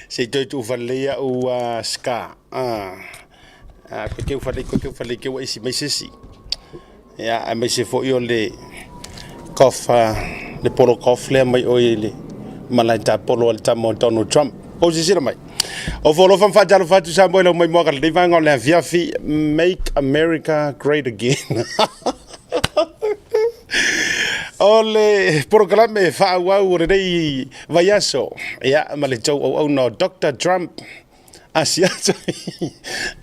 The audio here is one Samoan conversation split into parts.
Se i toe tuufalelei au scar. Koe teu falei, koe teu falei te ua isi mai se isi. Ia, aemaise foi o le golf, le polo golf lea mai oi i le malae tapolo a le tama o Donald Trump. Kou silasila mai. O folofa ma faatalofa atu Samoa i lau maimoaga lenei vaega o le afiafi. Make America Great Again. O le polokalame faaauau o lenei vaiaso, ia, ma le tou auauna o Doctor Trump Asiata.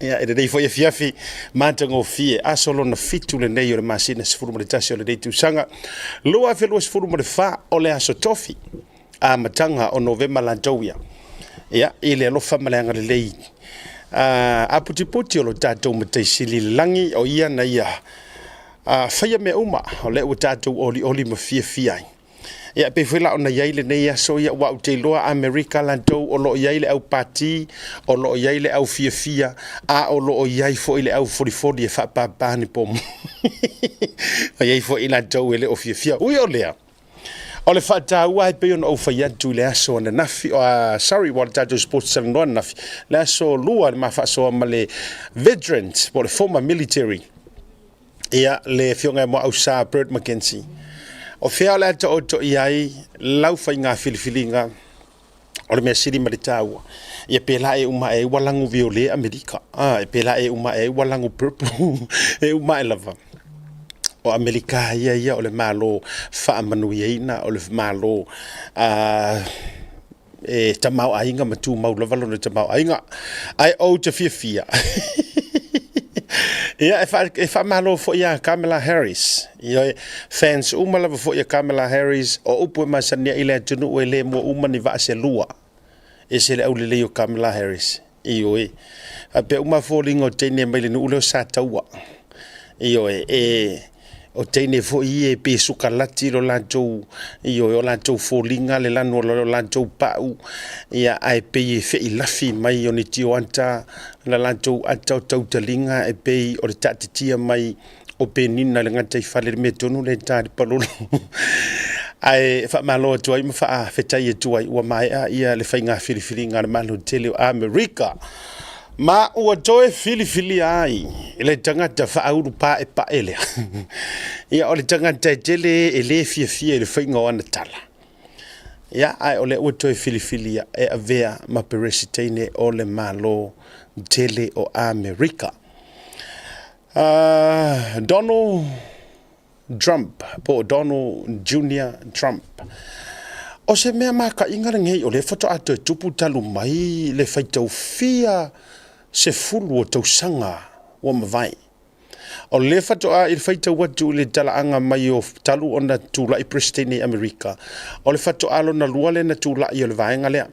Ia, i lenei foi afiafi matagofie, aso lona 7 lenei o le masina 11 o lenei tausaga 2024, o le aso tofi amataga o Novema latou ia. Ia, i le alofa ma le agalelei aputiputi o lo tatou Matai Sili i le lagi, o ia na ia faia mea uma, o lea ua tatou olioli ma fiafia ai. Ia, pei foi la ona i ai lenei aso, ia, ua ou te iloa Amerika latou o lo o i ai le au pati, o lo o i ai le au fiafia, a o lo o i ai foi le au folifoli e faapapa ni pomu. O i ai foi latou e le o fiafia. Ui o lea, o le faataua e pei ona ou fai atu i le aso ananafi, sorry, ua le tatou sports talanoa ananafi, le aso lua le ma faasoa ma le veterans, po o le former military, ia, le afioga ia Moausa Bert McKenzie. O fea o le a taoto i ai lau faiga filifiliga o le mea sili ma le taua. Ia pēlā e uma e ua lagu viole Amerika. Ah, e pēlā e uma e ua lagu purple. E uma e lava. O Amerika ia ia o le malo faamanuiaina, o le malo e tamaoaiga ma tumau lava lona tamaoaiga. Ae ou te fiafia. Ia, e faamalo foi ia Kamala Harris. Ia, fans uma lava foi a Kamala Harris, o upu e masani ai i le atunuu e le mua uma ni vaa se lua. E se le aulelei o Kamala Harris. Ioe. Faapea uma foliga o teine mai le nuu lea o Sataua. Ioe, e o teine foi ia e pe sukalati lo latou, ioe, o latou foliga le lanu o lo latou pau, ia, ae pei e feilafi mai o ni tioata la latou ata o tautaliga e pei o le taatitia mai o penina le gataifale le mea tonu lea e ta le palolo. Ae faamalo atu ai ma faafetai atu ai ua maea ia le faiga filifiliga a le Malo tele o Amerika. Ma ua toe filifilia ai le tagata faaulu paepae lea. Ia, o le tagata e tele e le fiafia i le faiga o ana tala. Ia, ae o lea ua toe filifilia e avea ma Peresiteine o le Malo tele o Amerika. Donald Trump po o Donald Junior Trump. O se mea makaʻiga lenei o lea faatoa toe tupu talu mai le faitau fia sefulu o tausaga ua mavae. O lea faatoa i le faitau atu i le talaaga mai o talu ona tulai Peresetene i Amerika, o le faatoa lona lua lea na tulai o le vaega lea.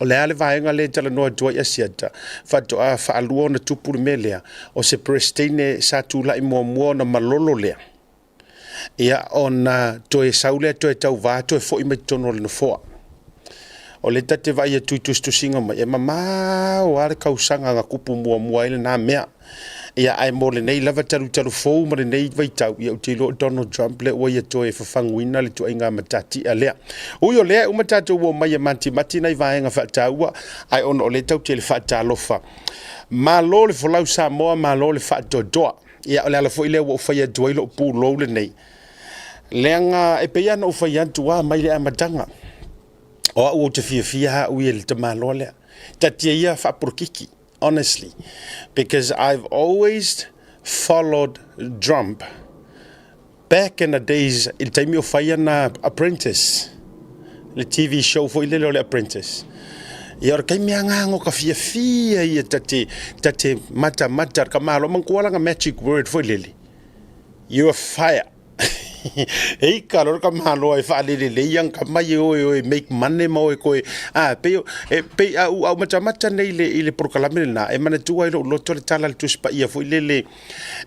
O le a le vaega lea e talanoa atu ai Asiata, faatoa faalua ona tupu le mea lea, o se Peresetene sa tulai muamua ona malolo lea. Ia, ona toe sau lea toe tauvā toe foi mai totonu o le nofoa. O lea ta te vaai atu i tusitusiga mai, e mamao lava le kausaga na tupu muamua ai lena mea. Ia, ae mo lenei lava talutalu fou ma lenei vaitau, ia, ou te iloa o Donald Trump lea ua ia toe fafaguina le tuaiga matatia lea. Ui o lea, e uma tatou o mai e matimati nai vaega faataua, ae ona o lea tatou te le faatalofa. Malo le folau Samoa, malo le faatoatoa. Ia, o le ala foi lea ua ou fai atu ai lou pulou lenei. Leaga e pei lava ona ou fai atu lava mai le amataga. O au ou te fiafia au ia i le tamaloa lea. Tatia ia faapolokiki. Honestly, because I've always followed Trump back in the days i le taimi o fai ana Apprentice, le TV show foi lele o le Apprentice. Ia, o le taimi agaga o ka fiafia ia tate matamata ka malo manatua lana magic word foi lele, "You are fired." E ika loa ka malo e faalelelei ana ka mai e oe oe make money ma oe koe a pei e pei au au matamata nei le i le polokalame lena e manatua ai lou loto le tala a le Tusi Paia foi lele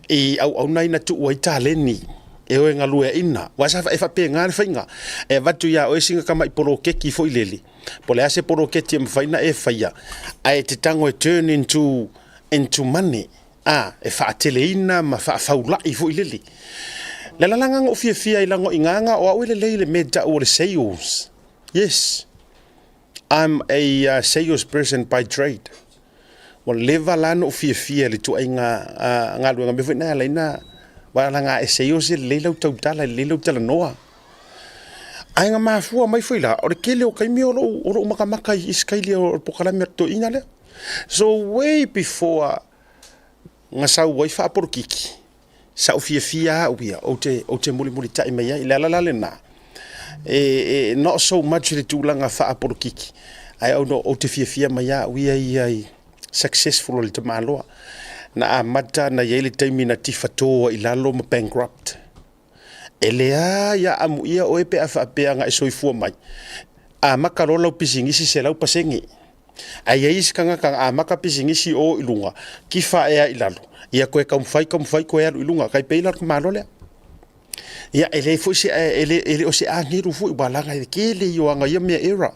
i auauna ai na tuu ai taleni e oe galueaina aua sa e faapena le faiga e avatu iā oe sina tamai poloketi foi lele po o le a se poloketi e mafai ona e faia ae te tago e turn into money a e faateleina ma faafaulai foi lele. Le alalaga na ou fiafia ai lago i gaga o au e lelei le mea tau o le sales. Yes. I'm a sales person by trade. Ua leva la na ou fiafia i le ituaiga galuega mea foi na e ala ai na walaga e sales e lelei lau tautala, e lelei lau talanoa. Ae na mafua mai foi la, o le tele o taimi o lou makamaka i isi kaili o le polokalame a le toeaina lea. So way before na sau ai faapolokiki, Sa ou fiafia au ia, ou te, ou te mulimulitai mai ai. Le ala la lena, e, e, not so much i le tulaga faapolokiki, ae ou, ou te fiafia mai au ia ia i successful o le tamaloa. Na amata, na i ai le taimi na tifato ai i lalo ma bankrupt. E leai a amuia oe pe a faapea na e soifua mai. Amata loa lau pisinisi 100%. Ae i ai isi tagata na amata pisinisi o i luga, tifa ae lava i lalo, ia toe taumafai, taumafai toe alu i luga, tai pei la o le tamaloa lea. Ia e leai foi se, e le, e le o se agelu foi, ua laga e le tele ia o ana ia mea error.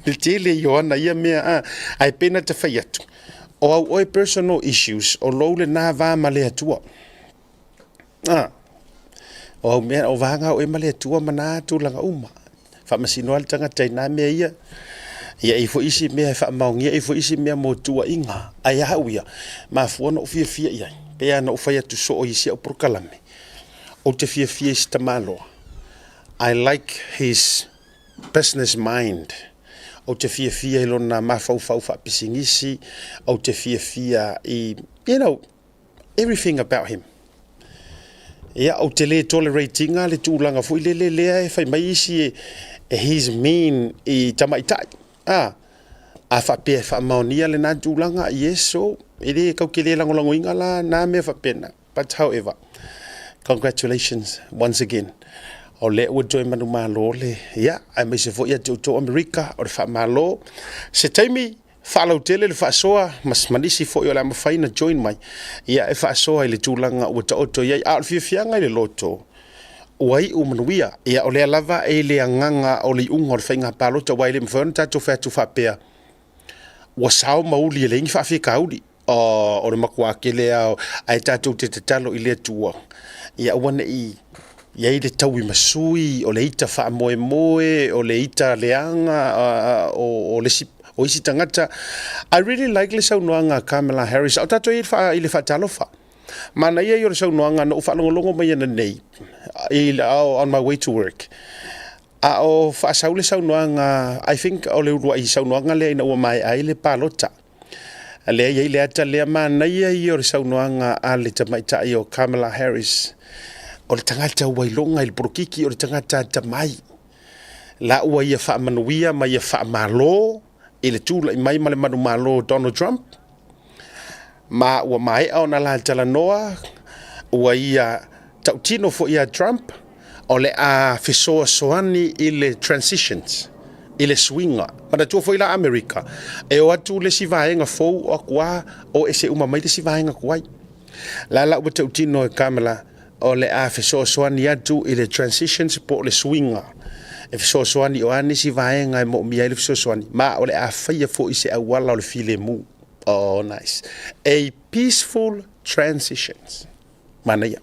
Le tele ia o ana ia mea, a, ae pei na ta fai atu, o au oe personal issues, o lou lena va ma le Atua. A, o au mea, o vaga au e ma le Atua ma nā tulaga uma. Faamasino lava le tagata i nā mea ia. Ia e i ai foi isi mea e faamaonia, e i ai foi isi mea mo tuuaiga. Ae a au ia, mafua ona ou fiafia i ai, pei lava ona ou fai atu soo i si au polokalame, ou te fiafia i si tamaloa. I like his business mind. Ou te fiafia i lona mafaufau faapisinisi, ou te fiafia i, you know, everything about him. Ia, ou te le tolerate ina le tulaga foi lele lea e fai mai isi e, e he's mean i tamaitai. Ah, a faapea e faamaonia lena tulaga, yes, so, e le kau ke le lagolagoina la nā mea faapena. But however, congratulations once again. O lea ua toe manumalo le, ia, aemaise foi ia te outou Amerika, o le faamalo. Se taimi, Faalautele le faasoa ma nisi foi o le a mafai ona join mai ia e faasoa i le tulaga ua taoto i ai. A o le fiafiaga i le loto, ua iu manuia. Ia o lea lava e i le agaga o le iuga o le faiga palota, aua e le mafai ona tatou fai atu faapea ua sao ma uli e leai ni faafitauli. O le matua tele lava, ae tatou te tatalo i le Atua ia aua ne i i ai le tauimasui, o le ita faamoemoe, o le ita leaga o le isi, o isi tagata. I really like le saunoaga a Kamala Harris, a o tatou i ai i le faatalofa. Manaia ia o le saunoaga na ou faalogologo mai ananei i, on my way to work. A o faasau le saunoaga, I think o le uluai saunoaga lea ina ua maea ai le palota. Lea e i ai le ata lea, manaia ia o le saunoaga a le tamaitai o Kamala Harris. O le tagata ua iloga i le polokiki, o le tagata atamai. La ua ia faamanuia ma ia faamalo i le tulai mai ma le manumalo o Donald Trump. Ma ua maea ona la talanoa, ua ia tautino foi ia Trump, o le a fesoasoani i le transitions, i le suiga. Manatua foi la Amerika, e o atu le isi vaega fou o atu a o ese uma mai le isi vaega tuai. La la ua tautino e Kamala o le a fesoasoani atu i le transitions po o le suiga e fesoasoani o a nisi vaega e moomia ai le fesoasoani, ma o le a faia foi se auala o le filemu. Oh, nice. A peaceful transitions. Manaia.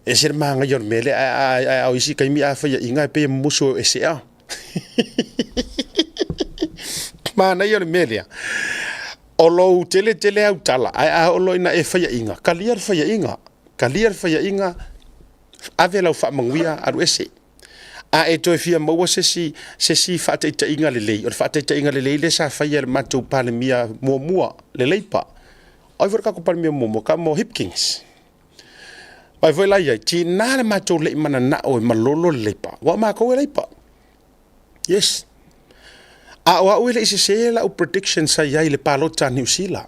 E ese le manaia o le mea lea, ae a o isi taimi a faiaina e pei e mumusu e ese a. Manaia o le mea lea. O lou tele tele au tala, ae a oo loa ina e faiaina, kalia le faiaina, kalia le faiaina, ave lau faamanuia, alu ese. A e toe fia maua se isi, se isi faataitaiga lelei, o le faataitaiga lelei lea sa faia e le matou Palemia muamua, le Leipa. O ai foi le tatou Palemia muamua? Kamo Hipkins. Vai foi la i ai, tiga le matou le i mananao e malolo le Leipa, aua o matou e Leipa. Yes. A o au e le i sese lau prediction sa i ai i le palota a Niu Sila.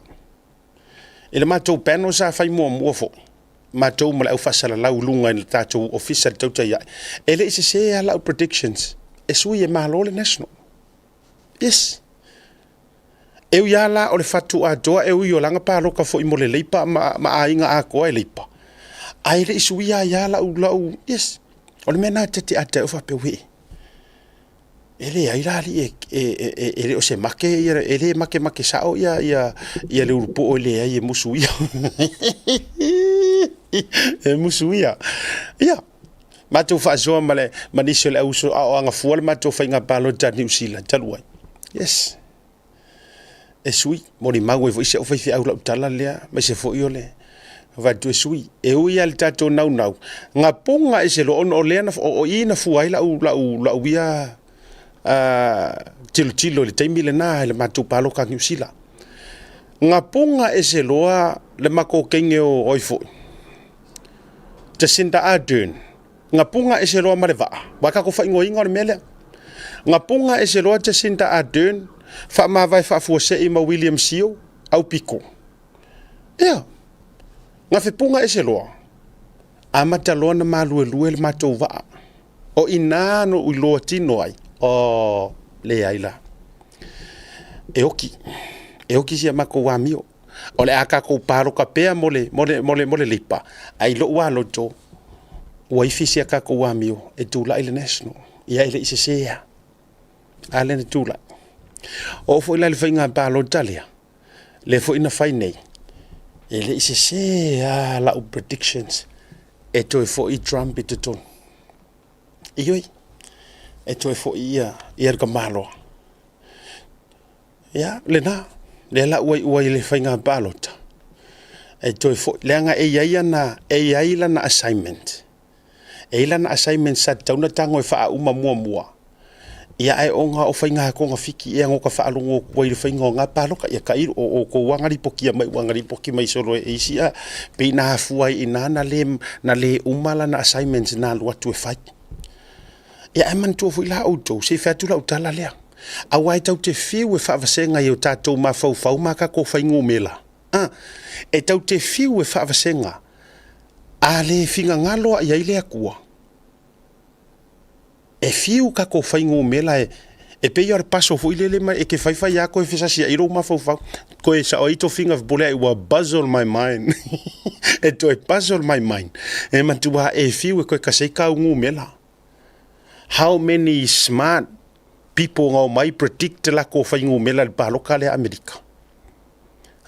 I le matou panel sa fai muamua foi, matou ma le au faasalalau i luga i le tatou ofisa i le tautai ae, e le i sese lava lau predictions, e sui e malo le National. Yes. E ui lava la o le fatu atoa, e ui o lana palota foi mo le Leipa ma, ma aiga atoa e Leipa, ae le i suia ai lava lau, lau, yes. O le mea lena ta te ata ai o faapea, wee, E leai la alii e, e, e, e le o se make ia, e le makemake sao ia, ia, ia le ulupoo e leai e musu ia. E musu ia. Ia. Matou faasoa ma le ma nisi o le au uso a o agafua le matou faiga palota a Niu Sila talu ai. Yes. E sui, molimau ai foi si au faifeau i lau tala lea, aemaise foi o le avatu e sui. E ui lava i le tatou naunau, gapoga ese loa ona o lea na, o i na fua ai lau, lau, lau ia tilotilo i le taimi lena i le matou paloka a Niu Sila. Gapoga ese loa le matou teine o ai foi, Jacinda Ardern, gapoga ese loa ma le vaa, aua tatou faaigoaina o le mea lea. Gapoga ese loa Jacinda Ardern, faamavae faafuasei ma William Sio, aupito. Ia, gafepuga ese loa, amata loa na maluelue le matou vaa. O i ina na ou iloa tino ai, oh, leai la. E oki, e oki si a matou amio. O le a tatou paloka pea mo le, mo le, mo le, mo le Leipa, ae i lou lava loto, ua ifi si a tatou amio e tulai le National. Ia e le i sese lava. A lea na tulai. Oo foi la i le faiga palota lea, lea foi na fai nei, e le i sese lava lau predictions e toe foi Trump i totonu. Ioe, e toe foi ia, ia le tamaloa. Ia, lena, lea la ua iu ai i le faiga palota, e toe foi, leaga e i ai ana, e i ai lana assignment. E i ai lana assignment sa tatau ona tago e faauma muamua, ia ae ona o faiga togafiti ea na ota faalogo atu ai i le faiga o na palota, ia tailo, o outou lava na lipotia mai ua na lipoti mai solo e isi a, pei na afua ai i ina na le, na le uma lana assignments na alu atu e fai. Ia ae manatua foi la outou, se i fai atu lau tala lea, aua e tatou te fiu e faavasega i o tatou mafaufau ma tatou fuainumera, a, e tatou te fiu e faavasega, a le finagalo lava i ai le Atua, e fiu tatou fuainumera e, e pei o le paso foi lele ma e te fai fai lava toe fesasiai lou mafaufau, toe sao ai tofiga pule ua puzzle my mind. E toe puzzle my mind. E matua e fiu e toe kasei kau numera. How many smart people nga omai predict lakou fuainumera i le paloka lea Amerika?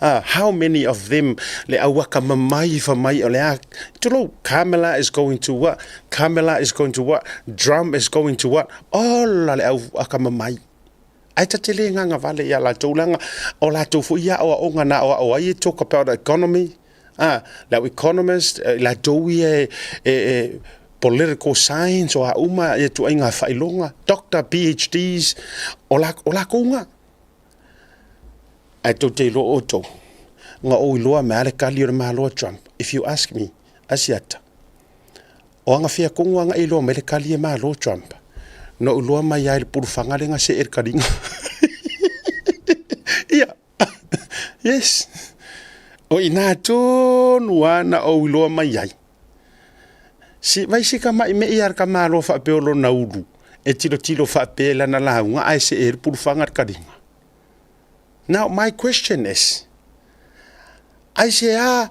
Ah, how many of them le au akamamai fa mai o le a, tulou, Kamala is going to what? Kamala is going to what? Trump is going to what? Ola le au akamamai. Ae ta te le gagavale ia latou leaga o latou foi ia aoaoga na aoao ai e talk about economy, ah, le au economist, i latou ia e political science o a uma ia ituaiga faailoga, doctor, PhDs, o lakou na. Ae tou te iloa outou, na ou iloa mai lava le kali o le Malo a Trump. If you ask me, Asiata, o agafea tonu lava na e iloa mai le kali e Malo Trump? Na ou iloa mai lava i le pulufaga lea na see i le kaliga. Ia, yes. O i ina tonu lava na ou iloa mai ai. Si, vai si tama'i me'i a le tamaloa faapea o lona ulu e tilotilo faapea i lana lauga ae see ai le pulufaga le kaliga. Now my question is, aisea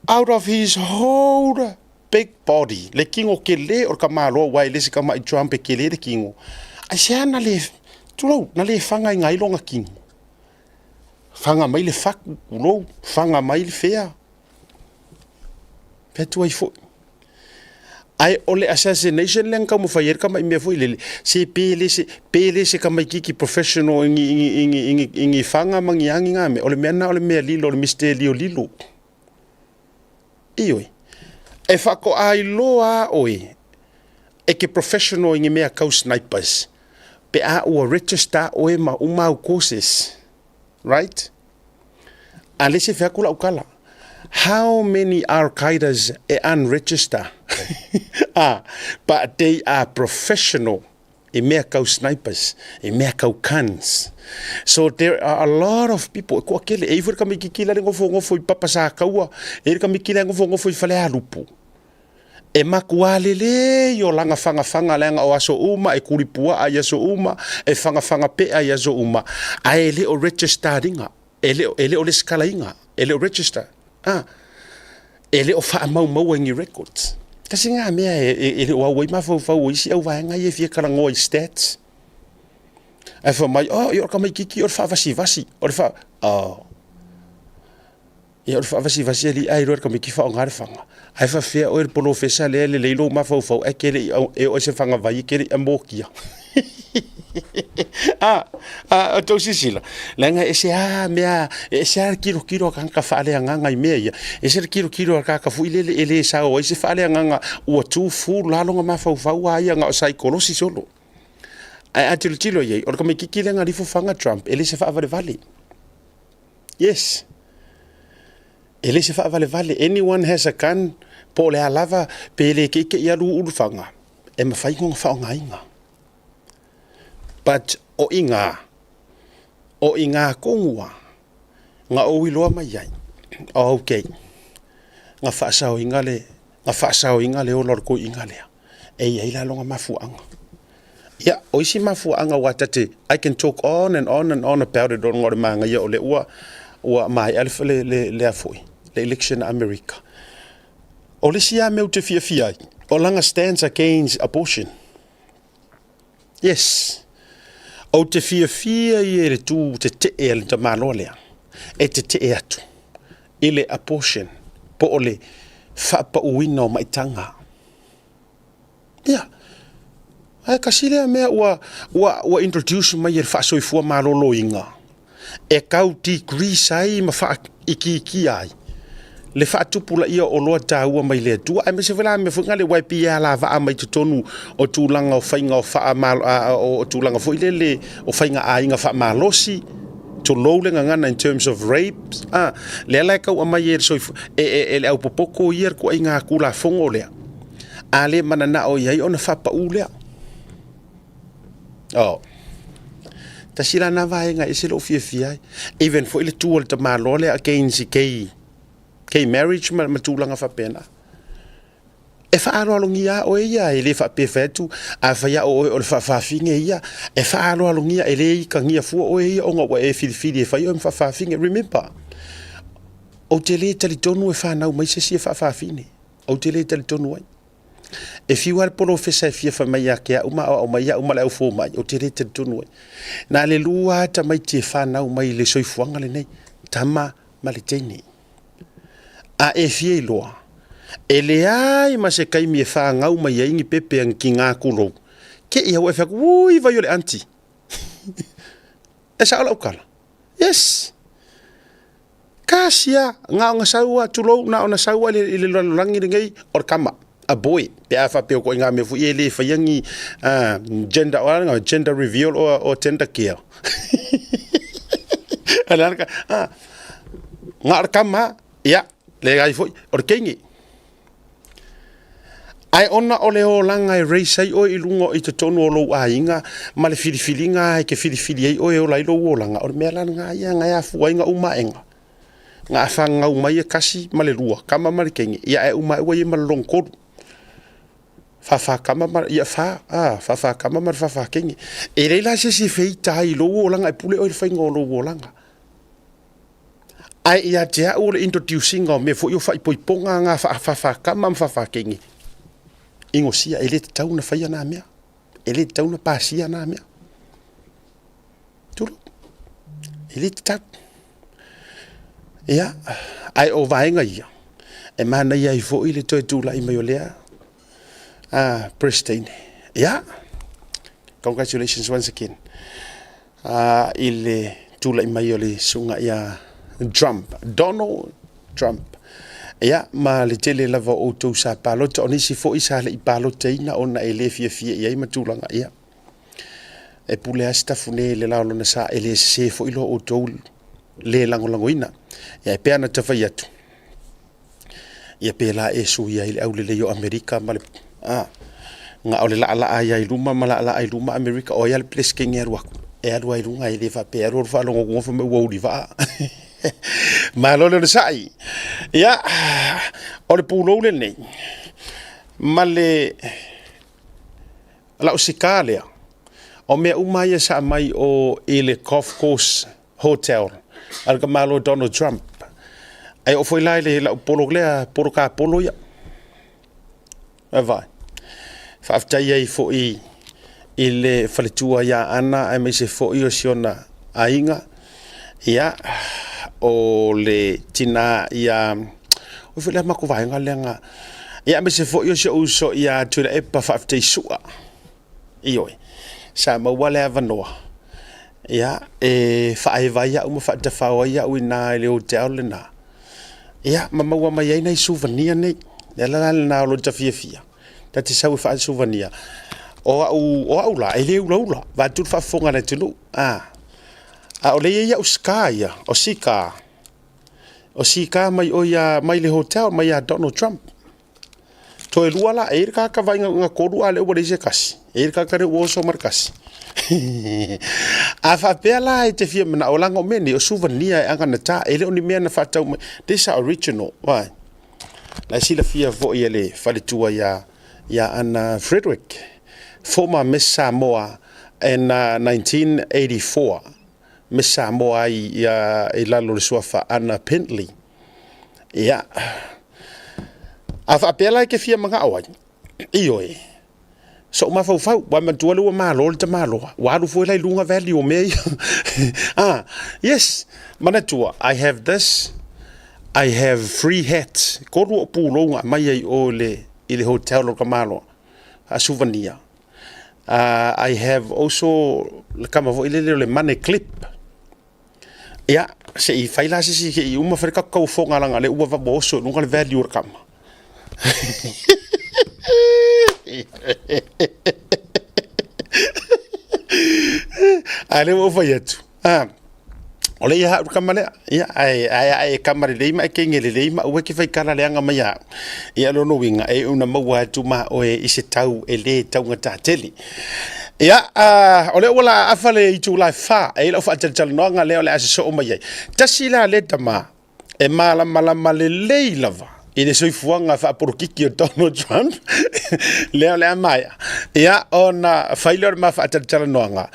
out of his whole big body, le kino tele o le tamaloa aua e le se tama'i Trump e tele le kino, aisea na le, tulou, na le fagaina ai lona kino? Faga mai le fatu, tulou, faga mai le fea. Fai atu ai foi. Ae o le assassination lea na taumafai ai le tama'i mea foi lele, se pe le se, pe le se tamaitiiti professional i ni, i ni, i ni, i ni, i ni faga ma ni a ni na mea. O le mea lena o le mea lilo, o le misterio lilo. Ioe. E faatoa iloa lava oe e ke professional i ni mea tau snipers pe a ua register oe ma uma au courses. Right? A le se fai atu lau tala. How many Al Qaedas e unregister? Ah, but they are professional i mea kau snipers, i mea kau guns. So there are a lot of people, e toatele, e i ai foi le tamaititi la le nofonofo i papa sa taua, e i ai le tamaititi la e nofonofo i Falealupo. E matua lelei o lana fagafaga leaga o aso uma e kuli puaa i aso uma, e fagafaga pea i aso uma, ae e le o registered ina, e le o, e le o lesitalaina, e le o register, a, e le o faamaumaua i ni records. Tasi lena mea e, e, e le o au ai mafaufau o isi au vaega ia e fia talanoa i stats. Ae fai mai, oh, ia o le tamaititi o le faavasivasi, o le faa, oh. Ia o le faavasivasi alii ae iloa e le tamaiti faaaoga le faga. Ae faafefea oe le polofesa lea e lelei lou mafaufau ae te le i e oo i se fagavai e te le i amokia. A, a, outou silasila, leaga e ese lava mea, e ese lava le tilotilo a tagata faaleagaga i mea ia, ese le tilotilo a le tagata foi lele e le sao ai se faaleagaga ua too full lava lona mafaufau a ia na o saikolosi solo. Ae a tilotilo i ai, o le tamaitiiti lea na alu ifo faga Trump, e le se faavalevale. Yes. E le se faavalevale. Anyone has a gun, po o le a lava, pe le keike'i alu ulu faga, e mafai ona faaaogaina. But o iga, o iga tonu lava, na ou iloa mai ai, okay, na faasaoina le, na faasaoina le ola o le toeaina lea. E i ai la lona mafuaaga. Ia, o isi mafuaaga aua ta te, I can talk on and on and on about it ona o le manaia o lea ua, ua maea le, le, le, le a foi, le election a Amerika. O le isi lava mea ou te fiafia ai, o lana stands against abortion. Yes. Ou te fiafia ia i le tu tetee a le tamaloa lea, e tetee atu i le abortion po o le faapauina o maitaga. Ia, ae tasi lea mea ua, ua, ua introduce mai e le faasoifua maloloina e tau decrease ai ma faaitiitia ai le faatupulaia o oloa taua mai le Atua, aemaise foi la mea foi lea aua e pei e alavaa mai totonu o tulaga o faiga o faa o tulaga foi lele o faiga aiga faamalosi, tulou le gagana in terms of rape, a lea la e tau aumai e le soifua e le aupopoto ia le ituaiga Tulafono lea, a le mananao i ai ona faapau lea. Oh. Tasi la na vaega e ese lou fiafia ai. Even foi le tu o le tamaloa lea against gay, gay marriage ma, ma tulaga faapena. E faaaloalogia lava oe ia, e le faapea fai atu, a fai lava o oe o le faafafine ia, e faaaloalogia, e le itagia fua oe ia ona ua e filifili e fai oe ma faafafine. Remember, ou te le talitonu e fanau mai se isi e faafafine. Ou te le talitonu ai. E fiu lava le polofesa e fia fai mai ia te au ma aoao mai au ma le au fomai, ou te le talitonu ai. Na le lua lava tamaiti e fanau mai i le soifuaga lenei, tama ma le teine. A e fia iloa, e leai ma se taimi e fanau mai ai ni pepe a ni tiga tulou, te i au e fai atu, ui vai o le aunty. E sao lau tala? Yes. Kasi a, na ona sau a, tulou, na ona sau a i le lalolagi lenei, o le tama, a boy, pe a faapea o ituaiga mea foi ia e le faia ni gender, o a gender reveal o gender care. A le a, ah, na o le tama, ia, leai foi, o le teine. Ae ona o le olaga e raise ai oe i luga i totonu o lou aiga ma le filifiliga e te filifili ai oe e ola ai lou olaga, o le mea la lena ia na e afua ai na uma aega. Na afaga mai e kasi ma le lua, tama ma le teine, ia ae uma ae ua i ai ma le lona tolu. Fāfā tama ma, ia fā, a, fāfā tama ma le fāfā teine. E leai la se isi e feita ai i lou olaga e pule oe i le faiga o lou olaga. Ae ia te au o le introduce-ina o mea foi o faaipoipoga nga faafaafakama ma faafakenge, ingosia e le tatau ona faia na mea, e le tatau ona pasia na mea. Tulou, e le tatau. Ia, ae o vaega ia, e manaia ai foi le toe tulai mai o lea President. Ia, congratulations once again. I le tulai mai o le susuga ia Trump, Donald Trump. Ia, ma le tele lava o outou sa palota, o nisi foi sa le i palotaina ona e le fiafia i ai ma tulaga ia. E pule lava Sitafune i le la o lona sa, e le sese foi lo outou le lagolagoina. Ia, e pei ona tafai atu, Ia pēlā e sui ai le aulelei o Amerika ma le, a, na o le laalaa ai i luma ma laalaa i luma Amerika, o ai lava le Peresetene e alu atu, e alu ai i luga, e le faapea e alu alu faalogo atu fai mai ua ulivaa. Malo le onosai. Ia, o le pulou lenei, ma le lau sikā lea, o mea uma ia sa aumai o i le golf course Hotel a le tamaloa Donald Trump. Ae oo foi la i le lau polo lea, polo kapolo ia. E vaai. Faafetai ai foi i le faletua ia Ana aemaise foi o si ona aiga. Ia, o le tina ia O foi le matou vaega lea na, ia aemaise foi o si ou uso ia Tuilaepa Faafetai Sua. Ioe, sa maua le avanoa, ia, e faaeva ai au ma faatafao ai au i ina i le hotel lena, ia, ma maua mai ai nai suvania nei. O le ala la lena o lota fiafia, ta te sau e faasuvania. O au, o au la, e le ulaula, vaeatu le faafofoga a le atunuu. A, a o lea e i ai au scar ia, o sika, o sika mai o ia, mai le hotel, mai ia Donald Trump. Toe lua la, e i ai le tagata vaaiga na tolu a lea ua leai se tasi. E i ai le tagata lea ua oso ma le tasi. A faapea la e te fia manao, leaga o mea nei, o suvania e aganata, e le o ni mea na faatau mai. These are original, vai. La e silafia foi e le faletua ia, ia Anna Frederick, former Miss Samoa in 1984, Miss Samoa ai ia, i lalo o le suafa Anna Pendley. Ia, a faapea la e te fia manao ai, ioe, sou mafaufau, ua manatua lea ua malo le tamaloa, ua alu foi la i luga value o mea ia. Ah, yes, manatua, I have this, I have free hats, tolu ou pulou na aumai ai o i le, i le hotel o le tamaloa, a souvenir. I have also le kama foi lele o le money clip. Ia, se i fai la se isi, se i uma fai le tatou tauofoga leaga o lea ua ua oso i luga le value o le kama. A lea ua ou fai atu, ah, o lea ia au le kama lea. Ia, ae, ae a e kama lelei ma e kenge lelei ma aua e te fai kala leaga mai ia au. Ia, o lona uiga, e iu ina maua atu ma oe i se tau e le taugata tele. Ia, o lea ua laafa le itula e fa, e i ai lau faatalatalanoaga lea o le a sosoo mai ai. Tasi la lea tama e malamalama lelei lava i le soifuaga faapolokiki o Donald Trump, lea o le a maea, ia, ona fai lea o le ma faatalatalanoaga,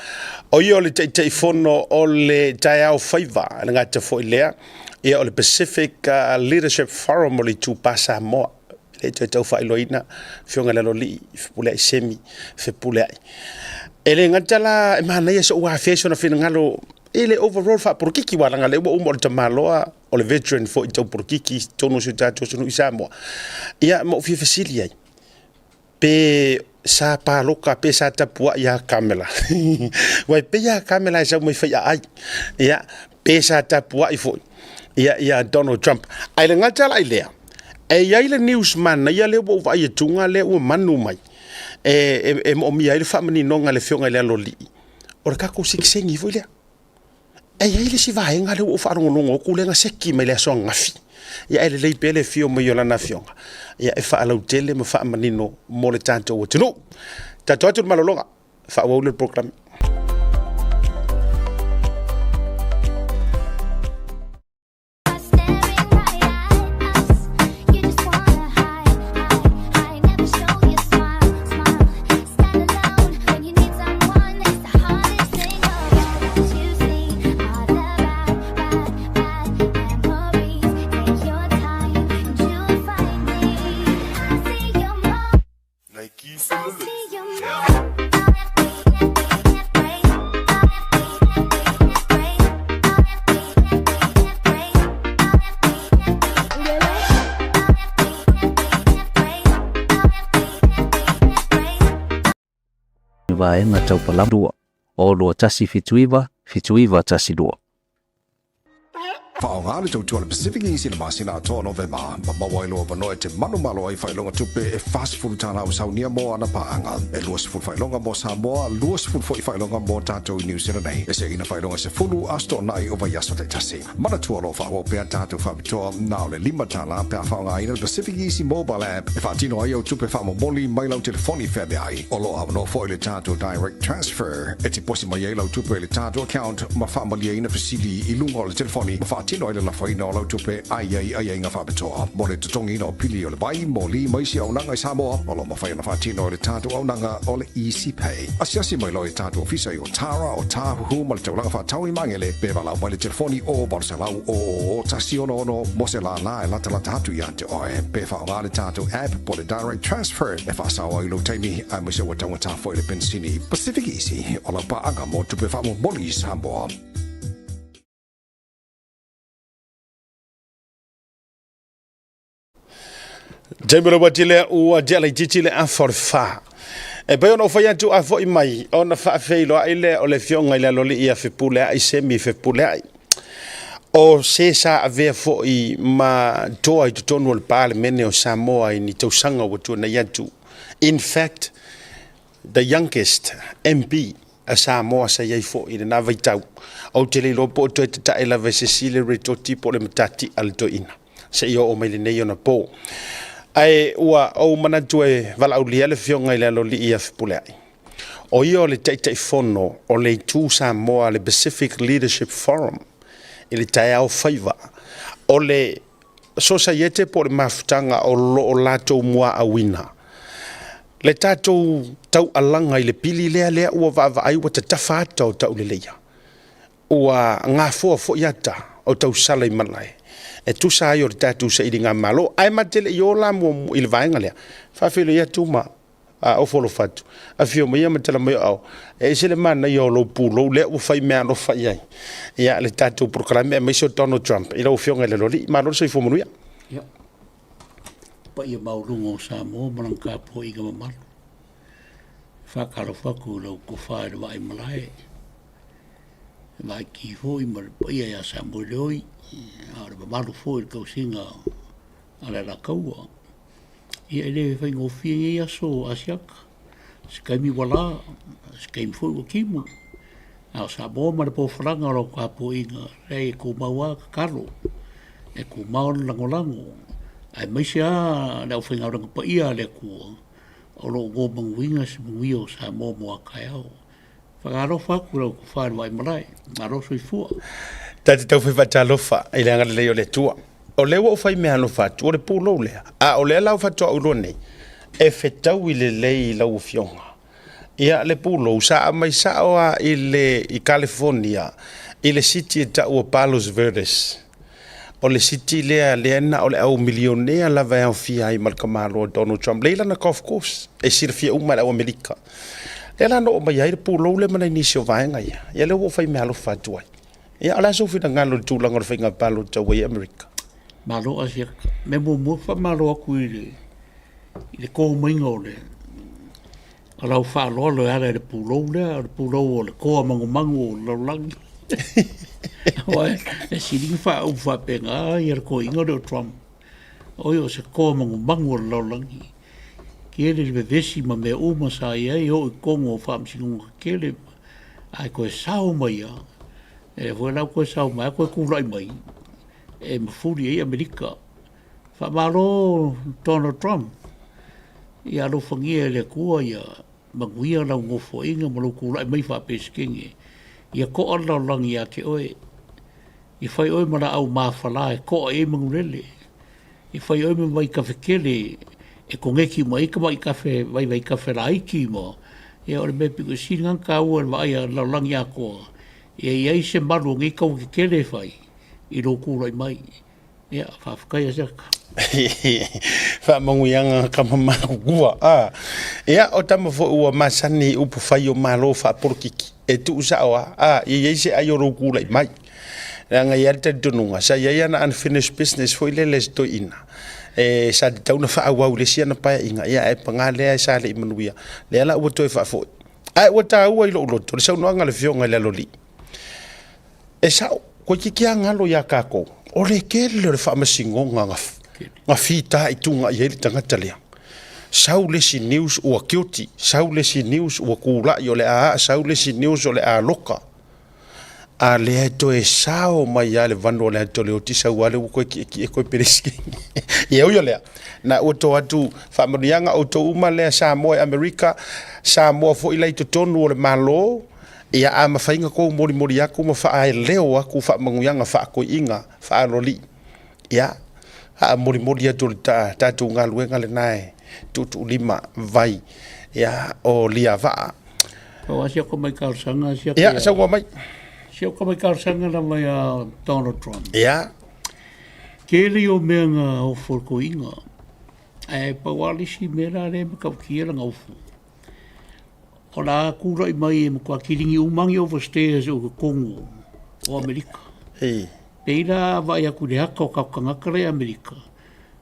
o ia o le Taitaifono o le Taeao Faiva, le gata foi lea, ia o le Pacific Leadership Forum o le Itupa Samoa. E le toe tau faailoaina, Afioga i le Aloalii, Fepuleai Semi, Fepuleai. E le gata la e manaia so'u afea i sona finagalo i le overall faapolokiki, aua leaga o lea ua uma o le tamaloa, o le veteran foi tau polokiki i totonu o si o tatou atunuu i Samoa. Ia, ma ou fia fesili ai, pe sa paloka pe sa tapuai ia Kamela. Aua e pei lava Kamela e sau mai faiaai. Ia, pe sa tapuai foi ia, ia Donald Trump. Ae le gata la i lea, e i ai le news manaia lea ua ou vaai atuga lea ua manu mai, e, e, e moomia ai le faamaninoga a le Afioga i le Aloalii, o le tatou sekisegi foi lea. E i ai le isi vaega lea ua ou faalogologo atu lea na seki mai le aso ananafi. Ia e lelei pea le afio mai o lana afioga ia e faalautele ma faamanino mo le tatou atunuu. Tatou atu i le malologa, faaauau lea o le polokalame. Vaega tau palamua o 2179 7912. Faaaoga le tautua a le Pacific Easy i le masina atoa o Novema, ma maua ai lou avanoa e te manumalo ai i faailoga tupe e $40 ua saunia mo ana paaga. E 20 faailoga mo Samoa, 20 foi faailoga mo tatou i New Zealand nei. E seina faailoga e 10 aso toonai o vaiaso taitasi. Manatua o lo o faaauau pea tatou faapitoa na o le $5 pe a faaaogaina le Pacific Easy Mobile App e faatino ai au tupe faamomoli mai lau telefoni feaveai. O lo o avanoa foi le tatou Direct Transfer e tiposi mai ai lau tupe i le tatou account ma faamalieina fesili i luga o le telefoni ma faatino ai le lafoina o lau tupe a i ai aiaiga faapitoa mo le totogiina o pili o le vai, moli ma isi auaunaga i Samoa. O lo o mafai ona faatino e le tatou auaunaga o le Easy Pay. Asiasi mai loa i tatou ofisa i Otara, Otāhuhu ma le taulaga faatau i Magele pe valaau mai le telefoni o 800 000 166 mo se lālā e latalata atu ia te oe. Pe faaaoga le tatou app po o le Direct Transfer e faasao ai lou taimi aemaise ua taugata foi le penisini. Pacific Easy, o lau paaga mo tupe faamomoli i Samoa. Taimi o le uati lea ua tea laitiiti le afa o le fa. E pei ona ou fai atu a foi mai ona faafeiloai lea o le afioga i le Aloalii ia Fepuleai Semi Fepuleai. O se sa avea foi ma toa i totonu o le Palemene o Samoa i ni tausaga ua tuanai atu. In fact, the youngest MP a Samoa sa i ai foi i lena vaitau. Ou te le iloa po o toe tatae lava e se isi le Retoti po o le Matati a le Toeaina seia oo mai lenei ona po. Ae ua ou manatu e valaaulia le afioga i le Aloalii ia Fepuleai. O ia o le Taitaifono o le Itu Samoa le Pacific Leadership Forum i le taeao faiva. O le sosaiete po o le mafutaga o lo o latou muaauina le tatou taualaga i le pili lea lea ua vaavaai ua tatafa ata o tauleleia, ua gafoa foi ata o tausala i malae e tusa ai o le tatou sailigamalo. Ae ma te le i o la muamua i le vaega lea, faafeiloai atu ma ofo alofa atu, afio mai ma tala mai o au, e ese le manaia o lou pulou lea ua fai meaalofa i ai ia le tatou polokalame aemaise o Donald Trump i lau Afioga i le Aloalii. Malo le soifua manuia. Ia, paia maualuga o Samoa ma lana tapuaiga mamalu. E faatalofa atu i lau tofa i le vaai malae, le vaai ki foi ma le paia ia Samoeleoi, a o le mamalu foi i le tausiga a le Alataua. Ia e le faigofie nei aso Asiata, se taimi ua la, se taimi foi ua timu. A o Samoa ma le pofalaga o lau tapuaiga, leai e tumau lava tatalo, e tumau le lagolago, aemaise lava le aufaigaluega paia a le Atua o lo o gomanuina se manuia o Samoa mo a taeao. Faatalofa atu i lau tofa i le Vaaimalae, malo soifua. Ta te tau fai faatalofa i le agalelei o le Atua. O lea ua ou fai meaalofa atu, o le pulou lea, a o lea la ua faatoa ou iloa nei, e fetaui lelei i lau Afioga. Ia, le pulou, sa aumai sao lava i le i California, i le city e tau o Palos Verdes. O le city lea, lea na o le au milionea lava e aofia ai ma le tamaloa Donald Trump. Lea e i lana golf course, e silafia uma e le au Amerika. Lea la na oo mai ai le pulou lea ma nai nisi o vaega ia. Ia lea ua ou fai meaalofa atu ai. Ia, o le a sou finagalo i le tulaga o le faiga palota ua i Amerika? Malo Asiata. Mea muamua faamalo atu i le i le kō maiga o le o lau faaaloalo e ala i le pulou lea, o le pulou o le koa magumagu o le lalolagi. Aua e sili ona faaupu faapena ia le toeaina lea o Trump. Oi o se koa magumagu o le lalolagi. Tele le vevesi ma mea uma sa i ai, oo i totonu o faamasinoga tetele, ae toe sao mai lava. E lea foi la ua toe sao mai lava toe tulai mai e mafuli ai Amerika. Faamalo Donald Trump, ia alofagia e le Atua ia manuia lau nofoaiga ma lou tulai mai faa-Peresetene. Ia to'a le lalolagi ia te oe. Ia fai oe ma laau mafala e to'a i ai manulele. Ia fai oe ma vaitafe tele e koneti mai ai tamai kafe, vaivaitafe laiti ma, ia o le mea pito sili lena ona taua i le vaai a le lalolagi atoa, ia i ai se malu o nei taua tetele e fai i lou tulai mai. Ia, faafetai Asiata. Faamanuiaga kama makukua. Ah. Ia, o tama foi ua masani i upu fai o Malo faapolokiki. E tuu sao lava. Ah, ia i ai se ai o lou tulai mai. Leaga e i ai le talitonuga, sa i ai ana unfinished business foi lele i se toeaina, e sa tatau ona faaauau i le isi ana paeaiga, ia ae paga lea sa le i manuia, lea la ua toe faafoi. Ae ua taua i lou loto le saunoaga a le Afioga i le Aloalii. E sao, toeitiiti lava galo ia tatou, o le tele o le faamasinoga na fitaituga i ai le tagata lea. Sau le isi news ua guilty, sau le isi news ua tulai o le a aa, sau le isi news o le a loka. A lea e toe sao mai lava le vanu o le ata o le oti, sau lava lea ua toe tietie toe Peresetene. Ia ui o lea, na ua to atu faamanuiaga outou uma lea Samoa i Amerika, Samoa foi la i totonu o le Malo, ia a mafai ona tou molimoli atu ma faaleo atu faamanuiaga faatoeaiina faaaloalii, ia a molimoli atu o le tatou galuega lena e tuutuulima vai ia o Liavaa. Pau lava si au tamai talosaga si au. Ia, saunoa mai. Si au tamai talosaga lava ia Donald Trump. Ia. Tele ia o mea na ofo i le toeaina, ae pau lava le isi mea la lea e matautia lana ofo, o le a tulai mai e matua kiligi uma ni overstayers o totonu o Amerika. Ei. Pei la a vaai atu i le ata o tatou tagata la i Amerika,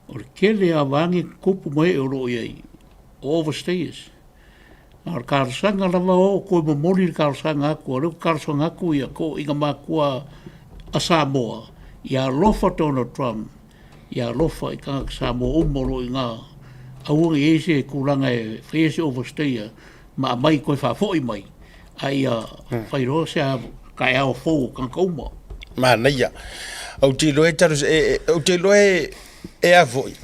O le tele lava o vaega e tutupu ma ee o lo o i ai, o overstayers. A o le talosaga lava o toe momoli le talosaga atu, o lea ou te talosaga atu i toeaiina matutua a Samoa, ia alofa Donald Trump, ia alofa i tagata Samoa uma o lo o i ina, aua ne i i ai se tulaga e faia se overstayer ma aumai toe faafoi mai, a ia fai loa se taeao fou o tagata uma. Manaia. Ou te iloa e talu, ou te iloa e, e a foi,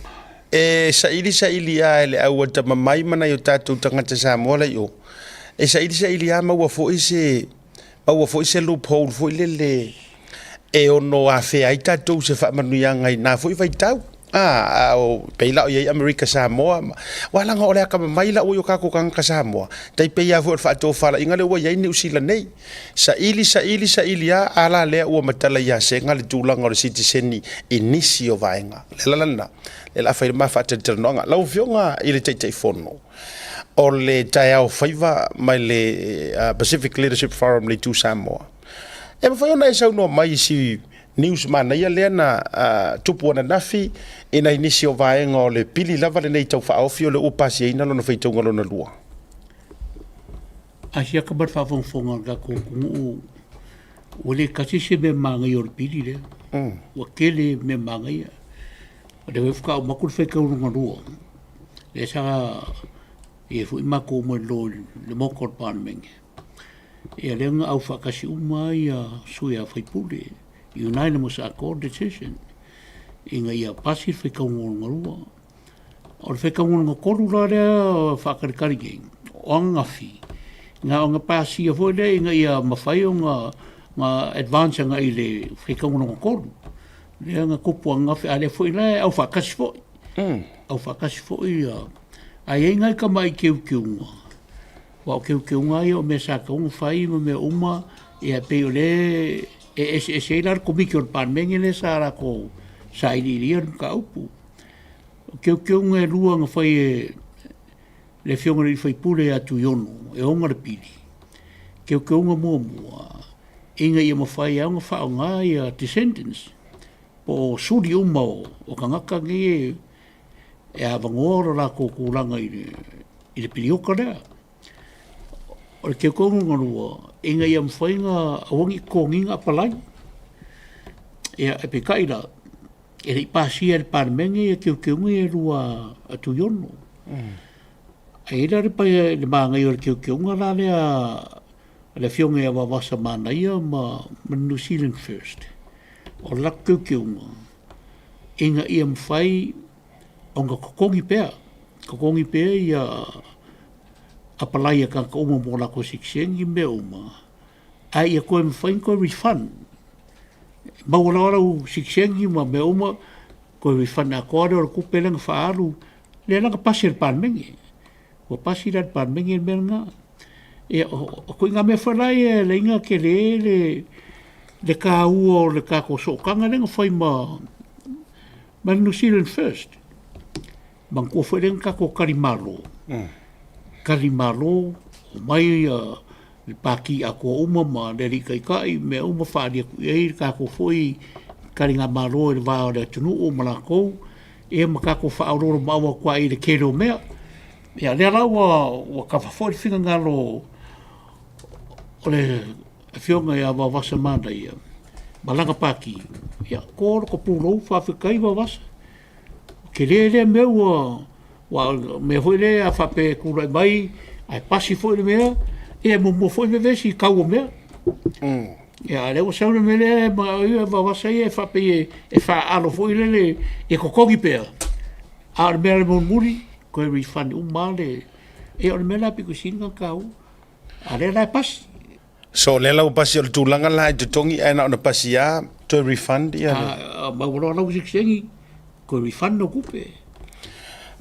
e saili saili lava e le au atamamai ma nai o tatou tagata Samoa la i o, e saili saili lava maua foi se, maua foi se loophole foi lele e ono afea ai tatou i se faamanuiaga i na foi vaitau. A o pei la o i ai Amerika Samoa, aua leaga o le atamamai la ua i o tatou tagata Samoa, tai pei lava foi o le faatofalaiga lea ua i ai Niu Sila nei. Saili, saili, saili lava, a la lea ua matala ia sega le tulaga o le sitiseni i nisi o vaega. O le ala lena, lea o le a fai le ma faatalatalanoaga. Lau Afioga i le Taitaifono, o le taeao faiva mai le Pacific Leadership Forum i le Itu Samoa, e mafai ona e saunoa mai i si news manaia lea na tupu ananafi i nai nisi o vaega o le pili lava lenei tau faaofi o lea ua pasiaina lona faitauga lona lua. A siaka mai le faafogafoga a le tatou atunuu, ua le tasi se mea manaia o le pili lea. Ua tele mea manaia. O lea foi faatoa uma atu le faitau lona lua, lea sa i ai foi matou mai lalo i le Maota o le Palemene. Ia lea na aufaatasi uma ai sui usufono, unanimous accord decision ina ia pasi le faitauga lona lua. O le faitauga lona tolu la lea e faatalitali nei, o ananafi, na ona pasia foi lea ina ia mafai ona advance agai i le faitauga lona tolu. Lea na tupu ananafi, a o lea foi la e aufaatasi foi. Aufaatasi foi ae i ai nai tamai teuteuga, aua o teuteuga lava ia o mea sa tatau ona fai ma mea uma, ia pei o lea e eseese ai la le Komiti o le Palemene lea sa latou sailiilia le mataupu. O teuteuga e lua na fai e le Afioga i le sui usufono ia Tuiono e ona le pili, teuteuga muamua, ina ia mafai lava ona faaaoga ia descendants po o suli uma o tagata nei e avanoa lo latou tulaga i le piliota lea. O le teuteuga lona lua, ina ia mafai ona aua ne i totogiina apalai. Ia, ae peitai la, e le i pasia e le Palemene ia teuteuga ia e lua a Tuiono. Ae i ai la le manaia o le teuteuga la lea a le Afioga ia Vaovaosa Manaia ma New Zealand First. O le latou teuteuga, ina ia mafai ona totogi pea, totogi pea ia apalai a tagata uma mo latou sitiseni ma mea uma, ae ia toe mafai ona toe refund. Maua loa lau sitiseni ma mea uma, toe refund atoa lea o le tupe lea na faaalu, lea la na pasi e le Palemene. Ua pasi la e le Palemene le mea lena. Ia, o ituaiga mea foi la ia e ala ai ona tele le taua o le tatou sootaga lea na fai ma le New Zealand First. Manatua foi lea na tatou talimalo, talimalo, omai le Pati atoa uma ma le Alii Taitai, mea uma faaalia atu i ai le tatou foi taligamalo i le va o le atunuu ma latou, ia ma tatou faaoloolomaau atu ai i le tele o mea. Ia lea la ua kava foi le finagalo o le Afioga ia Vaovasa Manaia ma lana Pati, ia to lota pulou, faafetai Vaovasa. Tele lea mea ua aua o le mea foi lea a faapea e tulai mai ae pasi foi le mea, ia e muamua foi vevesi i tau o mea. Ia a o lea ua sau le mea lea ma ia Vaovasa ia e faapei e faaaalo foi lele e totogi pea, a o le mea mulimuli toe refund uma lava le... Ia o le mea la pito i sili ona taua, a o lea la e pasi. So o lea la ua pasi, o le tulaga la e totogi ae na ona pasi lava toe refund ia le... A maua loa lau sitiseni, toe refund lau tupe.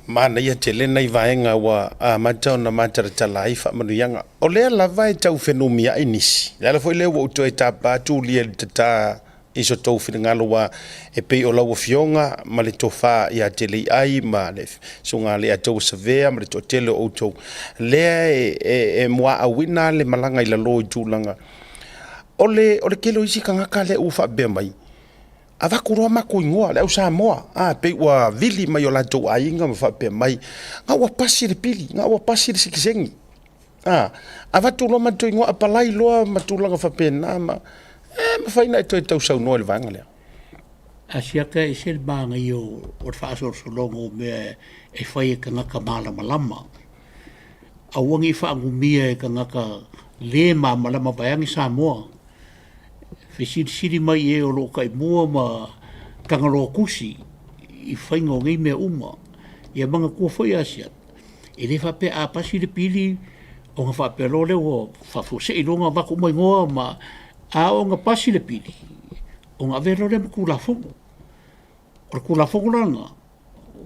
Manaia tele nai vaega ua amata ona matalatala ai faamanuiaga. O lea lava e tau fenumiai nisi. O le ala foi lea ua ou toe tapa atu lia i le tata i so tou finagalo aua e pei o lau Afioga ma le tofa ia Teleiai ma le Susuga ia Leatauasavea ma le toatele o outou lea e muaauina le malaga i lalo i tulaga o le tele o isi tagata lea ua faapea mai. Avatu loa matou igoa, le au Samoa, a, pei ua vili mai o latou aiga ma faapea mai, ga ua pasi le pili, ga ua pasi le sitiseni. A, avatu loa matou igoa, apalai loa ma tulaga faapena ma, e mafai ona e toe tausaunoa i le vaega lea. Asiata e ese le manaia o le faasolosologa o mea e fai e tagata malamalama. Aua ne i faanumia e tagata le malamalama vaeane Samoa. Fesilisili mai i e o lo o taimua ma Tagaloa Tusi i faiga o nei mea uma. Ia manatua foi Asiata, e le faapea a pasi le pili ona faapea loa lea ua faafuasei loa ona avatu uma igoa ma a oo ina pasi le pili, ona avea loa lea ma Tulafono. O le Tulafono la lena,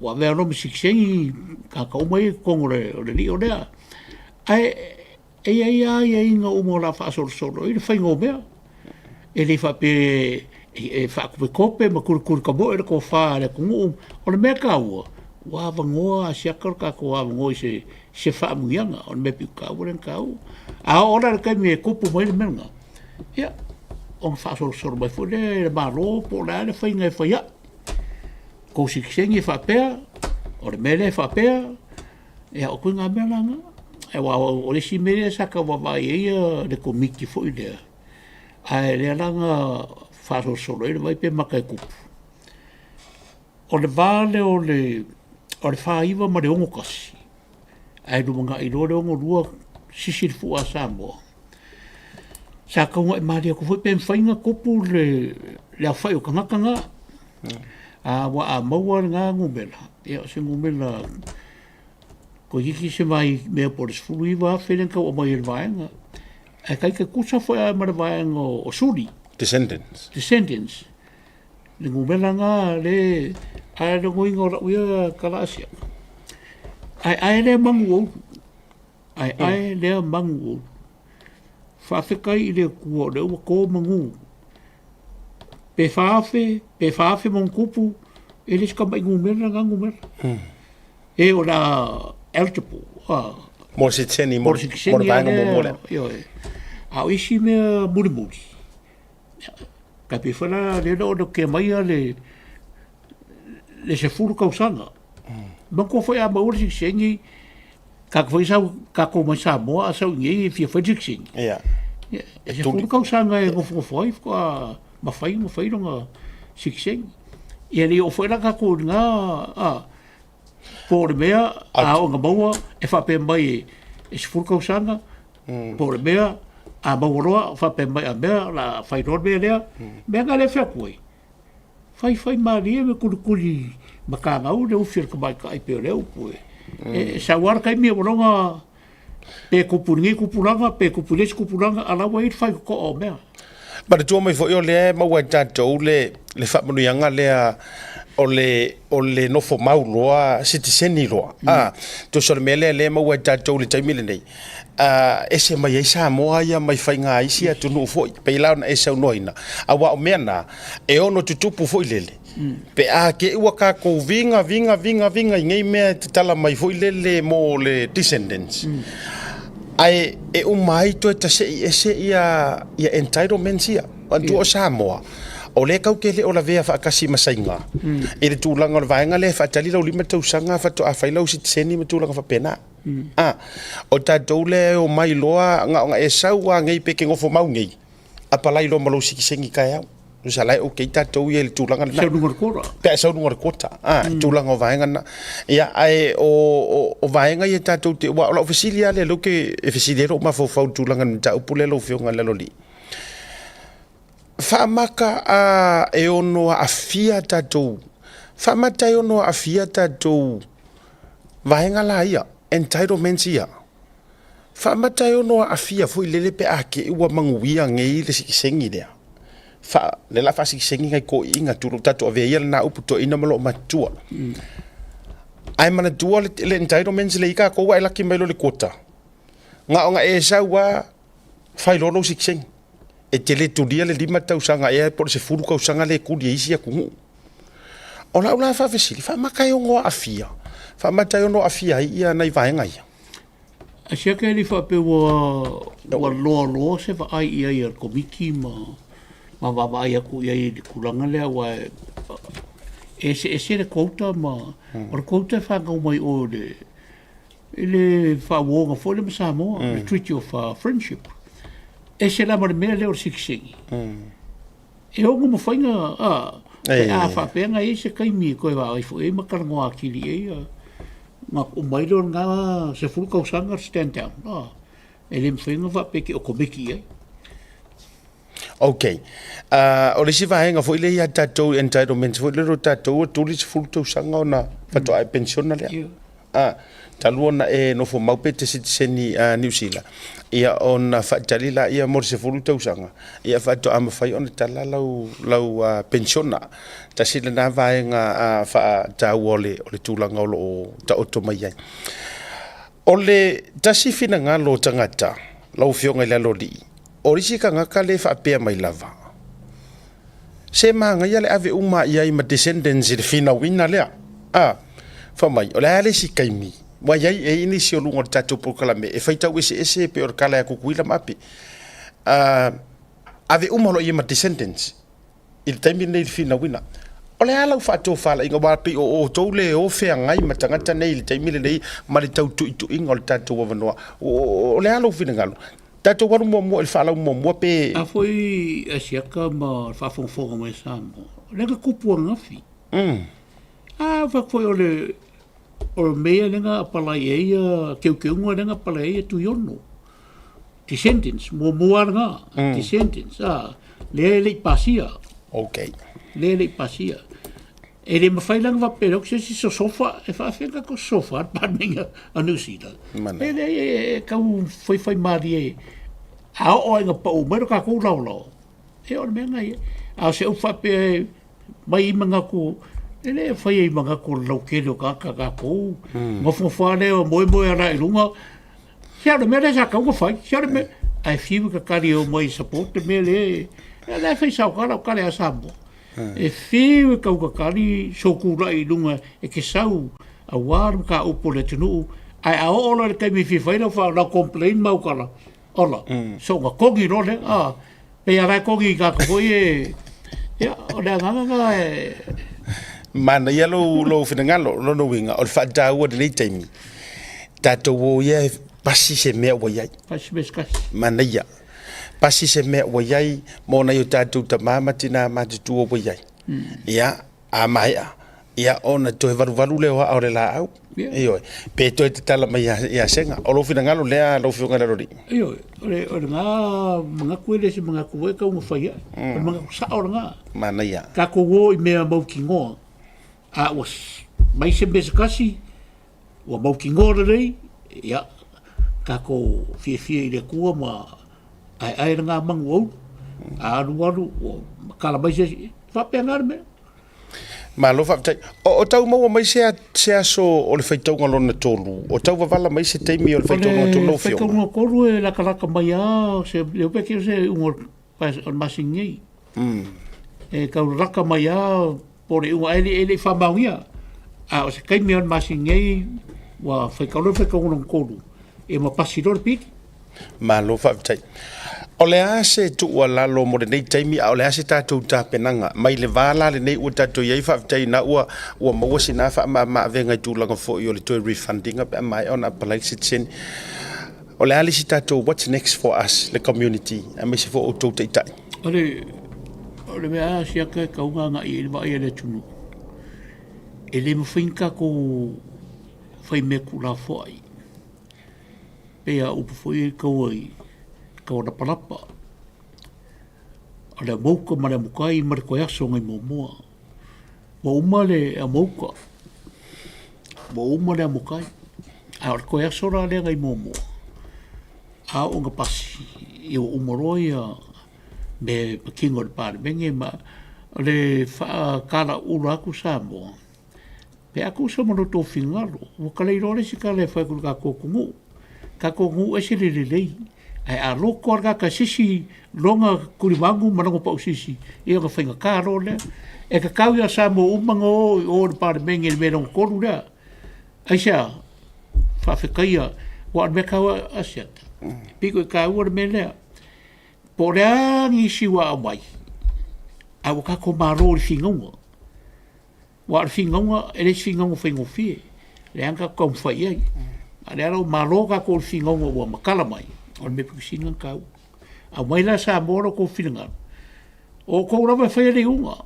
ua avea loa ma sitiseni tagata uma ia i totonu o le lio lea. Ae e i ai lava aiaiga uma o le a faasolosolo ai le faiga o mea. E le faapea e faatopetope ma tulitulitamoe le tofa a le atunuu. O le mea taua, ua avanoa asiata lo tatou avanoa i se faamanuiaga. O le mea pito taua lea ona taua. A oo la i le taimi e tupu mai le mea lena, ia, ona faasolosolo mai foi lea e le Malo po o le a le faiga e fai ai. Tou sitiseni e faapea, o le mea lea e faapea, ia o ituaiga mea la na. Aua o le isi mea lea sa tau vaavaai i ai le Komiti foi lea, ae lea la na faasolosolo ai le vai pe mata e tupu. O le va lea o le 49 ma le 61, ae lumanai loa le 62 sisi le fua a Samoa. Sa taunai malie atu foi pe mafai ona tupu le aofai o tagata na. Aua a maua lena numera, ia o se numera toeitiiti se mai mea po o le 19,000 lea na tau aumai e le vaega. Ae tai tutusa foi lava ma le vaega o suli. Descendants. Descendants. Le numera lena le, ae logoina o lau ia tala asiata. Ae ae lea manu ua ulu. Ae ae lea manu ua ulu. Faafetai i le Atua o lea ua to manu. Pe 4,000, pe 4,000 ma ona tupu, e le o se tamai numera lena numera. E o le a eligible. Mo le sitiseni, mo le vaega muamua lea. Ioe. A o isi mea mulimuli, tai pei foi la lea na ona kea mai le 10 tausaga. Manatua foi a maua le sitiseni, tatou foi sau tatou mai Samoa a sau i inei e fia fai le sitiseni. Ia. E 10 tausaga e nofonofo ai faatoa mafai ona fai lona sitiseni. Ia le i oo foi la tatou i lena po o le mea a oo ina maua e faapea mai e 10 tausaga po o le mea a maua loa faapea mai a mea o le a fai loa le mea lea. Mea na lea e fai atu ai, faifai malie ma kulikuli matagau le ufi a le tamaitai pei o lea upu e e sau lava le taimi ua lona pe tupu i lenei tupulaga pe tupu i le isi tupulaga a o la ua i ai le faitotoa o mea. Manatua mai foi o lea e maua e tatou le le faamanuiaga lea o le o le nofo mau loa sitiseni loa. A, tusa o le mea lea lea e maua e tatou i le taimi lenei, a, ese mai ai Samoa ia mai faiga a isi atunuu foi, pei la ona e saunoaina, aua o mea na, e ono tutupu foi lele, pe a te i ua tatou viga, viga, viga, viga i nei mea e tatala mai foi lele mo le descendants, ae e uma ai toe tasei ese ia entitlements ia. Manatua o Samoa, o lea tatou te le o lavea faatasi ma Saina i le tulaga o le vaega lea e faatali lau 5 tausaga faatoa fai lau sitiseni ma tulaga faapena. A, o tatou lea e omai loa na ona e sau lava nei pe e te nofo mau nei, apalai loa ma lou sitiseni taeao. Tusa la e okay tatou ia i le tulaga lena. Sau luga o le quota. Pe a sau luga o le quota, a, i tulaga o vaega na. Ia, ae o vaega ia tatou te, aua o lau fesili lava lea, lea ou te fesili ai lou mafaufau i le tulaga o le mataupu lea lau Afioga i le Aloalii. Faamata a e ono aafia tatou, faamata e ono aafia tatou vaega la ia, entitlements ia. Faamata e ono aafia foi lele pe a te i ua manuia nei le sitiseni lea. Fa, lea o le a faasitiseni nai toeaiina, tulou, tatou avea ia lena upu toeaina ma loomatutua. Ae manatua le entitlements lea i tatou ae laki mai loa le quota, na ona e sau lava fai loa lou sitiseni. E te le tulia le 5 tausaga ea po o le 10 tausaga lea e tuli e isi atunuu. O lau la faafesili, faamata e ono aafia, faamata e ono aafia ai ia nai vaega ia? Aisea ke le faapea ua loaloa se vaai i ai a le Komiti ma ma vaavaai atu i ai i le tulaga lea aua e eseese le quota ma o le quota e fanau mai o i le i le faauoga foi lea ma Samoa, le Treaty of Friendship. Ese la ma le mea lea o le sitiseni. E ono mafai na, a, pe a faapea na i ai se taimi e toe vaai foi ai ma talanoa atili i ai, ona uma ai lea o lena 10 tausaga le stand down, a, e le mafai ona faapea e te okomeki i ai. Ok. O le isi vaega foi lea ia tatou entitlements foi lea o tatou ua 30 tausaga ona faatoa e penisiona lea. Yeah. A, talu ona e nofo mau pe te sitiseni a Niu Sila, ia ona faatali laia mo le 10 tausaga, ia faatoa mafai ona tala lau, lau uh, penisiona. Tasi lena vaega uh, faataua o le, o le tulaga o lo o taoto mai ai. O le tasi finagalo o tagata, lau Afioga i le Aloalii, o le isi tagata le faapea mai lava, se manaia le ave uma i ai ma descendants i le finauina lea. A, fai mai, o le a le isi taimi, ua i ai e i ai nisi o luga o le tatou polokalame e faitau eseese pei o le tala ia Tutuila ma Ape. A, ave uma loa i ai ma descendants. I le taimi lenei i le finauina. O le a lau faatofalaiga aua pei o outou le o feagai ma tagata nei i le taimi lenei ma le tau tuituiga o le tatou avanoa. O le a lou finagalo? Tatou alu muamua i le faalau muamua pe... A foi Asiata ma le faafogafoga mai a Samoa, o lea na tupu ananafi. A fai atu foi o le o le mea lea na apalai ai ia teuteuga lea na apalai ai ia Tuiono. Descendants, muamua lena, descendants, a, lea e le i pasia. Okay. Lea e le i pasia. E le mafai la ona faapea atu se isi sosofa, e faafefea ona tatou sosofa le Palemene a Niu Sila. E leai, e tau faifai malie, a oo lava ina pau mai lo tatou laolao, e o le mea lena e i ai. A o se upu faapea e mai i manatu, e le faia i manatu o le lautele o tagata tatou, nofonofo lava lea moemoe ala i luga, Se o le mea lea sa tatau ona fai, se o le mea, ae fiu e tatali e omai e support le mea lea, e la e fai sao lau tala ia Samoa. E fiu e tau tatali sotulai i luga e te sau aua le mataupu o le atunuu, ae a oo loa i le taimi e fia fai lau lau complain ma au tala, ola, soona kogi loa lea, a, pei lava la e kogi i tagata foi ia, ia, o le agaga lena e... Manaia lou, lou finagalo, lona uiga, o le faataua i lenei taimi, tatou o ia e pasi se mea ua i ai. Pasi mea se kasi. Manaia. Pasi se mea ua i ai mo nai o tatou tama ma tina matutua ua i ai. Ia, a maea, ia ona toe valuvalu lea o aa o le laau. Yeah. Ioe. Pe toe tatala mai ia, ia Sega. O lou finagalo lea lau Afioga i le Aloalii. Ioe, o le, o lena manatu e le o se manatu foi e tau ona fai ae. O le manatu sao lena. Manaia. Tatou o i mea mautinoa, a ua mai se mea se tasi, ua mautinoa lelei, ia, tatou fiafia i le Atua ma aeae lena manu aulu, a alu alu ua matala mai se isi, e faapena le mea. Malo faafetai. O, o tau maua mai se, se aso o le faitauga lona tolu? O tau wavala mai se taimi o le faitauga lona tolu lau afioga? O le faitauga lona tolu e latalata mai lava, se, lea pe o se iuga o le masina nei. E tau lalata mai lava po o le iuga, ae le i faamaonia. A o se taimi o le masina nei, ua faitau loa le faitauga lona tolu, ia ma pasi loa le pili. Malo faafetai. O le a se tuualalo mo lenei taimi, a o le a se tatou tapenaga mai le va la lenei ua tatou i ai? Faafetai na ua ua maua sina faamamaavega i tulaga foi o le toe refund ina pe a maea ona apply le citizen. O le a le isi tatou, what's next for us, le community, aemaise foi outou taitai? O le, o le mea lava siaka e tau agai i ai le vaai a le atunuu, e le mafai ona tatou fai mea tuulafoai. Pei a upu foi ia i taua i taua lapalapa, o le amouka ma le amokai ma le toe aso nai muamua. Ua uma le amouka, ua uma le amokai, a o le toe aso la lea nai muamua, a oo ina pasi, ia ua uma loa ia mea e patino i le Palemene ma o le faatalaula atu Samoa, Pe a tusa ma lo outou finagalo, ua ta le iloa le isi tala e fai atu i le tatou atunuu. Tatou atunuu ese le lelei, ae a loto lava le tagata i se isi lona tulimagu ma lona pausisi, ia ona faigata loa lea. E tatau ia Samoa uma ona o i o i le Palemene i le mea lona tolu lea. Aisea? Faafetaia, aua o le mea taua Asiata, pito i taua le mea lea. Po o le a nisi ua aumai, Ae ua tatou malo i le finauga. Aua o le finauga, e le se finauga faigofie, lea na tatou taumafai i ai. A o lea la ua malo tatou i le finauga ua matala mai, o le mea pito sili lena ona taua. Aumai la Samoa lo outou finagalo, o outou lava e faia le iuga.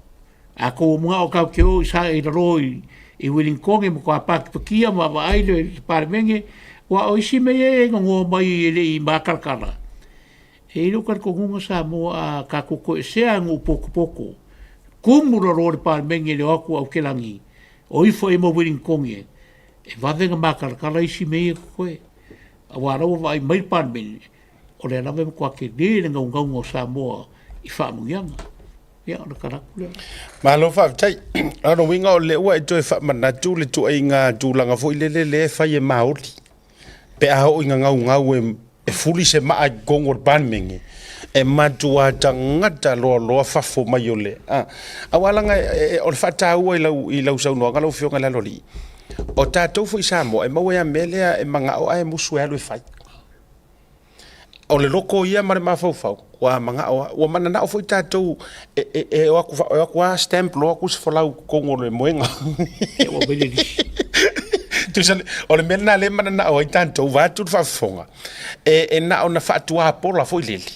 A outou manao tatou te o i lalo i Ueligitone e matua patipatia ma vaavaai le Palemene, aua o isi mea ia e nonoa mai e le i matalatala, e i ai lou talitonuga Samoa a tatou toesea lava i nuu potopoto, tumu lalo o le Palemene i le o atu o Aukelagi o ifo i ai ma Ueligitone, e vave ona matalatala isi mea ia e totoe. Aua o la e ua vaai mai le Palemene, o lea lava e matua tele le naunauga o Samoa i faamanuiaga. Ia, o le tala atu lea. Malo faafetai. O lona uiga o lea ua e toe faamanatu le ituaiga tulaga foi lele lea e fai e Maori pe a oo ina gaugau e fuli se maa i totonu o le Palemene, e matua tagata loaloa fafo mai o le... A, aua leaga o le faataua i lau saunoaga lau Afioga i le Aloalii, o tatou foi i Samoa e maua ai lava mea lea e manao ae musu e alu e fai. O le loko ia ma le mafaufau, ua manao lava, ua mananao foi tatou e o atu lava stamp loa atu se folau i totonu o le moega. Tusa, o le mea lena lea e mananao ai tatou, vaeatu le faafofoga, e na ona faatuapola foi lele,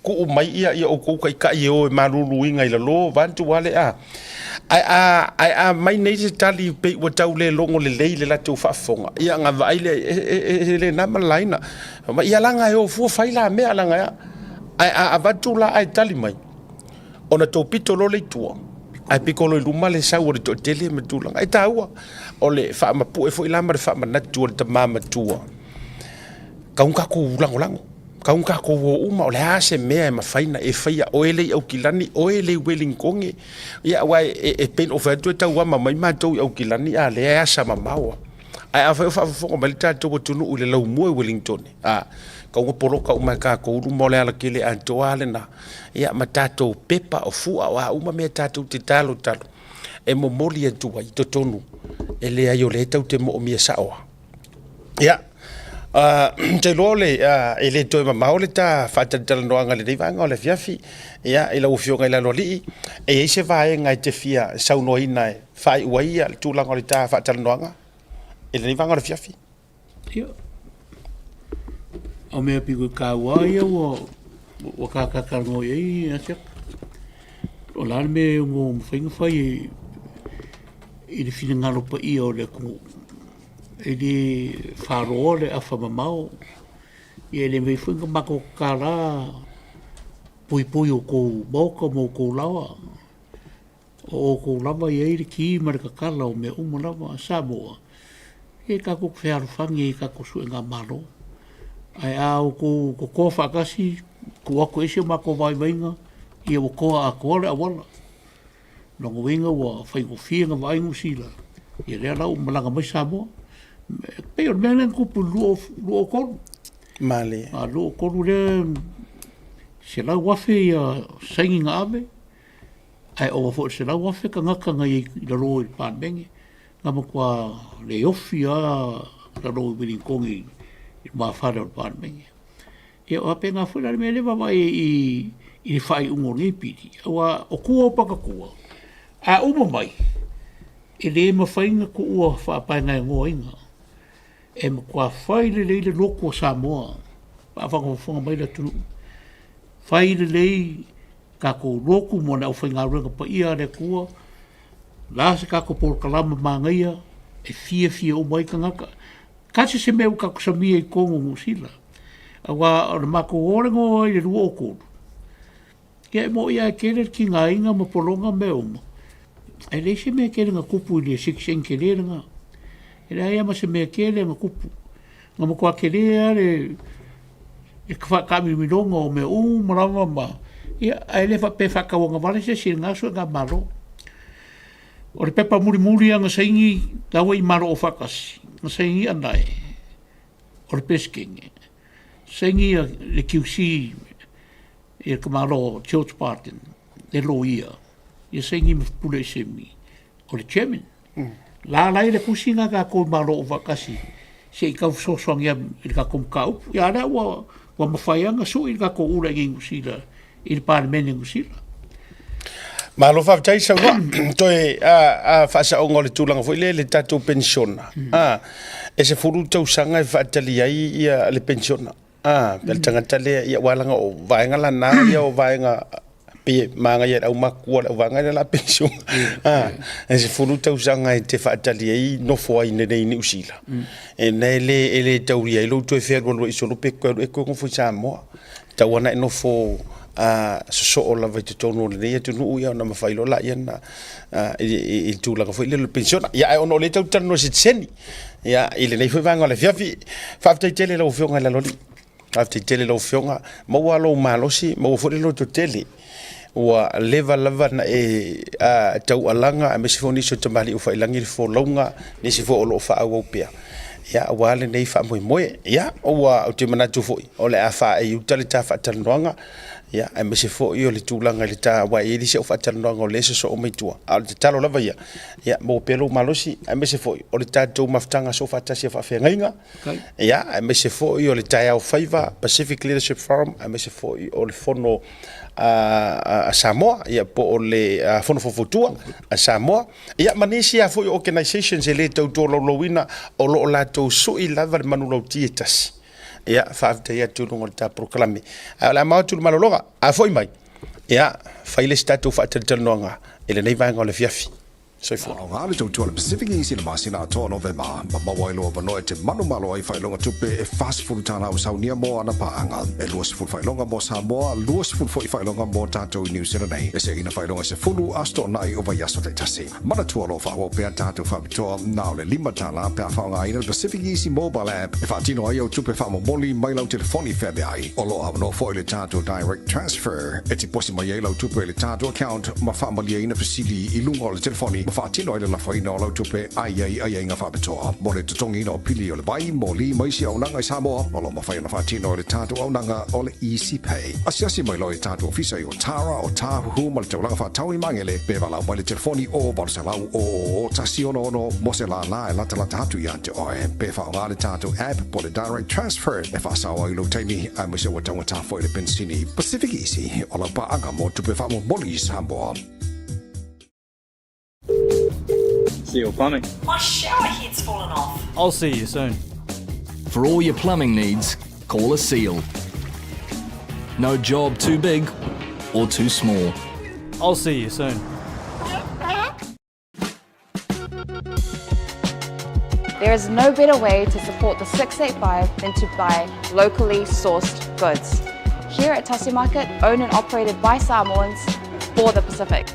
tuu mai ia outou taitai e o e maluluina i lalo, vaeatu lava le a. Ae a, ae a aumai nei se tali pei ua tau le logo lelei i le latou faafofoga, ia ona vaai lea, e le na ma le laina. Ia leaga e o fua fai la mea leaga e a. Ae a avatu la ae tali mai, ona tou pito loa lea i tua, ae pito loa i luma le sau a le toatele ma tulaga. E taua, o le faamapue foi la ma le faamanatu a le tama matua, tau ina tatou lagolago, tau ina tatou o uma, o le a se mea e mafai ona e faia, oe le i Aukilani, oe le i Ueligitone, ia aua e pei ona ou fai atu e tauama mai matou i Aukilani a o lea e asa mamao lava. Ae afai o faafofoga mai le tatou atunuu i le laumua i Ueligitone, a, tau ina poloka uma e tatou luma o le alatele atoa lava lena, ia ma tatou pepa, o fua, o a uma mea tatou te talotalo e momoli atu ai i totonu, e leai o lea tatou te moomia sao lava. Ia, ou te iloa e le toe mamao le ta faatalatalanoaga i lenei vaega o le afiafi. Ia, i lau Afioga i le Aloalii, e i ai se vaega e te fia saunoaina e faaiu ai le tulaga o le ta faatalanoaga i lenei vaega o le afiafi? Ia, o mea pito i taua ia ua ta talatalanoa i ai Asiata. O le a le mea e ono mafai ona fai i le finagalo paia o le atunuu? E le faloa le afa mamao, ia e le mafai foi ona matou tatala puipui o outou maota ma outou laoa. O outou lava e i ai le ki ma le tatala o mea uma lava. Samoa, ia tatou te fealofani ai i tatou suega Malo. Ae a outou totoa faatasi, tuu atu i ai si o matou vaivaiga, ia ua toa atoa le auala. Lona uiga ua faigofie ona vaai Niu Sila, ia lea la ua malaga mai Samoa. E pei o le mea lea na tupu i le 2003. Malie. A 2003 lea, 100,000 saini na ave, ae ova foi i le 100,000 tagata na i ai i lalo i le Palemene, na matua le ofi lava lalo i Ueligitone i le lumafale o le Palemene. Ia faapena foi la le mea lea e vaavaai i i le faaiuga o lenei pili, aua o tua o patatua, a uma mai, e le mafai ona tuua faapaegaegoaina. E matua fai lelei le lotu o Samoa, faafogafoga mai le atunuu, fai lelei tatou lotu mo le aufaigaluega paia a le Atua, o le a se tatou polokalama manaia e fiafia uma ai tagata. Tasi se mea ua tatou samia i totonu o Niu Sila, aua o le matou o lea na o ai i le 2003, ia e moni lava e tele le tigaina ma pologa ma mea uma, ae leai se mea tele na tupu i le sitiseni tele lena. E leai lava ma se mea tele na tupu. Na matua tele lava le faataamilomiloga o mea uma lava ma, ia, ae le faapea e faatauagavale se isi i lena suigamalo. O le pepa mulimuli lava na saini la ua i Malo Aufaatasi, na saini Anae o le Peresetene, saini le QC ia le tamaloa George Barton, le loia, ia saini ma Pule Semi o le chairman. La la i le tusi na tatou i Malo Aufaatasi se i tau fesoasoani i le tatou mataupu. Ia a lea ua mafai lava ona sui le tatou ula i inei i Niu Sila i le Palemene o Niu Sila. Malo faafetai saunoa. Toe faasaoga o le tulaga foi lea i le tatou penisiona, e 10 tausaga e faatali ai ia le penisiona. Pe le tagata lea, ia aua leaga o vaega lana ia o vaega pei e magaia i le aumakua le auvaega lea la penisiona. E 10 tausaga e te faatali ai nofo ai nei i Niu Sila. E le e le taulia ai lou toe fealualuai solo pe toe alu e toe nofo i Samoa. Tau ana e nofo sosoo lava i totonu o lenei atunuu ia ona mafai loa laia ona i le tulaga foi lea o le penisiona. Ia ae ona o lea tatou te talanoa i sitiseni ia i lenei foi vaega o le afiafi. Faafetai tele i lau Afioga i Laloalii. Faafetai tele i lau Afioga. Maua lou malosi, maua foi le lototele. Ua leva lava ona e taualaga aemaise foi o nisi o tamalii ua faiilagi le folauga, nisi foi o lo o faaauau pea ia aua lenei faamoemoe. Ia ua ou te manatu foi o le a faaei uta le ta faatalanoaga, ia aemaise foi o le tulaga i le ta, aua e i ai le isi au faatalanoaga o lea e sosoo mai tua. A o le tatalo lava ia, ia maua pea lou malosi, aemaise foi o le tatou mafutaga soofaatasi a faafeagaiga, ia aemaise foi o le taeao faiva Pacific Leadership Forum, aemaise foi o le fono a Samoa, ia po o le Fono Faufautua a Samoa, ia ma nisi lava foi o organizations e le tau tolaulauina o lo o latou sui lava le manulauti e tasi. Ia, faafetai atu i luga o le ta polokalame. Ae o le a mao atu i le malologa, a foi mai, ia, fai le isi tatou faatalatalanoaga i lenei vaega o le afiafi. Soifua. Aoga le tautua a le Pacific Easy i le masina atoa o Novema, ma maua ai lou avanoa e te manumalo ai faailoga tupe e $40 ua saunia mo ana paaga, e 20 faailoga mo Samoa, 20 foi faailoga mo tatou i New Zealand nei. E seina faailoga e 10 aso toonai o vaiaso taitasi. Manatua o lo o faaauau pea tatou faapitoa na o le $5 pe a faaaogaina le Pacific Easy Mobile App e faatino ai au tupe faamomoli mai lau telefoni feaveai. O lo o avanoa foi le tatou Direct Transfer e tiposi mai ai lau tupe i le tatou account ma faamalieina fesili i luga o le telefoni ma faatino ai le lafoina o lau tupe a i ai aiaiga faapitoa mo le totogiina o pili o le vai, moli ma isi auaunaga i Samoa. O lo o mafai ona faatino e le tatou auaunaga o le Easy Pay. Asiasi mai loa i tatou ofisa i Otara, Otāhuhu ma le taulaga faatau i Magele pe valaau mai le telefoni o 800 000 166 mo se lālā e latalata atu ia te oe. Pe faaaoga le tatou app po o le Direct Transfer e faasao ai lou taimi aemaise ua taugata foi le penisini. Pacific Easy, o lau paaga mo tupe faamomoli i Samoa. Seal Plumbing. My shower head's fallen off. I'll see you soon. For all your plumbing needs, call a seal. No job too big or too small. I'll see you soon. There is no better way to support the 685 than to buy locally sourced goods. Here at Tasi Market, owned and operated by Samoans for the Pacific.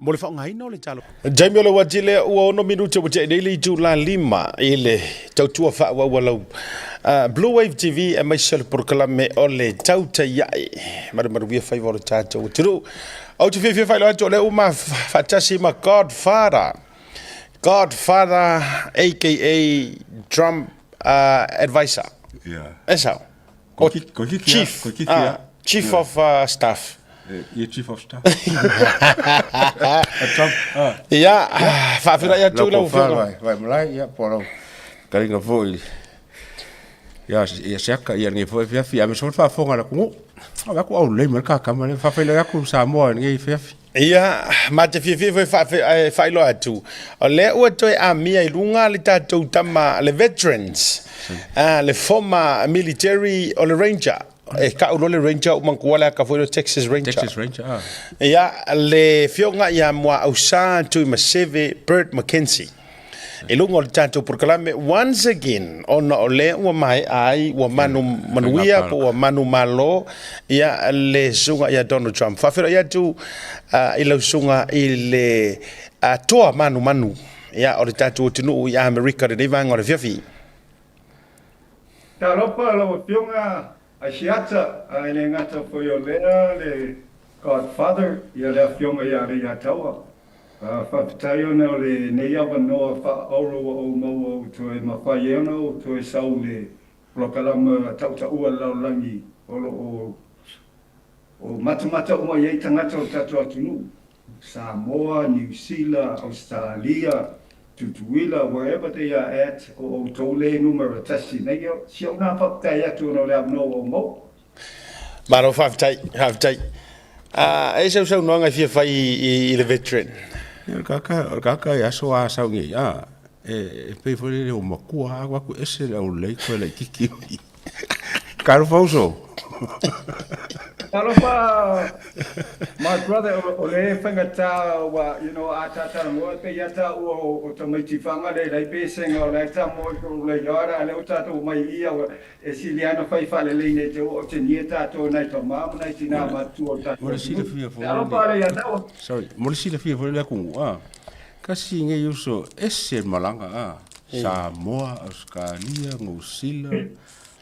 Mo le faaaogaina o le talo. Taimi o le uati lea ua ono minute ua tea nei le itula lima i le tautua faaauau a lau Blue Wave TV aemaise o le polokalame o le Tautaia'i Malumaluia Faiva o le tatou atunuu. Ou te fiafia faailoa atu o lea ua ma faatasi ma Godfather. Godfather aka Trump Advisor. Yeah. E sao? Ko ki, ko ki Chief, ko ki Chief of Staff. Ia Chief of Staff. Trump. Ia, faafeiloai atu lau Afioga. Vai malai, ia, po lau kalinga foi. Ia, ia siaka, ia lenei foi afiafi. Aemaise foi le faafofoga a le atunuu. Ave atu au lelei ma le kakama lea. Faafeiloai atu Samoa i lenei afiafi. Ia, ma te fiafia foi e faailoa atu, o lea ua toe amia i luga le tatou tama, le veterans, le former military o le Ranger. E kau loa le Ranger ou manatua le aka foi lea o Texas Ranger. Texas Ranger, ah. Ia, le afioga ia Muaausa Tuimaseve Bert McKenzie. I luga o le tatou polokalame once again ona o lea ua maea ai ua manu manuia po ua manu malo ia le susuga ia Donald Trump. Faafeiloai atu i lau susuga i le toa manumanu ia o le tatou atunuu i Amerika i lenei vaega o le afiafi. Talofa lau Afioga Asiata, a e le gata foi o lea le Godfather ia le Afioga ia Leiataua. Faafetai ona o lenei avanoa faaauuro ua ou maua ua toe mafai ai ona ou toe sau i le polokalama tautaua a le lalolagi o lo o matamata uma i ai tagata o le tatou atunuu, Samoa, Niu Sila, Ausetalia, Tutuila, wherever they are at, o outou le numera tasi nei. Si au na faafetai atu ona o le avanoa ua ou maua. Malo faafetai, faafetai. Ah, e sau saunoaga e fia fai i, i le veteran. Ia, o le kaka, o le kaka e aso a sau nei, a, e, e pei foi lele o matua, a aku ese le au lei koe laititi. Talofa uso. Talofa, my brother, o le faigata ua, you know, a ta talanoa e pei a taua o tamaiti Fagalele ai pe senga o la e tamo i kou le yard a lea ua tatou omai i ia e sili lava ona fai faalelei nei te ua otegia tatou e nai tama ma nai tina matutua o le tatou Mo le atunuu. silafia foi Talofa le le ia taua. Sorry, mo le silafia foi le atunuu, a, kasi nei uso ese malaga, a, Samoa, Ausetalia, Niu Sila,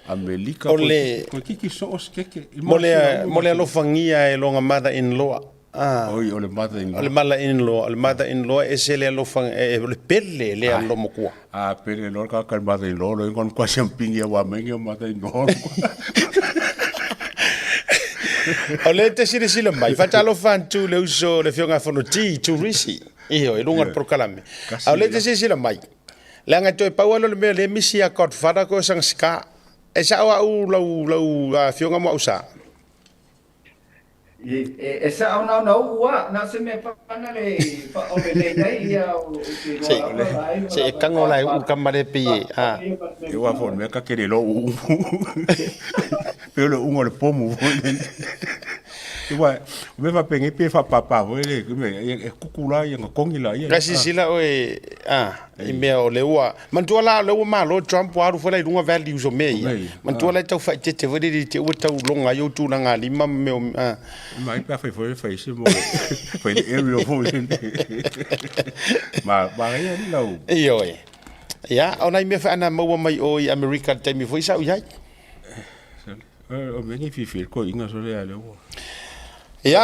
Amelika, O le koe kiki soo se keke. I mo le masina uma mo le masina. alofagia e lona mother in law. Ah. Oi, o le mother in O le law. mother in law, o le mother in law e ese le alofa e o le pele lea Ai. lo matua. A pele loa le kaka le mother in law lo ingon kwa siampingi a wa mengi o mother in law. O le te silasila mai, faatalofa atu le uso le Afioga a Fonoti, Turisi, ioe, i luga o le polokalame. A o le te silasila mai, leaga e toe pau lava lea o le mea o lea e misi ia Godfather koe o sana scar. E sao au lau lau afioga mo au sa. E sao na ona uu a, na o se mea pana le faaolelei ai ia o te iloa lava la ai Se e kago la e uu kama le pei e a. E ua foi mea ka kele lo uu. Pe o le uga o le pomu foi lele. Ua o mea faapena pe faapapa foi le e kuku la ia na kongi la ia. Ka silasila oe a i mea o le ua manatua la o lea ua malo Trump ua alu foi la i luga values o mea ia. Manatua la e tau faaeteete foi lele i te i ua tau loga ai ou tulaga lima ma mea o a. Mai pe a fai foi fai se mo fai le aerial foi lele. Ma ma ia ni lau. Ioe. Ia, o nai mea foi ana maua mai o i Amerika i le taimi foi sa ou i ai. O mea nei fiafia ai le toeaina sole a lea ua. Ia,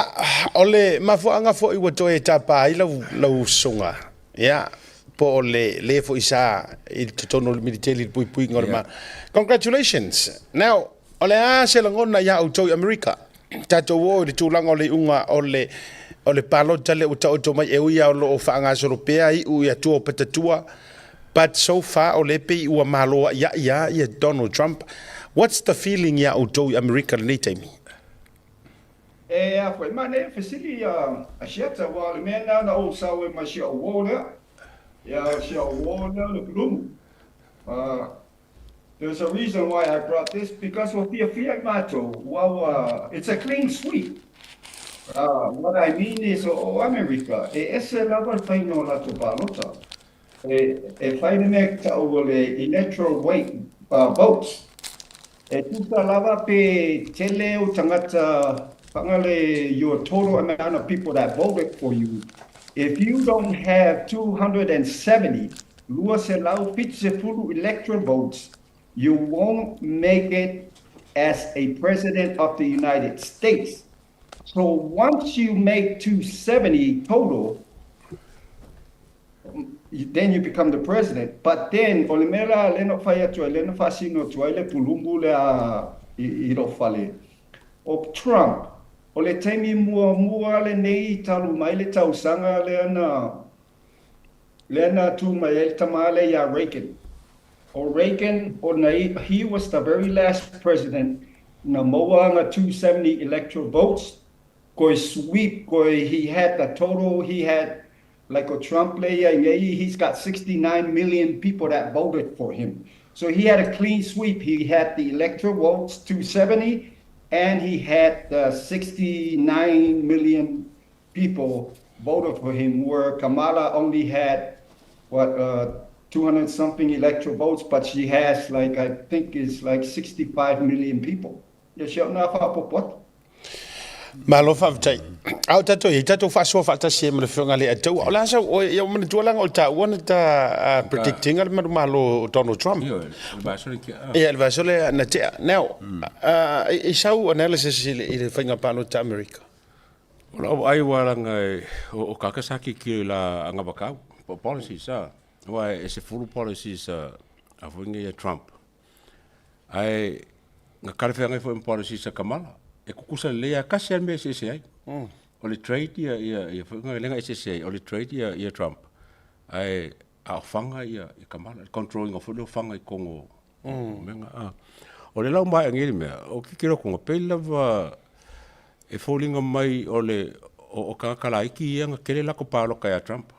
o le mafuaaga foi ua toe tapa ai lau, lau usuga, ia, po o le le foi sa i totonu o le militeli i le puipuiga o le ma. Congratulations! Now, o le a se lagona iā outou i Amerika? Tatou o i le tulaga o le iuga o le, o le palota lea ua taoto mai e ui lava o lo o faagasolo pea iu i atua o patatua, But so far o lea pei ua malo a'ia'i a ia Donald Trump. What's the feeling iā outou i Amerika lenei taimi? E a koe, manaia fesili a Asiata, aua o le mea lena na ou sau ai ma si au uo lea. Ia, o si au uo lea o le pulumu. There's a reason why I brought this, because ua fiafia i matou, ua ua, it's a clean sweep. What I mean is, o Amerika, e ese lava le faiga o latou palota. E fai le mea e tau o le electoral weight votes. E tusa lava pe tele ou tagata whangale your total amount of people that voted for you. If you don't have 270, 270 electoral votes, you won't make it as a president of the United States. So once you make 270 total, then you become the president. But then, o le mea la lea na ou fai atu ai, lea na faasino atu ai le pulumu lea i lou fale, o Trump, o le taimi muamua lenei talu mai le tausaga lea na, lea na tu mai ai le tama lea ia Reagan. O Reagan, o na, he was the very last president na maua ana 270 electoral votes, Koe sweep koe he had the total he had like o Trump lea ia i nei he's got 69 million people that voted for him so he had a clean sweep he had the electoral votes 270 and he had the 69 million people voted for him where Kamala only had what uh 200 something electoral votes but she has like I think is like 65 million people Ia si au na faaopoopo atu. Malo faafetai. A o tatou i ai tatou faasoa faatasi ai ma le Afioga a le Ataua. O le a sau oe, ia ua manatua leaga o le taua na ta predict ina le manumalo o Donald Trump. Ioe, le vaiaso lea na tea. Ia, le vaiaso lea na tea. Now, i sau analysis i le faiga palota a Amerika? O lau vaai aua leaga o tagata sa tilotilo i la agavakau po o policies a, aua e 10 policies a foi nei a Trump, ae na talafeagai foi ma policies a Kamala, e tutusa lelei lava, e tasi lava le mea e eseese ai, o le trade ia foi lea na eseese ai, o le trade ia Trump, ae a o fana ia Kamala, le control ina foi lea o fana i totonu o mea na. O le lau maea nei le mea, o le tilotilo atu, pei lava e foliga mai o le o tagata laiti ia na tele latou palota ia Trump.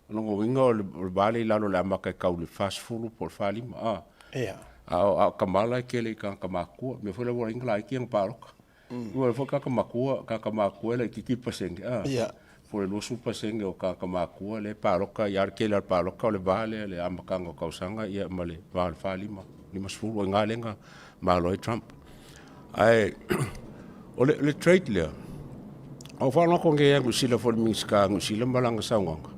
O lona uiga o le va lea i lalo o le amata e tau i le 40 po o le 45 a. A o Kamala e tele i tagata matutua, mea foi lea ua ala ai ona laiti ana palota. Ua foi tagata matua, tagata matua e laitiiti le pasene a. Po o le 20% o tagata matua lea e palota, ia a o le tele lava o le palota o le va lea i le amataga o tausaga ia ma le va o le 45, 50, o i ina lea na malo ai Trump. Ae o le trade lea, a ou faalogo atu nei ia Niu Sila foi i le Minisita a Niu Sila ma lana saunoaga,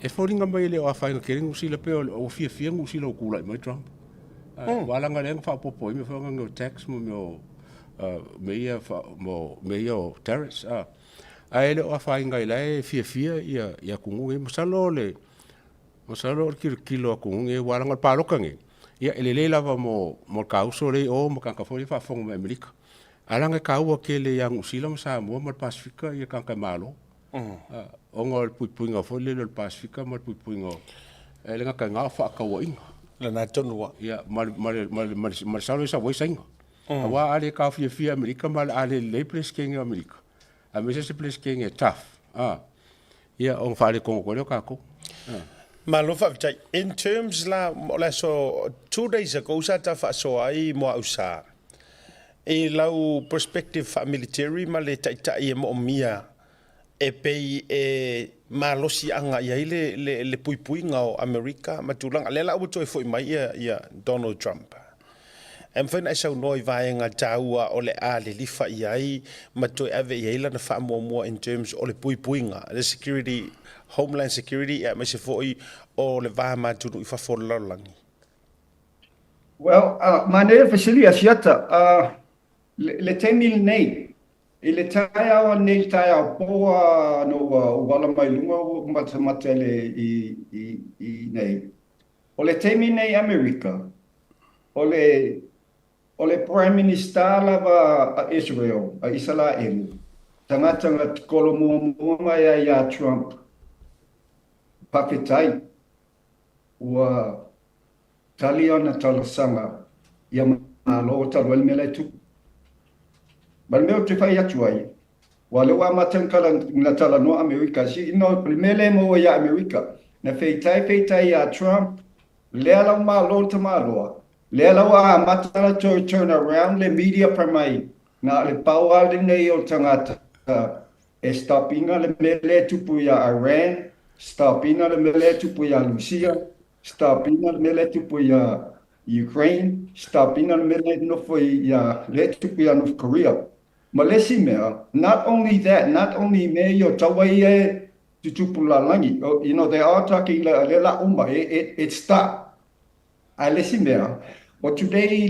e foliga mai e le o afaina tele Niu Sila pei ua fiafia Niu Sila ua tulai mai Trump. Aua leaga lea na faaopoopo ai mea foi nei o tax ma mea o mea ia mea ia o tariffs a. Ae le o afaina ai la e fiafia ia atunuu nei. Masalo o le masalo o le tilotilo a atunuu nei aua leaga o le palota nei, ia e lelei lava mo le causo lea i o ma tagata foi ia e faafofoga mai Amerika. Ae leaga e taua tele ia Niu Sila ma Samoa ma le Pasefika ia tagata e malo. Ona o le puipuiga foi lele o le Pasefika ma le puipuiga o, e le gata i lena o fefaatauaiga. Lena tonu lava. Ia, ma le sao lea e sau ai Saina. Aua a le taofiofia e Amerika ma a le lelei Peresetene o Amerika, aemaise se Peresetene e tough, ia ona faaletonu atu ai lea o tatou. Malo faafetai. In terms la, o le aso 2 days ago sa ta faasoa ai Muausa i lau perspective faa-military ma le taitai e moomia e pei e malosiaga i ai le puipuiga o Amerika ma tulaga. Lea la ua toe foi mai ia Donald Trump. E mafai ona e saunoa i vaega taua o le a lilifa i ai ma toe ave i ai lana faamuamua in terms o le puipuiga, le security, homeland security, aemaise foi o le va ma atunuu i fafo o le lalolagi? Well, manaia le fesili a Siata. Le taimi lenei, i le taeao nei, le taeao pō na ua ala mai luga ua matamata i nei. O le taimi nei Amerika, o le Prime Minister lava a Israel, a Isaraelu, tagata na kolo muamua mai ai iā Trump, faafetai ua tali ana talosaga ia Malo talu ai le mea la e tupu. Ma le mea ou te fai atu ai, ua lea ua amata ona talanoa Amerika, no, le mea lea e maua iā Amerika, na feitai feitai iā Trump, lea la ua malo le tamaloa, lea la ua amata ona toe turn around le media fai mai, na o le pau lava lenei o le tagata e stop ina le mea lea e tupu iā Iran, stop ina le mea lea e tupu iā Rusia, stop ina le mea lea e tupu iā Ukraine, stop ina le mea lea e nofo iā, lea e tupu iā North Korea. Ma le isi mea, not only that, not only mea ia o taua ia e tutupu lalagi, they are talking lea la uma, it stop. Ae le isi mea, o today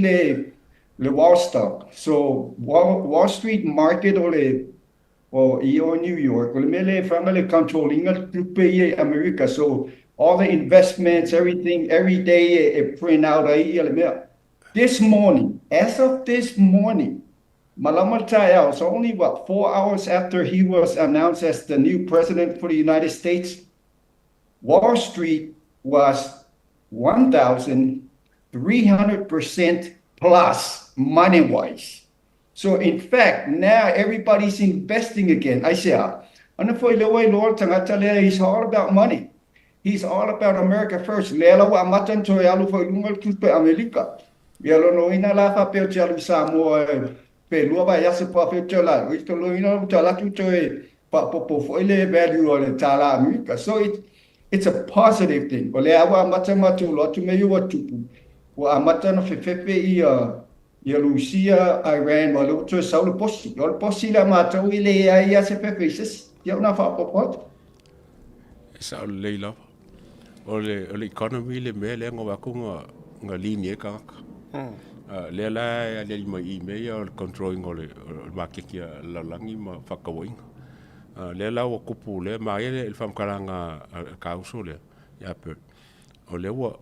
le Wall Stock, so Wall Street market o le o i o New York, o le mea lea e faga le control ina le tupe ia i America. So all the investments, everything, every day e print out ai ia le mea. This morning, as of this morning, malama le taeao, so only what, 4 hours after he was announced as the new president for the United States, Wall Street was 1,300% plus money-wise. So in fact, now everybody's investing again. I say, ana foi le ua iloa le tagata lea, he's all about money. He's all about America first. Lea la ua amata ona toe alu foi i luga le tupe Amerika. Ia lona uiga la faapea ou te alu i Samoa pe lua vaiaso po o afea ou te ola ai. O lona uiga ou te alu atu toe faaopoopo foi le value o le tālā Amerika. So it's a positive thing. O lea ua amata matou iloa atu mea ia ua tupu. Ua amata ona fefefe ia Rusia, Iran, ua lea ua toe sau le posi. O le posi lea matou e leai lava se fefe i se isi. Ia ona faaopoopo atu. E sao lelei lava. O le economy le mea lea na o atu na lini ai tagata. Lea la e aliali mai i i mea ia o le control ina o le maketi a le lalolagi ma faatauaiga. Lea la ua tupu lea manaia le faamatalaga a le ta uso lea ia Bert, o lea ua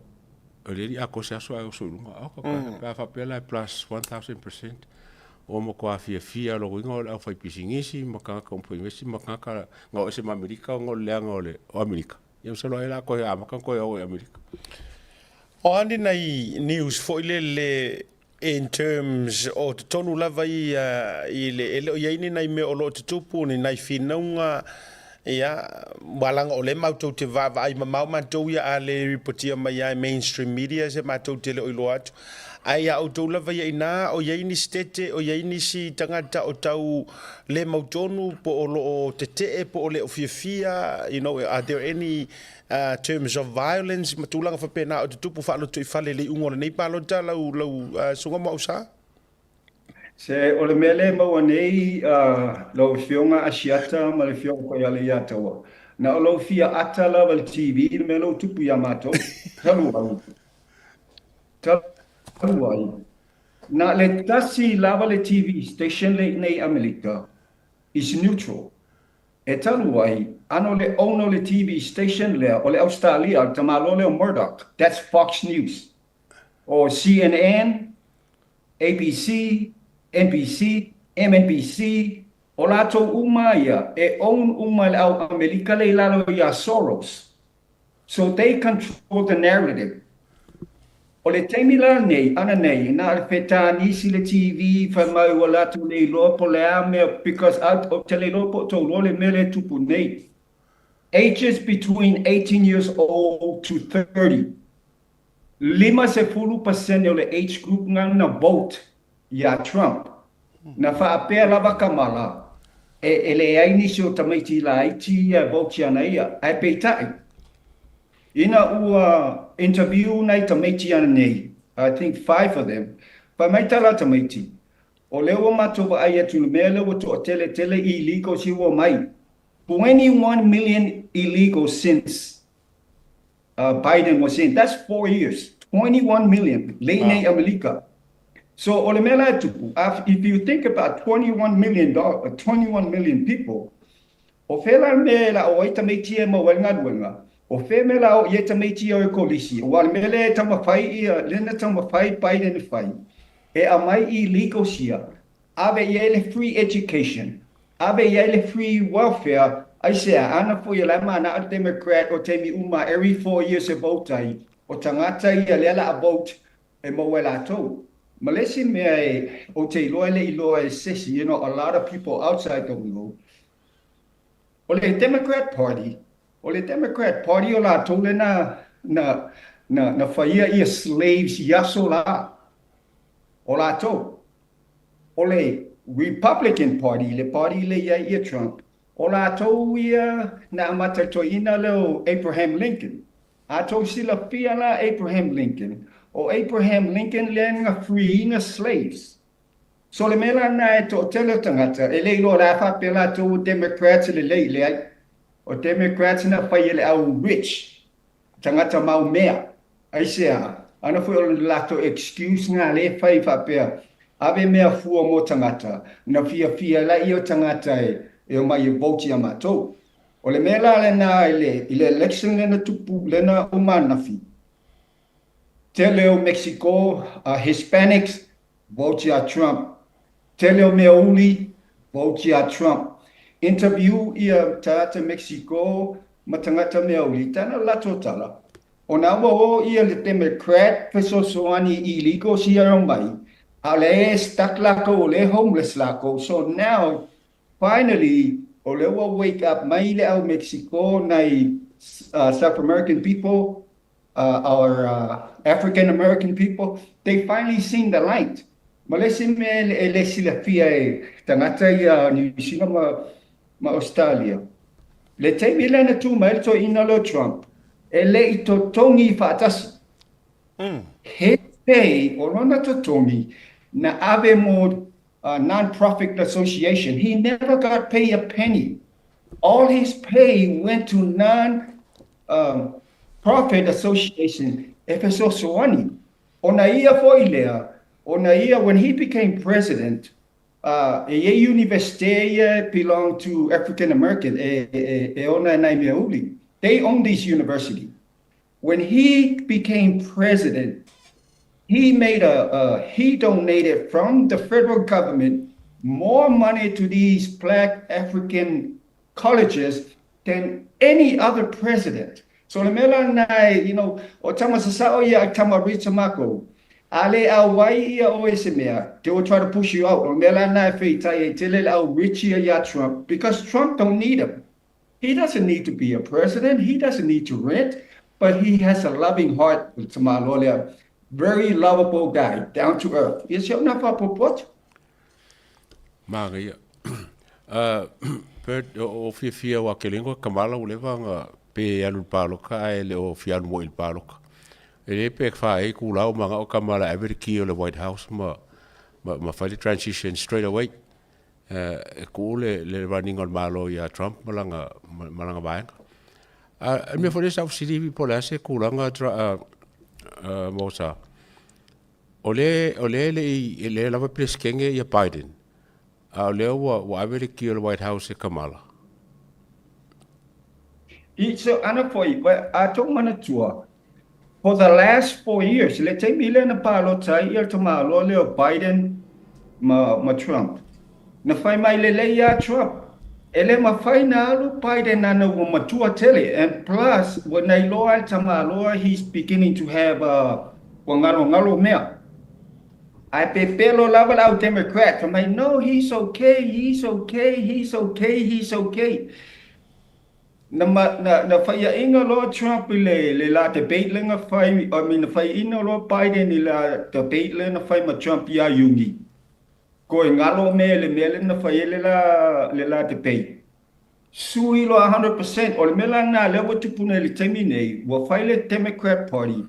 e le i atoa se aso ae oso i luga. Pe a faapea la e plus 1000%, ua matua fiafia lona uiga o le aufaipisinisi ma tagata uma faigaluega ma tagata na o ese ma Amerika ona o le leaga o Amerika. Ia masalo ai o le a toe amata ona toe o i Amerika. O a ni nai news foi lele in terms o totonu lava ia i le, e le o i ai ni nai mea o lo o tutupu, ni nai finauga, ia, aua leaga o lea matou te vaavaai mamao matou ia a le ripotia mai lava e mainstream media se matou te le o iloa atu. Ae ia outou lava ia inā, o i ai nisi tete, o i ai nisi tagata o tau le mautonu po o lo o tetee po o le o fiafia, you know, are there any uh, terms of violence ma tulaga faapena o tutupu faalotoifale i le iuga o lenei palota lau, lau uh, susuga Muausā? Se o le mea lea e maua nei uh, lau Afioga Asiata ma le Afioga foi ia Leiataua, na o lou fia ata lava i le TV le mea lea ua tupu ia matou, talu ai, talu ai, na le tasi lava le TV station lea i inei i Amerika is neutral. E talu ai, ano le owner o le TV station lea o le Ausetalia, le tamaloa lea o Murdoch, that's Fox News. O CNN, ABC, NBC, MNBC, o latou uma ia e own uma e le au Amelika lea i lalo ia Soros. So they control the narrative. O le taimi la lenei, ananei, na o le fetanisi le TV fai mai ua latou le iloa po o le a mea because ou te le iloa po o tou iloa le mea lea e tupu nei. Ages between 18 years old to 30, 50 pasene o le age group na na vote iā Trump. Na faapea lava Kamala e e leai nisi o tamaiti laiti ia e vote iana ia, ae peitai, ina ua interview nai tamaiti ananei, I think five of them, fai mai tala tamaiti, o lea ua matou vaai atu i le mea lea ua toatele tele illegals ia ua omai, 21 million illegals since Biden was in. That's 4 years. 21 million. Lei nei Amerika. So o le mea la e tupu, if you think about 21 million 21 million people, o fea la le mea e la o ai tamaiti e maua ai le galuega, o fea mea la o i ai tamaiti o e kolisi, aua o le mea lea e taumafai ia, lea na taumafai Biden e fai, e aumai illegals ia, ave i ai le free education, ave i ai le free welfare, aisea, ana foi e la e manao le Democrat o taimi uma every 4 years e vote ai, o tagata ia lea la a vote e maua e latou. Ma le isi mea e ou te iloa e le iloa e se isi, a lot of people outside don't know, o le Democrat Party, o le Democrat Party o latou lea na, na, na, na faia ia slaves i aso la, o latou. O le Republican Party, le party lea i ai ia Trump, o latou ia na amata toeaina lea o Abraham Lincoln. A tou silafia la Abraham Lincoln, o Abraham Lincoln lea na free ina slaves. So le mea la lena e toatele o tagata, e le iloa o le a faapea latou o Democrats e lelei, leai. O Democrats na fai e le au rich, tagata mau mea. Aisea? Ana foi o le latou excuse na lea e fai faapea, ave mea fua mo tagata, na fiafia laia o tagata e e omai e vote ia matou. O le mea la lena i le, i le election lea na tupu, lea na uma ananafi, tele o Mexico, Hispanics, vote ia Trump. Tele o mea uli, vote ia Trump. Interview ia tagata Mexico ma tagata mea uli, tana latou tala, ona ua o ia le Democrat fesoasoani i illegals ia e omai, a o lea e stuck lakou, o lea e homeless lakou. So now, finally, o lea ua wake up mai le au Mexico nai South American people, our African American people, they finally seen the light. Ma le isi mea e le silafia e tagata ia Niu Sila ma, ma Australia, le taimi lea na tu mai le toeaina lea o Trump, e le i totogi faatasi. He pay o lona totogi na ave mo non-profit association. He never got paid a penny. All his pay went to non profit association e fesoasoani. Ona ia foi lea. Ona ia, when he became president, e i ai Iunivesite ia e belong to African American, e, e, e ona e nai mea uli. They own these university. When he became president, he made a he donated from the federal government more money to these black African colleges than any other president. So le mea la lena e, you know, o tama sasao ia a tama rich a makou, a le auai ia oe i se mea, they will try to push you out. O le mea la lena e feitai ai tele le au rich ia ia Trump, because Trump don't need him. He doesn't need to be a president, he doesn't need to rent, but he has a loving heart, le tamaloa lea, very lovable guy, down to earth. Ia si au na faapopo atu. Manaia. Bert, o fiafia o Akelengo Kamala ua leva ona pe alu i le paloka ae le o fia alu moi i le paloka. E le pe faaei kula o manao Kamala e ave le key o le White House ma ma fai le transition straight away. E tuu le le running o le Malo ia Trump ma lana ma lana vaega. A le mea foi lea sa ou fesili po o le a se tulaga Mosa, O lea, o lea e le i, e lea lava e Peresetene ia Biden, a o lea ua, ua ave le ki o le White House e Kamala. I, so ana foi, a tou manatua, for the last 4 years, le taimi lea na palota ai ia le tamaloa lea o Biden ma, ma Trump, na fai mai lelei ia Trump, e le mafai na alu Biden ana ua matua tele, and plus, ua na iloa ai le tamaloa he's beginning to have a, ua galogalo mea. Ae pepelo lava le au Democrat, fai mai, no, he's okay, he's okay, he's okay, he's okay. Na, ma, na, na faiaʻiga loa Trump i le, le la debate lea na fai, I mean, na faiaʻina loa Biden i la debate lea na fai ma Trump ia Iuni. Koe galo mea i le mea lea na fai ai le la, le la debate. Sui loa 100%. O le mea la lena lea ua tupu nei i le taimi nei, ua fai le Democrat Party,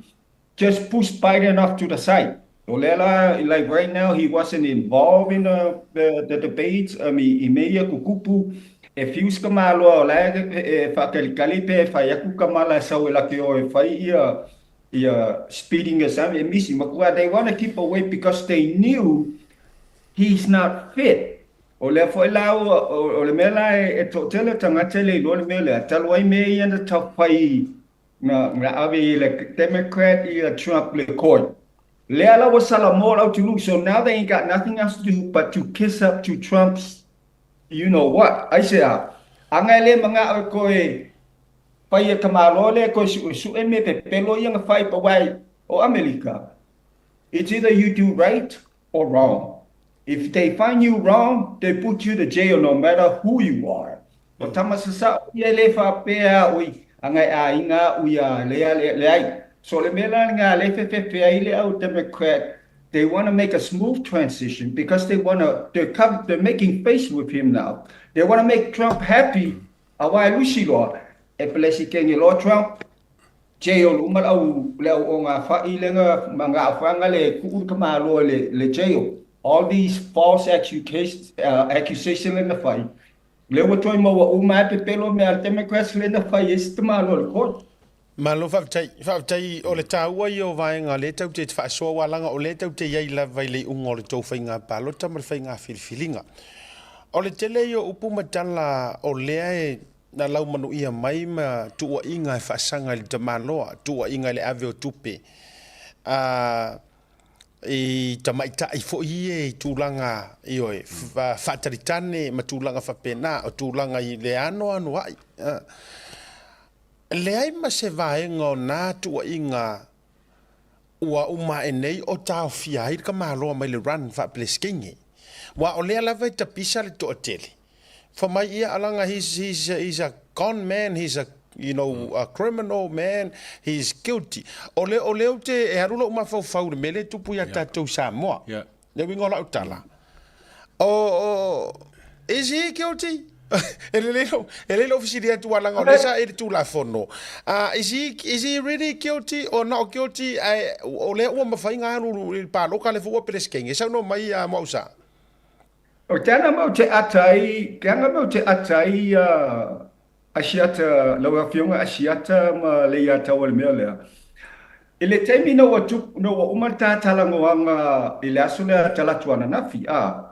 just push Biden off to the side. O lea la, like right now, he wasn't involved in the, the, the debates, I mean, i mea ia kukupu, e fiu se tamaloa o la e, e faatalikali pe e fai atu Kamala e sau e laki o e fai ia, ia speeding exam e misi. Matua, they want to keep away because they knew he's not fit. O lea foi la ua, o, o le mea la e, e toatele tagata e le iloa le mea lea, talu ai mea ia na taufai na, na ave i le Democrat ia Trump le court. Lea la ua salamo le atunuu, so now they ain't got nothing else to do but to kiss up to Trump's you know what. Aisea, aga e le magao e koe fai e tamaloa lea koe suesue me pepelo ia na fai pa wai o Amerika. It's either you do right or wrong. If they find you wrong, they put you to jail no matter who you are. O tama sasao ia e le faapea oi aga e aiga a'u ia lea leai. So le mea la lena lea e fefefe ai le au Democrat, they wanna make a smooth transition because they wanna, they're they're making face with him now. They wanna make Trump happy aua e lusi loa e Peresetene loa Trump, jail uma le au le au ogafa'i lea na ma gaafaga le tuu le tamaloa i le le jail. All these false accusation lea na fai, lea ua toe maua uma ai pepelo mea a le Democrats lea na fai ai se tamaloa i le court. Malo faafetai, faafetai o le taua ia o vaega lea tau te faasoa aua leaga o lea tau te iai lava i le iuga o le tou faiga palota ma le faiga filifiliga. O le tele ia o upu ma tala o lea e na laumanuia mai ma tuuaiga e faasaga i le tamaloa, tuuaiga i le ave o tupe a i tamaitai foi ia i tulaga ioe, faatalitane ma tulaga faapena, o tulaga i le anoanoai. Leai ma se vaega o na tuuaiga ua uma ae nei o taofia ai le tamaloa mai le run faa-Peresetene. Aua o lea lava e tapisa le toatele. Fai mai ia alaga he's, he's, he's a con man, he's a you know, a criminal man, he's guilty. O le, o lea ou te, e alu lou mafaufau i le mea lea e tupu ia tatou i Samoa. Le uiga o lau tala, o, o, is he guilty? E lelei lou, e lelei lou fesili atu aua leaga o lea sa i le Tulafono. Is he, is he really guilty or not guilty? Ae o lea ua mafai ona alu i le paloka lea foi ua Peresetene. Saunoa mai Muausā. O te ana mau te ata ai, te ana mau te ata ai Asiata, lau Afioga Asiata ma Leiataua i le mea lea. I le taimi ina ua tupu, ina ua uma le ta talanoaga i le aso lea Talaatu ananafi, a,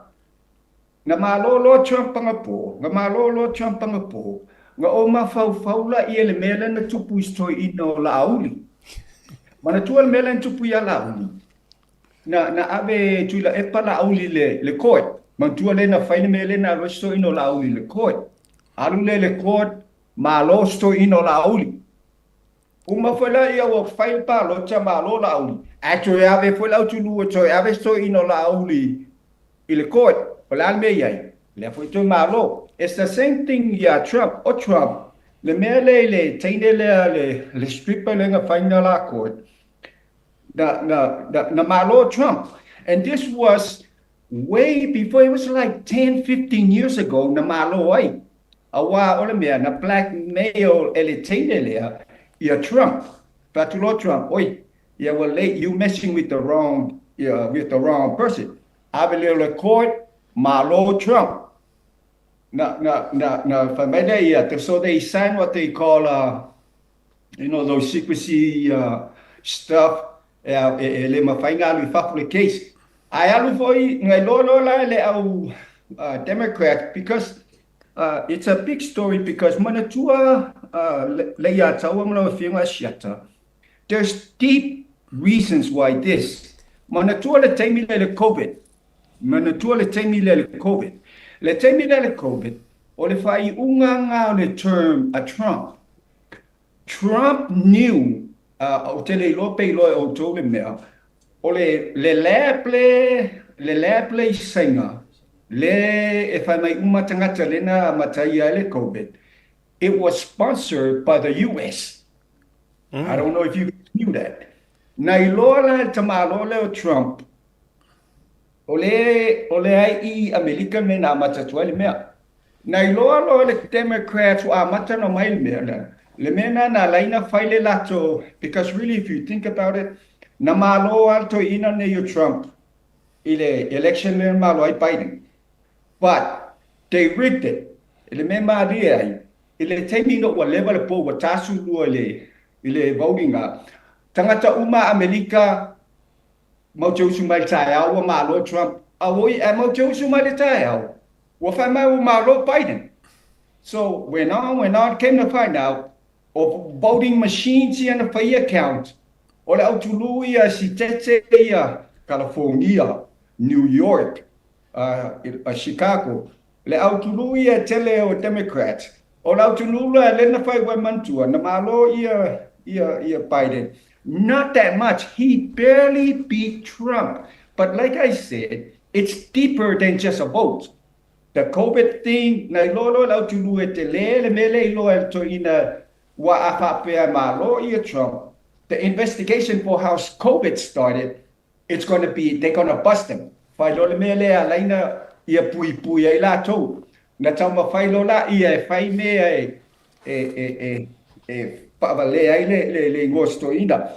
na malo loa Trump anapo, na malo loa Trump anapo, na ou mafaufau laia i le mea lea na tupu i si toeaina o Laauli. Manatua le mea lea na tupu ia Laauli? Na, na ave e Tuilaepa Laauli i le, le court. Manatua lea na fai le mea lea na alu ai si toeaina o Laauli i le court. Alu lea i le court, malo si toeaina o Laauli. Uma foi la ia ua fai le palota malo Laauli, ae toe ave foi le autulua e toe ave si toeaina o Laauli i le court. O le a le mea e i ai? Lea foi toe malo. It's the same thing ia Trump. O Trump, le mea lea i le teine lea le, le stripper lea na fai na la court, na, na, na, na malo Trump. And this was way before, it was like 10, 15 years ago na malo ai. Aua o le mea, na blackmail e le teine lea ia Trump. Fai atu loa Trump, Oi, ia ua late, you messing with the wrong, ia, with the wrong person. Ave lea o le court, malo Trump. Na, na, na, na fai mai lea ia, so they sign what they call a, you know, those secrecy uh, stuff, e, e, e le mafai ona alu i fafo le case. Ae alu foi, na iloa loa la e le au uh, Democrat, because uh, it's a big story, because manatua uh, le, le ia taua ma lau afioga Asiata, there's deep reasons why this. Manatua le taimi lea i le COVID, manatua le taimi lea i le COVID. Le taimi lea i le COVID, o le faaiuga nga o le term a Trump, Trump knew, ou te le iloa pe iloa e outou le mea, o le, le lab le, le lab le i Saina, le e fai mai uma tagata le na amataia ai le Covid, it was sponsored by the US. I don't know if you knew that. Na iloa la e le tamaloa lea o Trump, O le, o le ai i Amerika me na amata atu ai le mea. Na iloa loa le Democrats ua amata ona mai le mea lea. Le mea na na ala ai na fai le latou, because really if you think about it, na malo lava le toeaina nei o Trump i le election lea na malo ai Biden. But they rigged it. I le mea malie ai, i le taimi ina ua leva le po ua tasulua i le, i le voting a tagata uma a Amerika, Mau te usu mai le taeao ua malo Trump. Auoi ae mau te usu mai le taeao ua fai mai ua malo Biden. So went on went on came to find out o voting machines ia na faia count o le autulū ia sitete ia California, New York, uh, Chicago Le autulū ia e tele o Democrats. O le autulū la lea na fai ua manatua, na malo ia, ia, ia Biden. Not that much. He barely beat Trump. But like I said, it's deeper than just a vote. The COVID thing, na iloa loa le autulū e tele le mea lea e iloa e le toeaina ua a faapea e malo ia Trump. The investigation for how COVID started, It's gonna be, they're gonna bust him. Fai loa le mea lea e ala ai na ia puipui ai latou. Na taumafai loa laia e fai mea e, e, e, e, e faavalea ai le, le, le igoa o si toeaina.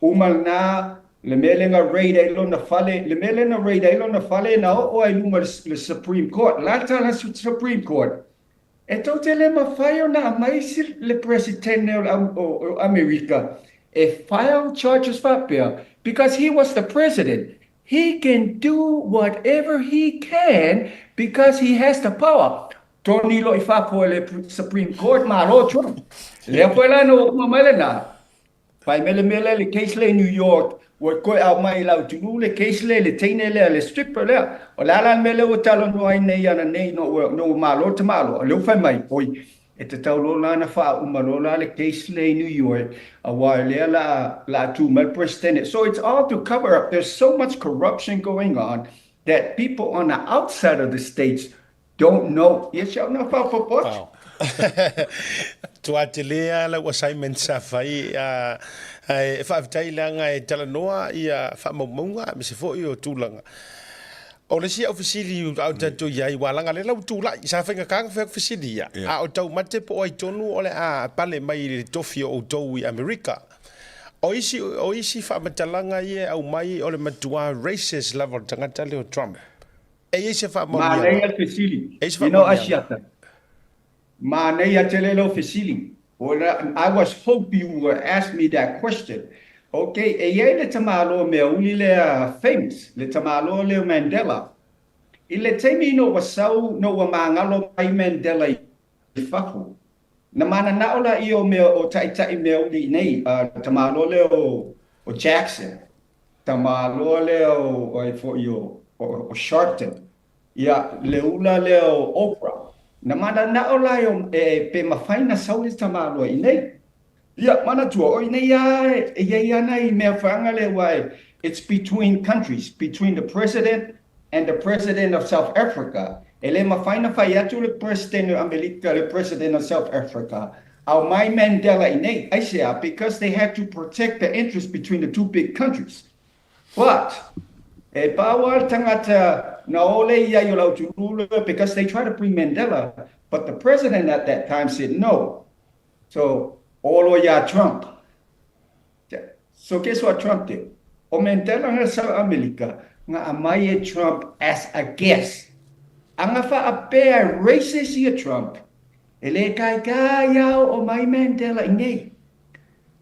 Uma lena, le mea lea na raid ai lona fale, le mea lea na raid ai lona fale, na oo ai i luma le, le Supreme Court. La tala Supreme Court, E tou te le mafai ona aumai si le Peresitene o Amerika e file charges faapea because he was the President. He can do whatever he can because he has the power. Toni loa i fafo e le Supreme Court, malo Trump. Lea foi la na ua uma mai lena. Fai mai le mea lea le case lea i New York, ua toe aumai i le autulū le case lea i le teine lea, le stripper lea. O le a la le mea lea ua talanoa ai nei ananei ina ua, ina ua malo le tamaloa? O lea ua fai mai, oi, e tatau loa la ona faauma loa la le case lea i New York, aua o lea la a, la a tu mai le Peresetene. So it's all to cover up. There's so much corruption going on that people on the outside of the States Don't know. Ia si au na faaopoopo atu. Tua tele lava lau assignment sa fai, ae faafetai leaga e talanoa ia faamaumauga aemaise foi o tulaga. O le isi au fesili a o tatou i ai, ua leaga lea la ua tulai, sa faigata ona fai atu fesili ia, a o taumate po o ai tonu o le a pale mai i le tofi o outou i Amerika. O isi, o isi faamatalaga ia e aumai o le matuā racist lava o le tagata lea o Trump. E i ai se faamanuiaga. Manaia le fesili. E i ai se You know, faamanuiaga. Asiata, manaia tele lau fesili. I was hope you would ask me that question. Ok, e i ai le tamāloa meauli lea famous, le tamāloa lea o Mandela. I le taimi ina ua sau, ina ua magalo mai Mandela i fafo, na mananao laia o mea o taitai meauli i nei, le tamāloa lea o o Jackson, tamāloa lea o ai foi o o Sharpton, ia, le ula lea o Oprah. Na mananao laia e pe mafai na sau le tamāloa i nei. Ia, manatua, o i nei lava e i ai ana i mea whaanga lea aua e, it's between countries, between the President and the President of South Africa. E le mafai na fai atu le President o Amerika le President of South Africa, aumai Mandela i nei. Aisea? Because they had to protect the interest between the two big countries. But, e pau lava le tagata na ole i ai o le autulua because they try to bring Mandela, but the President at that time said no. So, o loa iā Trump. So guess what Trump did? O Mandela nga sau Amerika, nga aumai e Trump as a guest. A nga faapea racist ia Trump, e le kaikā ia o omai Mandela i nei.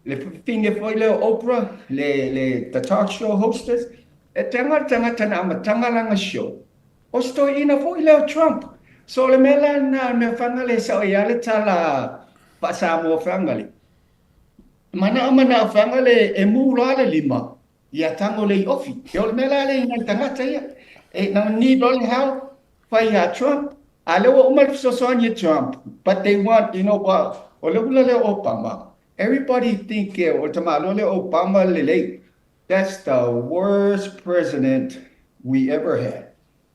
Le fafine foi lea o Oprah, le, le, the talk show hostess, e tanga le tagata na amataga lana show. O se toeaina foi lea o Trump. So o le mea la lena, o le mea faigale e sao ai lava le tala faa-Samoa faigale. Manao manao faigale e mū loa le lima ia tago le iofi. E o le mea la lea i nai tagata ia. E na need loa le help, fai ia Trump. A lea ua uma le fesoasoani e Trump, but they want, you know, o le ula lea o Obama, everybody think o le tamāloa lea o Obama lelei. That's the worst president we ever had.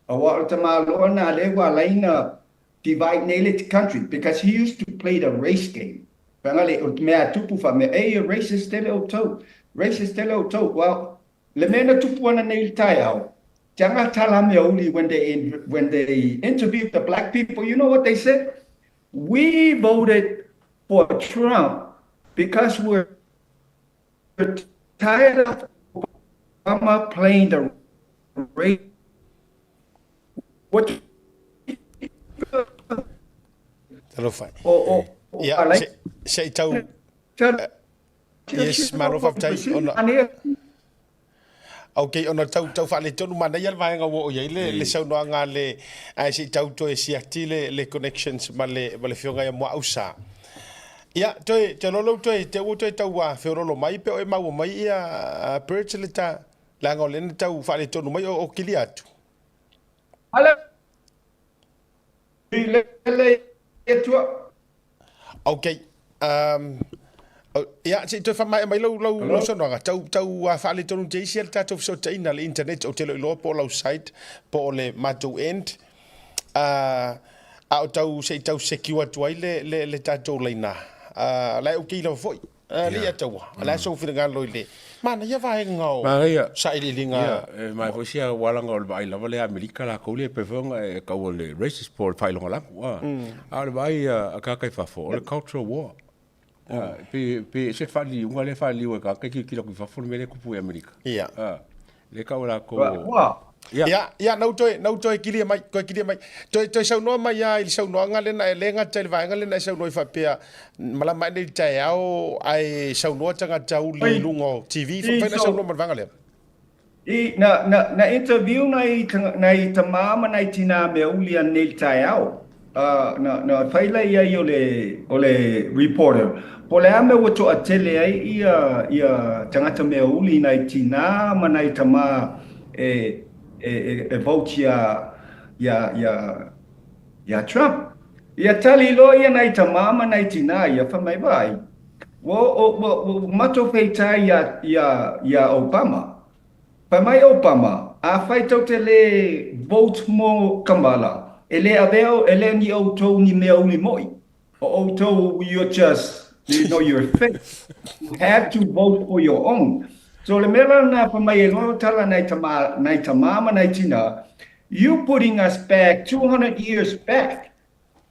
Aua o le tamāloa lena lea ua ala ai na divide nei le country because he used to play the race game. Faigale, o le mea a tupu faamea, ei, e racist tele outou, racist tele outou. Well, le mea na tupu ana nei i le taeao, te anga tala meauli when they, when they interviewed the black people, you know what they said? We voted for Trump because we're tired of Obama playing the race. What Talofa. O, o, o, Ia, alai. se, se i tau... Yes, malo faafetai ona... Ok, ona tau, tau faaletonu manaia le vaega ua oo i ai le, le saunoaga a le, ae se i tau toe siati le, le connections ma le, ma le afioga ia Muaausa. Ia, toe, te lolo toe, te ua toe tau a feololo mai pe o e maua mai ia a Birch le ta, leaga o lea na tau faaletonu mai o, o kilia atu. Ala, i lele atua. Ok, um, ia, se i toe faamaea mai lau, lau, lau saunoaga. Tau, tau uh, faaletonu te isi a le tatou fesootaiga le internet, ou te le o iloa po o lau site, po o le matou end. Uh, a o tau, se i tau secure atu ai le, le, le tatou laina. Uh, la e okay lava foi. Uh, le ia taua. La e sou finagalo i le manaia vaega o Manaia. sailiiliga. Ia, e mai foi sia ualaga o le vaai lava lea Amerika lakou lea pei foi ona e taua le racist po o le faailogalanu a. A o le vaai a tagata i fafo, o le cultural war. A, pei pei e ese le faaliliuga lea e faaliliu ai e tagata e tilotilo atu i fafo le mea lea e tupu i Amerika. Ia. A, lea e tau e lakou. Ua, Ia. Ia, ia, na ou toe, na ou toe kilia mai, toe kilia mai. Toe, toe saunoa mai lava i le saunoaga lea na e le gata i le vaega lea na e saunoa ai faapea, malama ae nei i le taeao ae saunoa tagata uli i luga o TV, mafai ona e saunoa ma le vaega lea? I, na, na, na interview nai, nai tamā ma nai tinā mea uli anei i le taeao. Uh, na, na fai la i ai o le, o le reporter. Po o le a mea ua toatele ai ia, ia tagata mea uli nai tinā ma nai tamā e, e, e, e vote iā, iā, iā, iā Trump. Ia tali loa ia nai tamā ma nai tinā ia, fai mai, Vaai, ua, ua, ua, ua matou feitai iā, iā, iā Obama. Fai mai Obama, afai tou te le vote mo Kamala, e le avea e le ni outou ni mea uli moi. O outou you're just, you know, you're fake. You have to vote for your own. So le mea la lena fai mai e loa tala nai tama, nai tama ma nai tina, you putting us back 200 years back.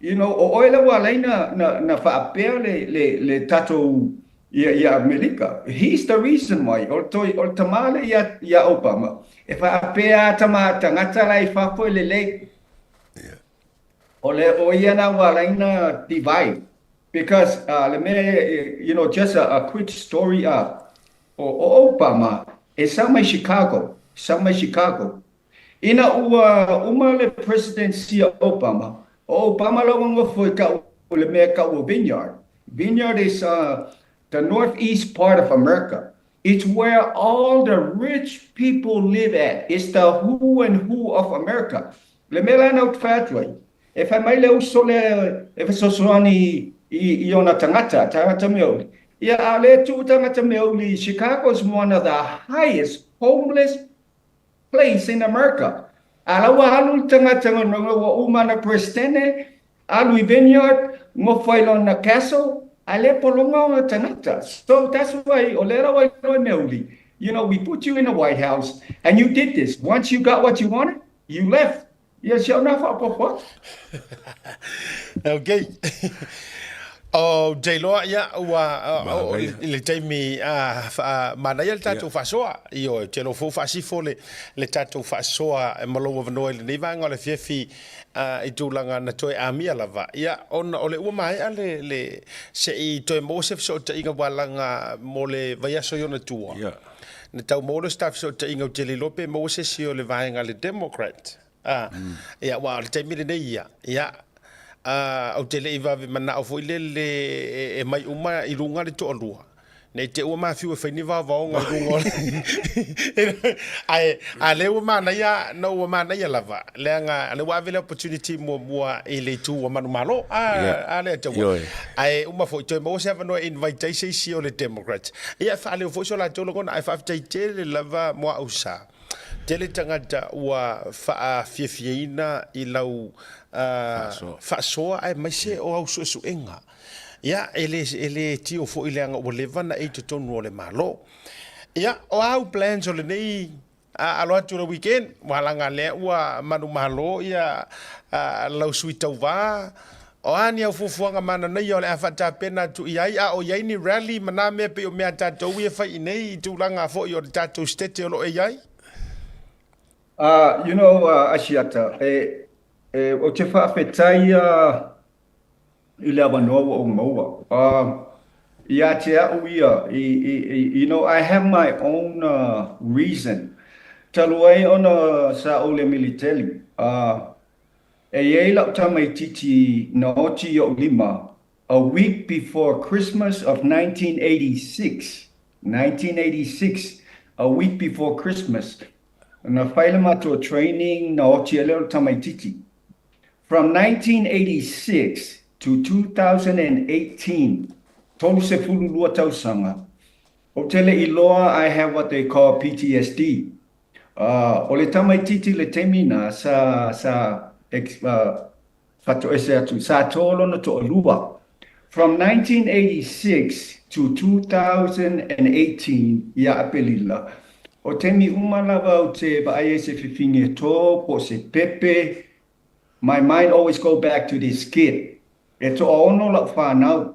You know, o oe lea ua ala ai na, na, na faapea le, le, le tatou ia, ia Amerika. He's the reason why. O le, toi, o le tamā lea ia, ia Obama, e faapea a tama tagata la i fafo e lelei. Yeah. O le, o ia na ua ala ai na divide. Because, uh, le mea, you know, just a, a quick story, uh, O Obama, e sau mai Chicago, sau mai Chicago. Ina ua uma le presidency o Obama, o Obama la ua nofo i kau le mea kau o Vineyard. Vineyard is the northeast part of America. It's where all the rich people live at. It's the who and who of America. Le mea la na ou te fai atu ai, e fai mai le uso lea e fesoasoani i ona tagata, tagata meauli. Ia, a o lea e tuu tagata meauli, Chicago is one of the highest homeless place in America. A la ua alu le tagata ua uma ana Peresetene, alu i Vineyard, nofo ai lona castle, a le pologa ona tagata. So that's why, o lea la ua iloa e meauli, we put you in the White House and you did this. Once you got what you wanted, you left. Ia, si au nā faaopoopo atu. Okay. Ou te iloa, ia, ua, i le taimi manaia le tatou faasoa. Ioe, ou te iloa foi ua faasifo le, le tatou faasoa ma lou avanoa i lenei vaega o le afiafi i tulaga na toe amia lava. Ia, ona o le ua maea le, le, se i toe maua se fesootaiga ua alaga mo le vaiaso i ona tua. Na tau maua lea o se ta fesootaiga ou te le iloa pe maua se isi o le vaega a le Democrat. A, ia, aua o le taimi lenei ia, ia, a, ou te le i vave manao foi lele e mai uma i luga le toalua, ne i te i ua mafiu e fai ni vaovaoga i luga o le ae, a lea ua manaia, na ua manaia lava, leaga o lea ua ave le opportunity muamua i le itu ua manumalo, a, a lea taua. Ae uma foi, toe maua se avanoa e invite ai se isi o le Democrats. Ia, e faaleo foi so latou lagona, ae faafetai tele lava mo au sa. Tele tagata ua faafiafiaina i lau faasoa aemaise o au suesuega. Ia, e le, e le tio foi leaga ua leva ona e i totonu o le Malo. Ia, o a au plans o lenei alo atu o le weekend? Ua laga lea ua manumalo ia lau sui tauva. O a ni au fuafuaga mananaia o le a faatapena atu i ai, a o i ai ni rally ma na mea pei o mea a tatou ia e fai i nei i tulaga foi o le tatou state o lo o e i ai? You know, Asiata, e, e, ou te faafetai i le avanoa ua ou maua. Ia te au ia, i, i, i, you know, I have my own reason. Talu ai ona sa ou le militeli, E i ai lau tamaitiiti na oti i oʻu lima, a week before Christmas of 1986, 1986, a week before Christmas, na fai le matou training na oti ai lea o le tamaitiiti. From 1986 to 2018, 32 tausaga, ou te le iloa I have what they call PTSD. O le tamaitiiti i le taimi na, sa, sa fatoese atu, sa tō lona toalua. From 1986 to 2018 ia Apelila, o taimi uma lava ou te vaai ai se fifine tō po o se pepe, my mind always go back to this kid. E toaono lau whanau,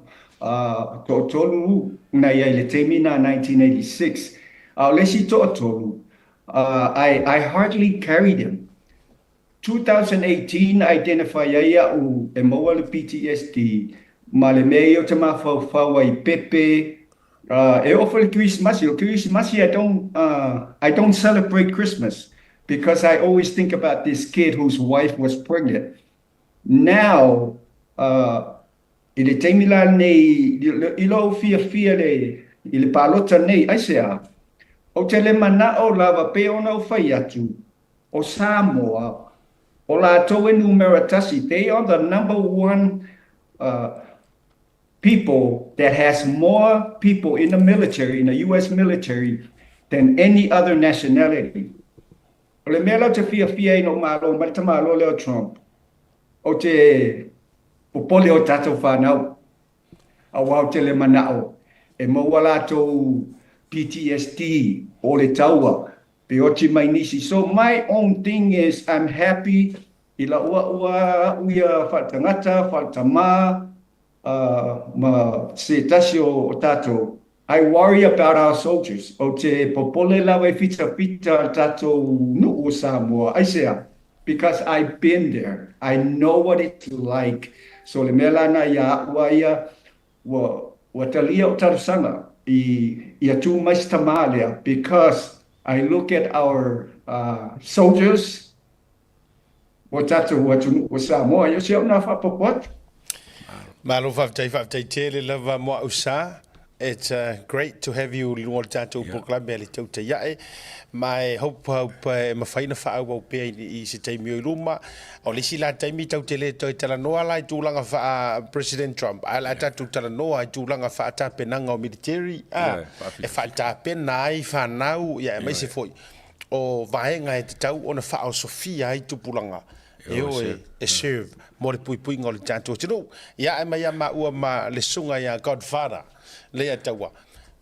toatolu na ia i le taimi na 1986. A o le isi toatolu, I hardly carried him. 2018 identify ai au e maua le PTSD ma le mea ia o te mafaufau ai pepe, e oo foi le Kerisimasi, o Kerisimasi I don't celebrate Christmas because I always think about this kid whose wife was pregnant. Now, i le taimi la lenei, i lou fiafia i le palota nei, aisea? Ou te le manao lava pei ona ou fai atu, o Samoa, o latou e numera tasi, they are the number one people that has more people in the military, in the US military, than any other nationality. O le mea la ou te fiafia ai ina ua malo mai le tamaloa lea o Trump, ou te popole o tatou fanau, aua ou te le manao e maua latou PTSD o le taua pe oti mai nisi. So my own thing is I'm happy i lau au a au ia faaletagata, faaletama, ma se tasi o tatou. I worry about our soldiers. Ou te popole lava i fitafita le tatou nuu o Samoa. Aisea? Because I've been there. I know what it's like. So le mea la na ia au a ia, ua talia o talosaga. i ia tu mai se tamā lea because I look at our soldiers o tatou atunuu o Samoa, ia o si au nā faaopoopo atu. Malo faafetai, faafetai tele lava mo au sa. It's great to have you i luga o le tatou polokalame a le Tautai Ae. Ma e hope hope e mafai ona faaauau pea i se taimi o i luma. O le isi la taimi tatou te le toe talanoa la i tulaga faa President Trump, ae o le a tatou talanoa i tulaga faa tapenaga o military, a, e faatapena ai fanau, ia aemaise foi o vaega e tatau ona faaosofia ai tupulaga e o e serve mo le puipuiga o le tatou atunuu. Ia ae mai ia maua ma le susuga ia Godfather Leiataua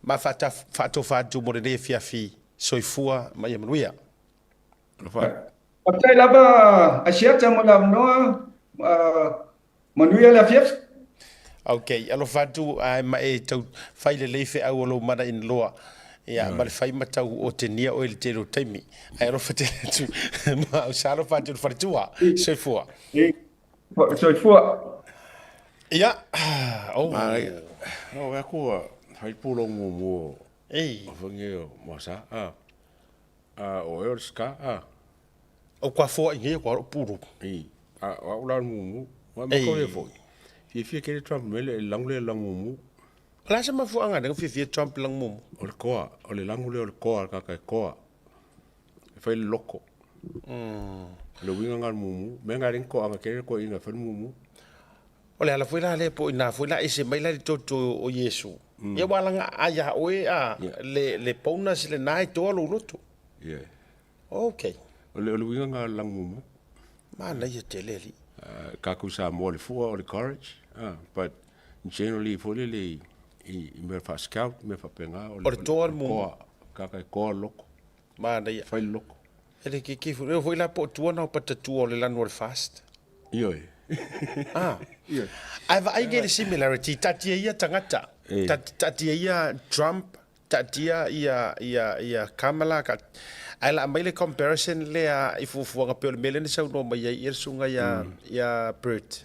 ma faatofa atu mo lenei afiafi. Soifua ma ia manuia. Faafetai lava Asiata mo le avanoa. Manuia le afiafi. Ok, alofa atu ae ma e tau fai lelei feau o lou mana in loa. Ia, ma le fai ma tau otenia oe i le tele o taimi. Ae alofa tele atu ma au sa alofa atu i le faletua. Soifua. Soifua. Ia, oh. Manaia. No, e aku a fai pulou muamua o Ei. o whangi o Moasa. A, a o e o le ska, a. O kua foai nei kua ro pulu. I, a o au la mumu. Wa ma ko le foi. Fiafia kele Trump me le langu le langu mumu. O le a se mafuaaga lea ua fiafia Trump langu mumu? O le koa, o le langu lea o le koa, kaka e koa. E fai le loko. O le uiga nga le mumu. Mea nga le koa anga kele koa ina fai le mumu. O le ala foi la lea po o ina foi la ese mai la le toto o Iesu. Ia ua alaga a ia oe a le bonus lena e toa lou loto. Yeah. Ok. O le, o le uiga nga langu mumu. Manaia tele alii. Kakou Samoa le fua o le courage, but generally foi lele i, i, i mea faa-scout, mea faapena. O le toa le mumu. Kaka e toa loko. Manaia. Fai le loko. E le keke foi. E foi la po o tua na o patatua o le lanu o le fast. Ioe. Ah. Ioe. Ae vaai nei le similarity, taatia ia tagata, taatia ia Trump, Taatia ia ia ia Kamala ka ae la aumai le comparison lea i fuafuaga pei o le mea lea na saunoa mai ai ia le susuga ia ia Bert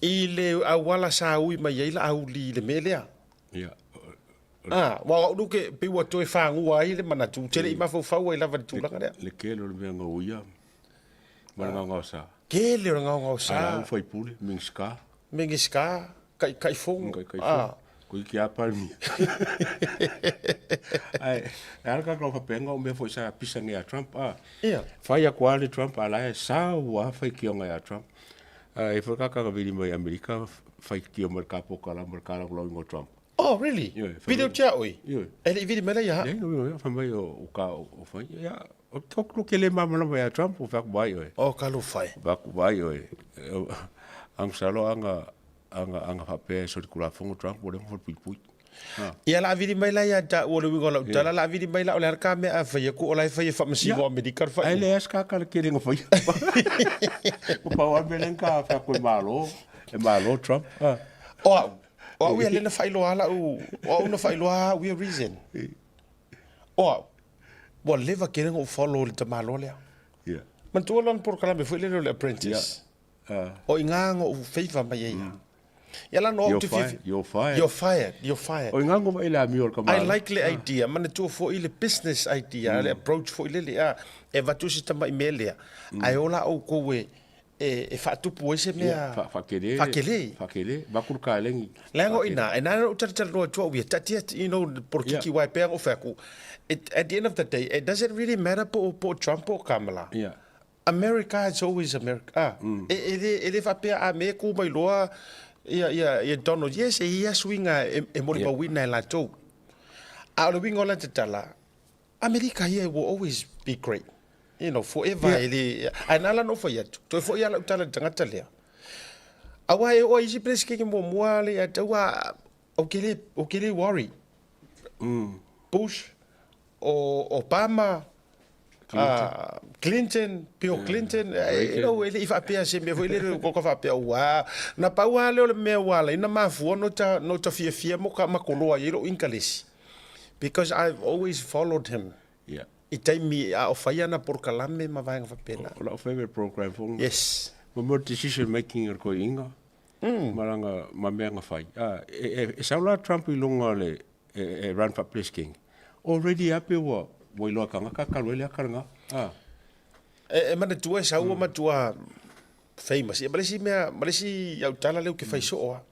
i le auala sa ui mai ai Laauli i le mea lea. Ia. Ah, aua o au lea ke pei ua toe fagua ai le manatu, ou te le i mafaufau ai lava i le tulaga lea. Le tele o le mea gauia ma le gaogaosa. Tele o le gaogaosa. A lau faipule, Minisita. Minisita, Taitaifono. Taitaifono. Ko iki a Palemia. Ae, e ala ka kau faapea o mea foi sa pisa nei a Trump. A, Ia. Fai aku a le Trump, a la e sau a fai kionga ia Trump. A, e foi ka ka vili mai Amerika, fai kio mai ka poka la mai ka la o Trump. Oh, really? Ioe, fai Vili mai- o tia oi? Ioe. E le i vili mai la ia ha? Nei, no, no, fai mai o, o ka o, o fai. Ia, o tōku ke le māmalama ia Trump, o whaku mai oe. Oh, ka lo whai. Whaku mai oe. Ang salo anga anga anga whapea e sori kura whongo Trump, o le mwhal pui pui. Ia la vili mai la ia ta ua le uiga o lau tala, la vili mai la o le ka mea a whai aku, o la e whai e whamasino Amerika le whai. Ai le as ka ka le kerenga whai. Ko pau a mele ka whaku e malo, e malo Trump. O au, o au ia lena whailoa ala u, o au na whailoa au ia reason. O au, ua leva kele na ou follow i le tamaloa lea. Yeah. Manatua lana polokalame foi lele o le Apprentice. Yeah. O i ngā ngo u favor mai ai. Ia la no au te fifi. You're fired. You're fired. You're fired. O i ngā ngo vai le amio o le kamalo. I like le idea. Manatua foi le business idea, le approach foi lele a e avatu se tamai mea lea. Ae ola oukou e e faatupu ai se mea Faakele. Faakele. Faakele. Vaku le kalegi. Leaga o ina, e nana ou talatalanoa atu au ia, taatia, you know, polokiki yeah. Wai pea o fai It, at the end of the day, it doesn't really matter po, po Trump po Kamala. Yeah. America is always America. Ah, E, e, le, e le faapea a me ku mai loa ia, ia, ia Donald. Yes, e ia suiga e, e molimauina e latou. A o le uiga o la tatala, Amerika ia will always be great. You know, forever yeah. E le, ae na ala na ou fai atu, toe foi lava lau tala i le tagata lea. Aua e oo ai isi Peresetene muamua le ia te au, ou te le, ou te le worry. Bush, o Obama, Clinton, Clinton Bill Clinton, you know, e le i faapea se mea foi lele ua ka faapea, ua, na pau lava lea o le mea ua ala ai ona mafua ona ota fiafia ma ota makoloa ai i lou Ikalesi. Because I've always followed him. Yeah. I taimi a o fai ana porokalame ma vaega faapena. O lau favourite program foi. Yes. Mo mea o decision making o le koiinga. Ma lana ma mea na fai. A, e, e, e sau la Trump i luga o le, e, e run faa-President. Already lava pe ua, ua iloa e tagata talu ai le ata lena. A. E, e manatua e sau ua matua famous. Ia ma le isi mea, ma le isi autala lea ou te fai soo lava.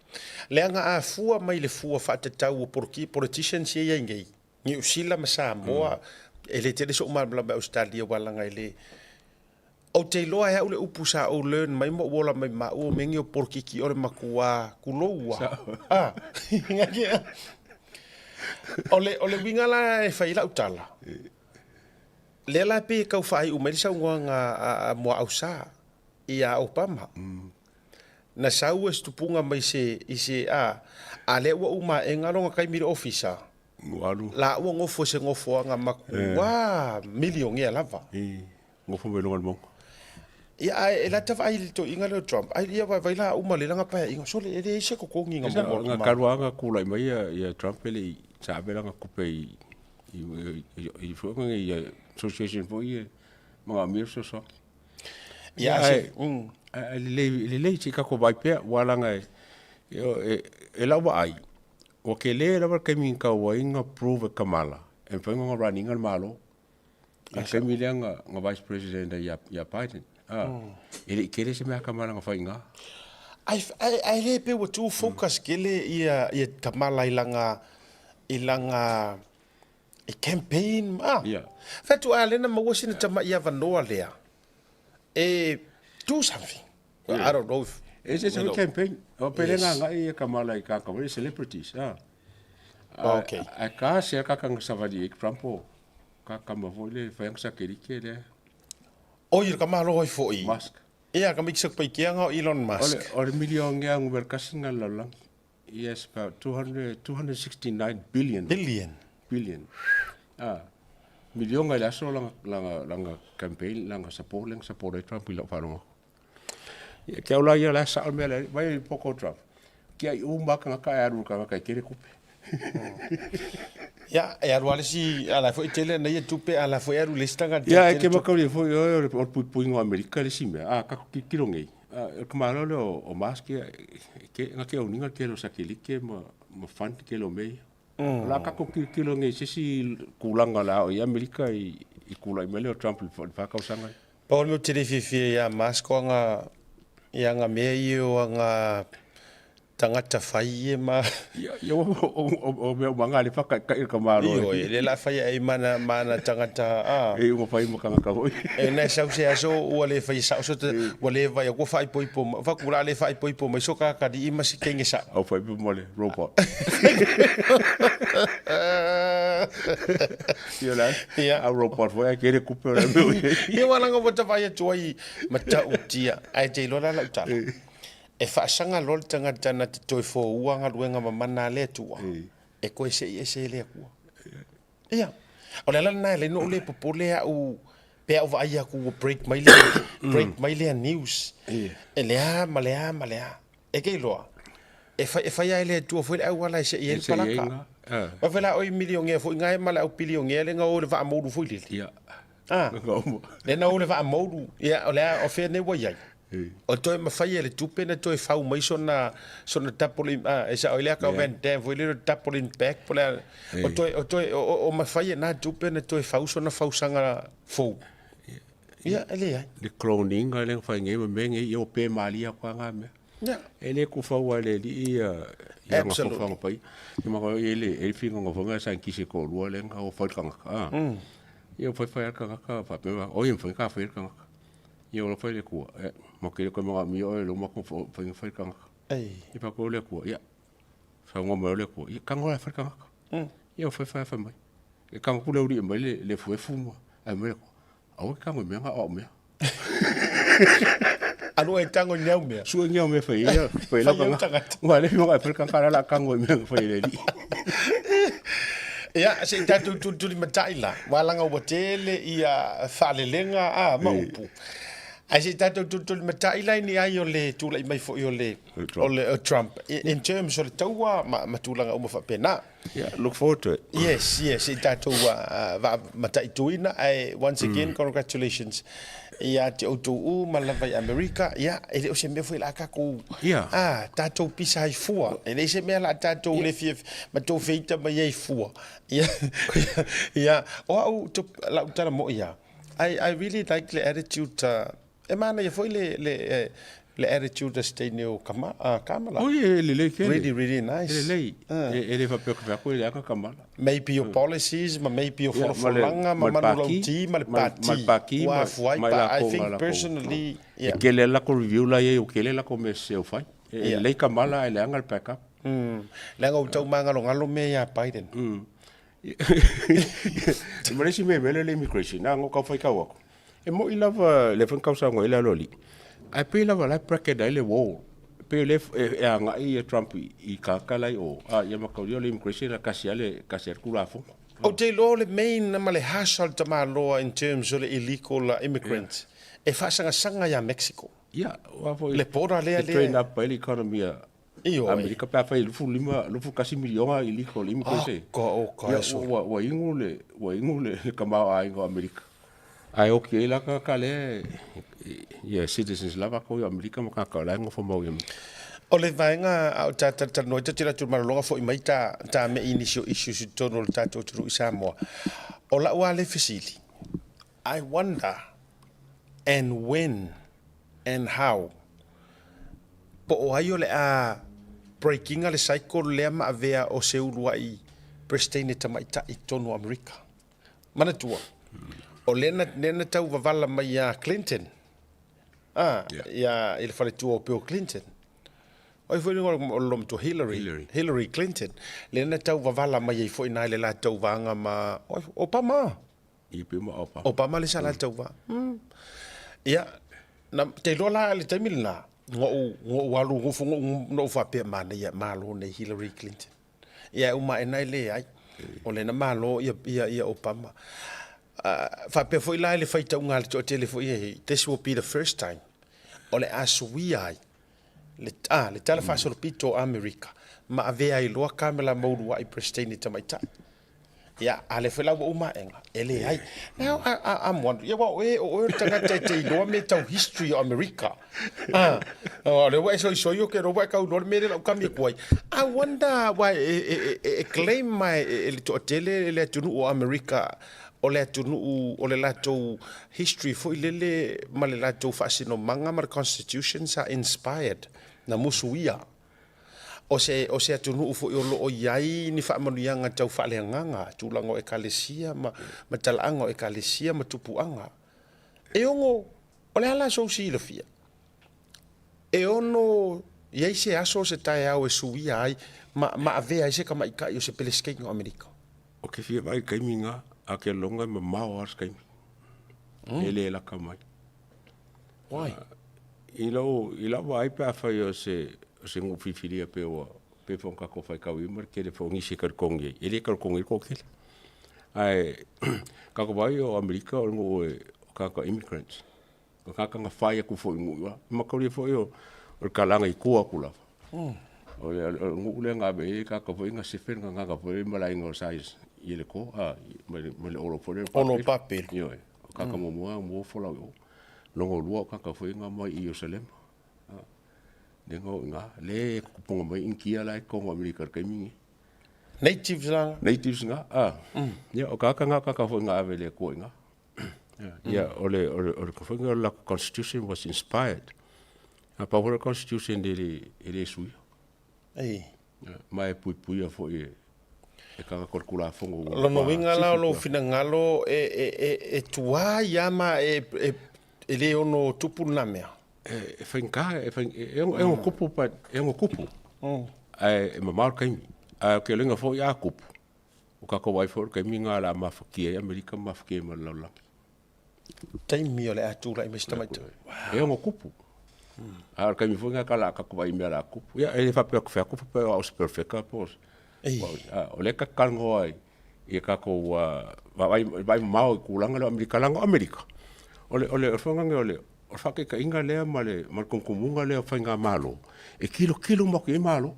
Leaga a fua mai le fua faatatau o politicians ia e i ai nei, Niu Sila ma Samoa, e le tele sou malamalama i Ausetalia aua leaga e le Ou te iloa e au le upu sa ou learn mai ma ou ola mai maua o mea nei o polokiki o le matua kulou a. Ah. O le, o le uiga la e fai ai lau tala, lea la pei e tau faaiu mai le saunoaga a, a Muaausa ia Obama. Na sau e se tupuga mai se, i se, a, a lea ua uma aega lona taimi i le ofisa, Ua alu. La ua nofo i se nofoaga matua milionea lava. I nofo mai luga o le mauga. Ia, ae e lata vaai i le toeaina lea o Trump, ai ia vaivai la uma lelei lana paeaiga, sole e leai se totogi na maua atu ma. Talu lava ona tulai mai ia Trump e le i, sa ave lana tupe i i foi nei association foi ia e manaomia le fesoasoani. Ia, ae, ae lelei, lelei se i tatou vaai pea, aua leaga e, e lau vaai, Ua tele lava le taimi na tau ai na prove e Kamala e mafai ona run ina le Malo. I le taimi lea na, na Vice President ai ia, ia Biden. Ah, E le i tele se mea a Kamala na fai i ina. Ai, ai, ai le pei ua tuu focus tele ia, ia Kamala i lana, i lana i campaign ma. Yeah. Fai atu a lea na maua sina tamai avanoa lea e do something. Well, I don't know if E se se campaign. O pele nga nga i Kamala i ka ka celebrities. Ah. Okay. A ka se ka ka savali e Trump o ka ka ma foi le fa sa ke ke le. O i ka malo hoi foi. Musk. Ia ka mix up i nga Elon Musk. O le million nga ngumer kasinga la lang. Yes, about 200, 269 billion. Billion. Billion. Ah. Milionga i le aso langa, langa, langa campaign, langa support, langa support ai Trump i lau faalogo. Ia, ke au la ia la sao le mea lea, vai i poko o Trump. Kia i uma kangaka e alu kangaka i kele kupe. Ia, e alu lava le isi, a la foi tele ana ia tupe, a la foi alu le isi tagata. Ia, e ke makauri e foi oe o le puipuiga o Amerika le isi mea. A, kako tilotilo nei. A, o le tamaloa lea o Musk, ia, ke, na ke auniga le tele o satelite ma, ma fund le tele o mea ia. O le a tatou tilotilo nei i se isi tulaga o le a oo i ai Amerika i, i tulai mai lea o Trump i le fa tausaga lea. Pau le mea ou te le fiafia ia Musk o ana, i ana mea ia o ana tagata fai ia ma. Ia, ia o, o, o, o mea uma nga le whakaikai ka malo. Ioe, lea la fai ai mana, mana tagata, a. E uma fai ma kangaka foi. E na sau se aso ua le fai sao so te, ua le vai ua faaipoipo mai, fa kula le faaipoipo mai so ka kali i ma si kenge sa. Au fai mo le robot. Ia la, Ia. a robot foi ai kere kupe o le mea i. Ia ua langa ua tavai atu ai matautia, ae te iloa la lau tala. E faasaga loa le tagata na te toe foua galuega mamana a le Atua, e koe seʻi ese e le Atua. Ia, o le ala lena e ala ai ona ou le popole au pe a ou vaai aku ua break mai lea, break mai lea news. E le a ma le a ma le a. E ke iloa, e fai, e fai lava e le Atua foi le auala e seʻi ai le palaka. Aua foi la oi milionea foi gae ma le au pilionea le na o i le vaa moulu foi lele. Ia. Ah, le na o i le vaa moulu, ia, o le a, o fea nei ua i ai? O toe mafai e le tupe na toe fau mai sona sona double in, ah, e sao i lea ka Van Damme foi lea double impact po le a, o toe o toe o, o mafai e na tupe na toe fau sona fausaga fou. Ia, e leai. Le cloning a le na fai nei ma mea nei, ia ua pe malie atu lava na mea. E le tufaua e le alii ia ia ana fofoga paia. Ia ma e le e le finagofanga e saienitisi e toalua lea na o fai le tagata. Ah. Ia ua fai fai lava le tagata faapea mai, oi e mafai ona ta faia le tagata. Ia ua fai le Atua, e, matou te le toe manaomia oe lea ua matou faiga fai le tagata. Ia fai atu le Atua, ia, saunoa mai loa le Atua, ia tago la e fai le tagata. Ia ua fai fai fai mai. E tago atu le aualii e aumai le efuefu ma ae mai le Atua, aua e te tago i mea na o au mea. Alu e tago i ni au mea. Sue ni au mea fai ai, fai lau tagata. Ua le whiringa e fai le tagata, la o le a tago i mea na fai e le Alii. Ia, se i tatou tulitulimatai la, aua leaga ua tele ia faalelega a ma upu. Ae se i tatou tulitulimatai la i ni ai o le tulai mai foi o le, o le o Trump in terms o le taua ma, ma tulaga uma faapena. Yeah, look forward to it. Yes, yes, se i tatou uh, vaamataituina, ae once again, congratulations. Ia te outou uma lava i Amerika, ia, e le o se mea foi la tatou, Ia. ah, tatou pisa ai fua. E le se mea la tatou le fia, ma tou feita mai ai fua. Ia, ia, o au, to, lau tala mo ia, I really like le attitude, e manaia foi le, le, le attitude a se teine o Kama, Kamala. Oi, e lelei tele. Really, really nice. E lelei. E le faapea ka fai atu e leaga Kamala. Maybe your policies ma maybe your folafolaga ma manulauti ma le pati ua afua ai but I think personally yeah. E tele a latou review la i ai ua tele latou mea sese ua fai. E lelei Kamala ae leaga le back up. Leaga ua tau magalogalo mea ia Biden. Ma le isi mea mele le immigration, na ona tau faitau atu. E moi lava lea foi na tau saunoa ai le aloalii, ae pei lava o la e bracket ai le wall. E pei o lea e agai ia Trump i tagata la i o, a ia mataulia o le immigration e tasi lava le tasi lava le Tulafono. Ou te iloa o le main ma le harsh o le tamaloa in terms o le illegal immigrants e faasagasaga ia Mexico. Ia, aua foi Le border lea e train up ai le economy a Ioe. Amerika pe afai e 25, 21 miliona illegal immigrants e. Oh, oh, Ia, ua, ua inu le, ua inu le, le tamaoaiga o Amerika. Ae oki ai la tagata lea ia citizens lava kou i Amerika ma tagata o la e nofo mau i Amerika. O le vaega a o ta talatalanoa ai, ta te alu atu i le malologa foi mai ta, ta mei i nisi o issues i totonu o le tatou atunuu i Samoa. O lau lava le fesili, I wonder and when and how po o ai o le a break ina le cycle lea ma avea o se uluai Peresetene tamaitai i totonu o Amerika. Manatua, o lea na, lea na tau wavala mai iā Clinton, a, yeah. Ia, i le faletua o Bill Clinton. O ai foi le o le matua Hillary, Hillary, Hillary Clinton. Lea na tau wavala mai ai foi nā i le latou vaga ma Obama. I pe ma Obama. Obama le sa latou vaga. Ia, na, te iloa la le taimi lena, ngo'u, ngo'u alu gofo, ngo'u, no'u faapea manaia, malo nei Hillary Clinton. Ia e uma ae na e leai. O lena malo ia, ia, ia Obama. Faapea foi la i le faitauga a le toatele foi e, this will be the first time o le a suia ai le, a, le tala faasolopito o Amerika ma avea ai loa Kamala ma uluai Peresetene tamaitai. Ia, a lea foi la ua uma aega, e leai. Now, I, I, I'm wondering, ia, aua o oe, o oe o le tagata e te iloa mea tau history o Amerika. Ah, o lea ua e soisoi o ke ua e kau loa le mea lea lau kami aku ai. I wonder why e, e, e, e claim mai e, e le toatele le atunuu o Amerika o le atunuu o le latou history foi lele ma le latou faasinomaga ma le constitution sa inspired na musuia O se, o se atunuu foi o loo i ai ni faamanuiaga tau faaleagaga, tulaga o Ekalesia ma, ma talaaga o Ekalesia ma tupuaga. E ono, o le a la sou silafia? E ono i ai se aso o se taeao e suia ai ma, ma avea ai se tamaitai o se Pelesikeina o Amerika? O ke fia vaai i le taimi na, a ke loga e mamao lava se taimi. E le lata mai. Why? I lou, i lau vaai pe afai o se, o se nuu filifilia pe ua, pe foi ona tatou faitau i ma le tele foi o nisi e talitonu i ai. E le talitonu i ai le toatele. Ae tatou vaai o Amerika o le nuu e, o tagata immigrants. O tagata na fai atu foi i nuu i oa. E mataulia foi o, o le kalaga i tua atu lava. O le, o le nuu lea na ave i ai tagata foi na sefe le gagana foi ma le aiga o Sa i le ko, a, ma le, ma le olo foi lea o Olo Papelu. Ioe. O tagata muamua na o folau i o. Lona lua o tagata foi na mai i Ierusalema. Lea na o i ina. Lea e tupuga mai Initia la e totonu o Amerika i le taimi lenei. Natives la? Natives na, a. Ia, o tagata na, o tagata foi na ave e le Atua i ina. Ia, o le, o le, o le foi o le latou constitution was inspired. A pau foi le constitution e le, e le suia. Ei. Ma e puipuia foi e, e tagata o le Tulafono ua O lona uiga la o lou finagalo e, e, e, e tuai lava ma e, e, e le ono tupu lena mea. E, e faigata, e, faig, e, e ono tupu, but e ono tupu. Ae e mamao le taimi. Ae o ke lenga foi a tupu, o tatou vaai foi o le taimi lena o le a mafatia ai Amerika ma mafatia ai ma le lalolagi. Taimi o le a tulai mai se tamaitai. E ono kupu. A o le taimi foi lena ka la tatou vaai i mea o le a kupu. Ia, e le faapea atu fai atu faapea o au o se perfeka po o se. O lea ta te talanoa ai i tatou vaavaai vaai mamao i tulaga lea o Amerika, leaga o Amerika, o le o le faiga o le o le faataitaiga lea ma le ma le tumutumuga lea o faigamalo, e tilotilo uma atu i ai Malo.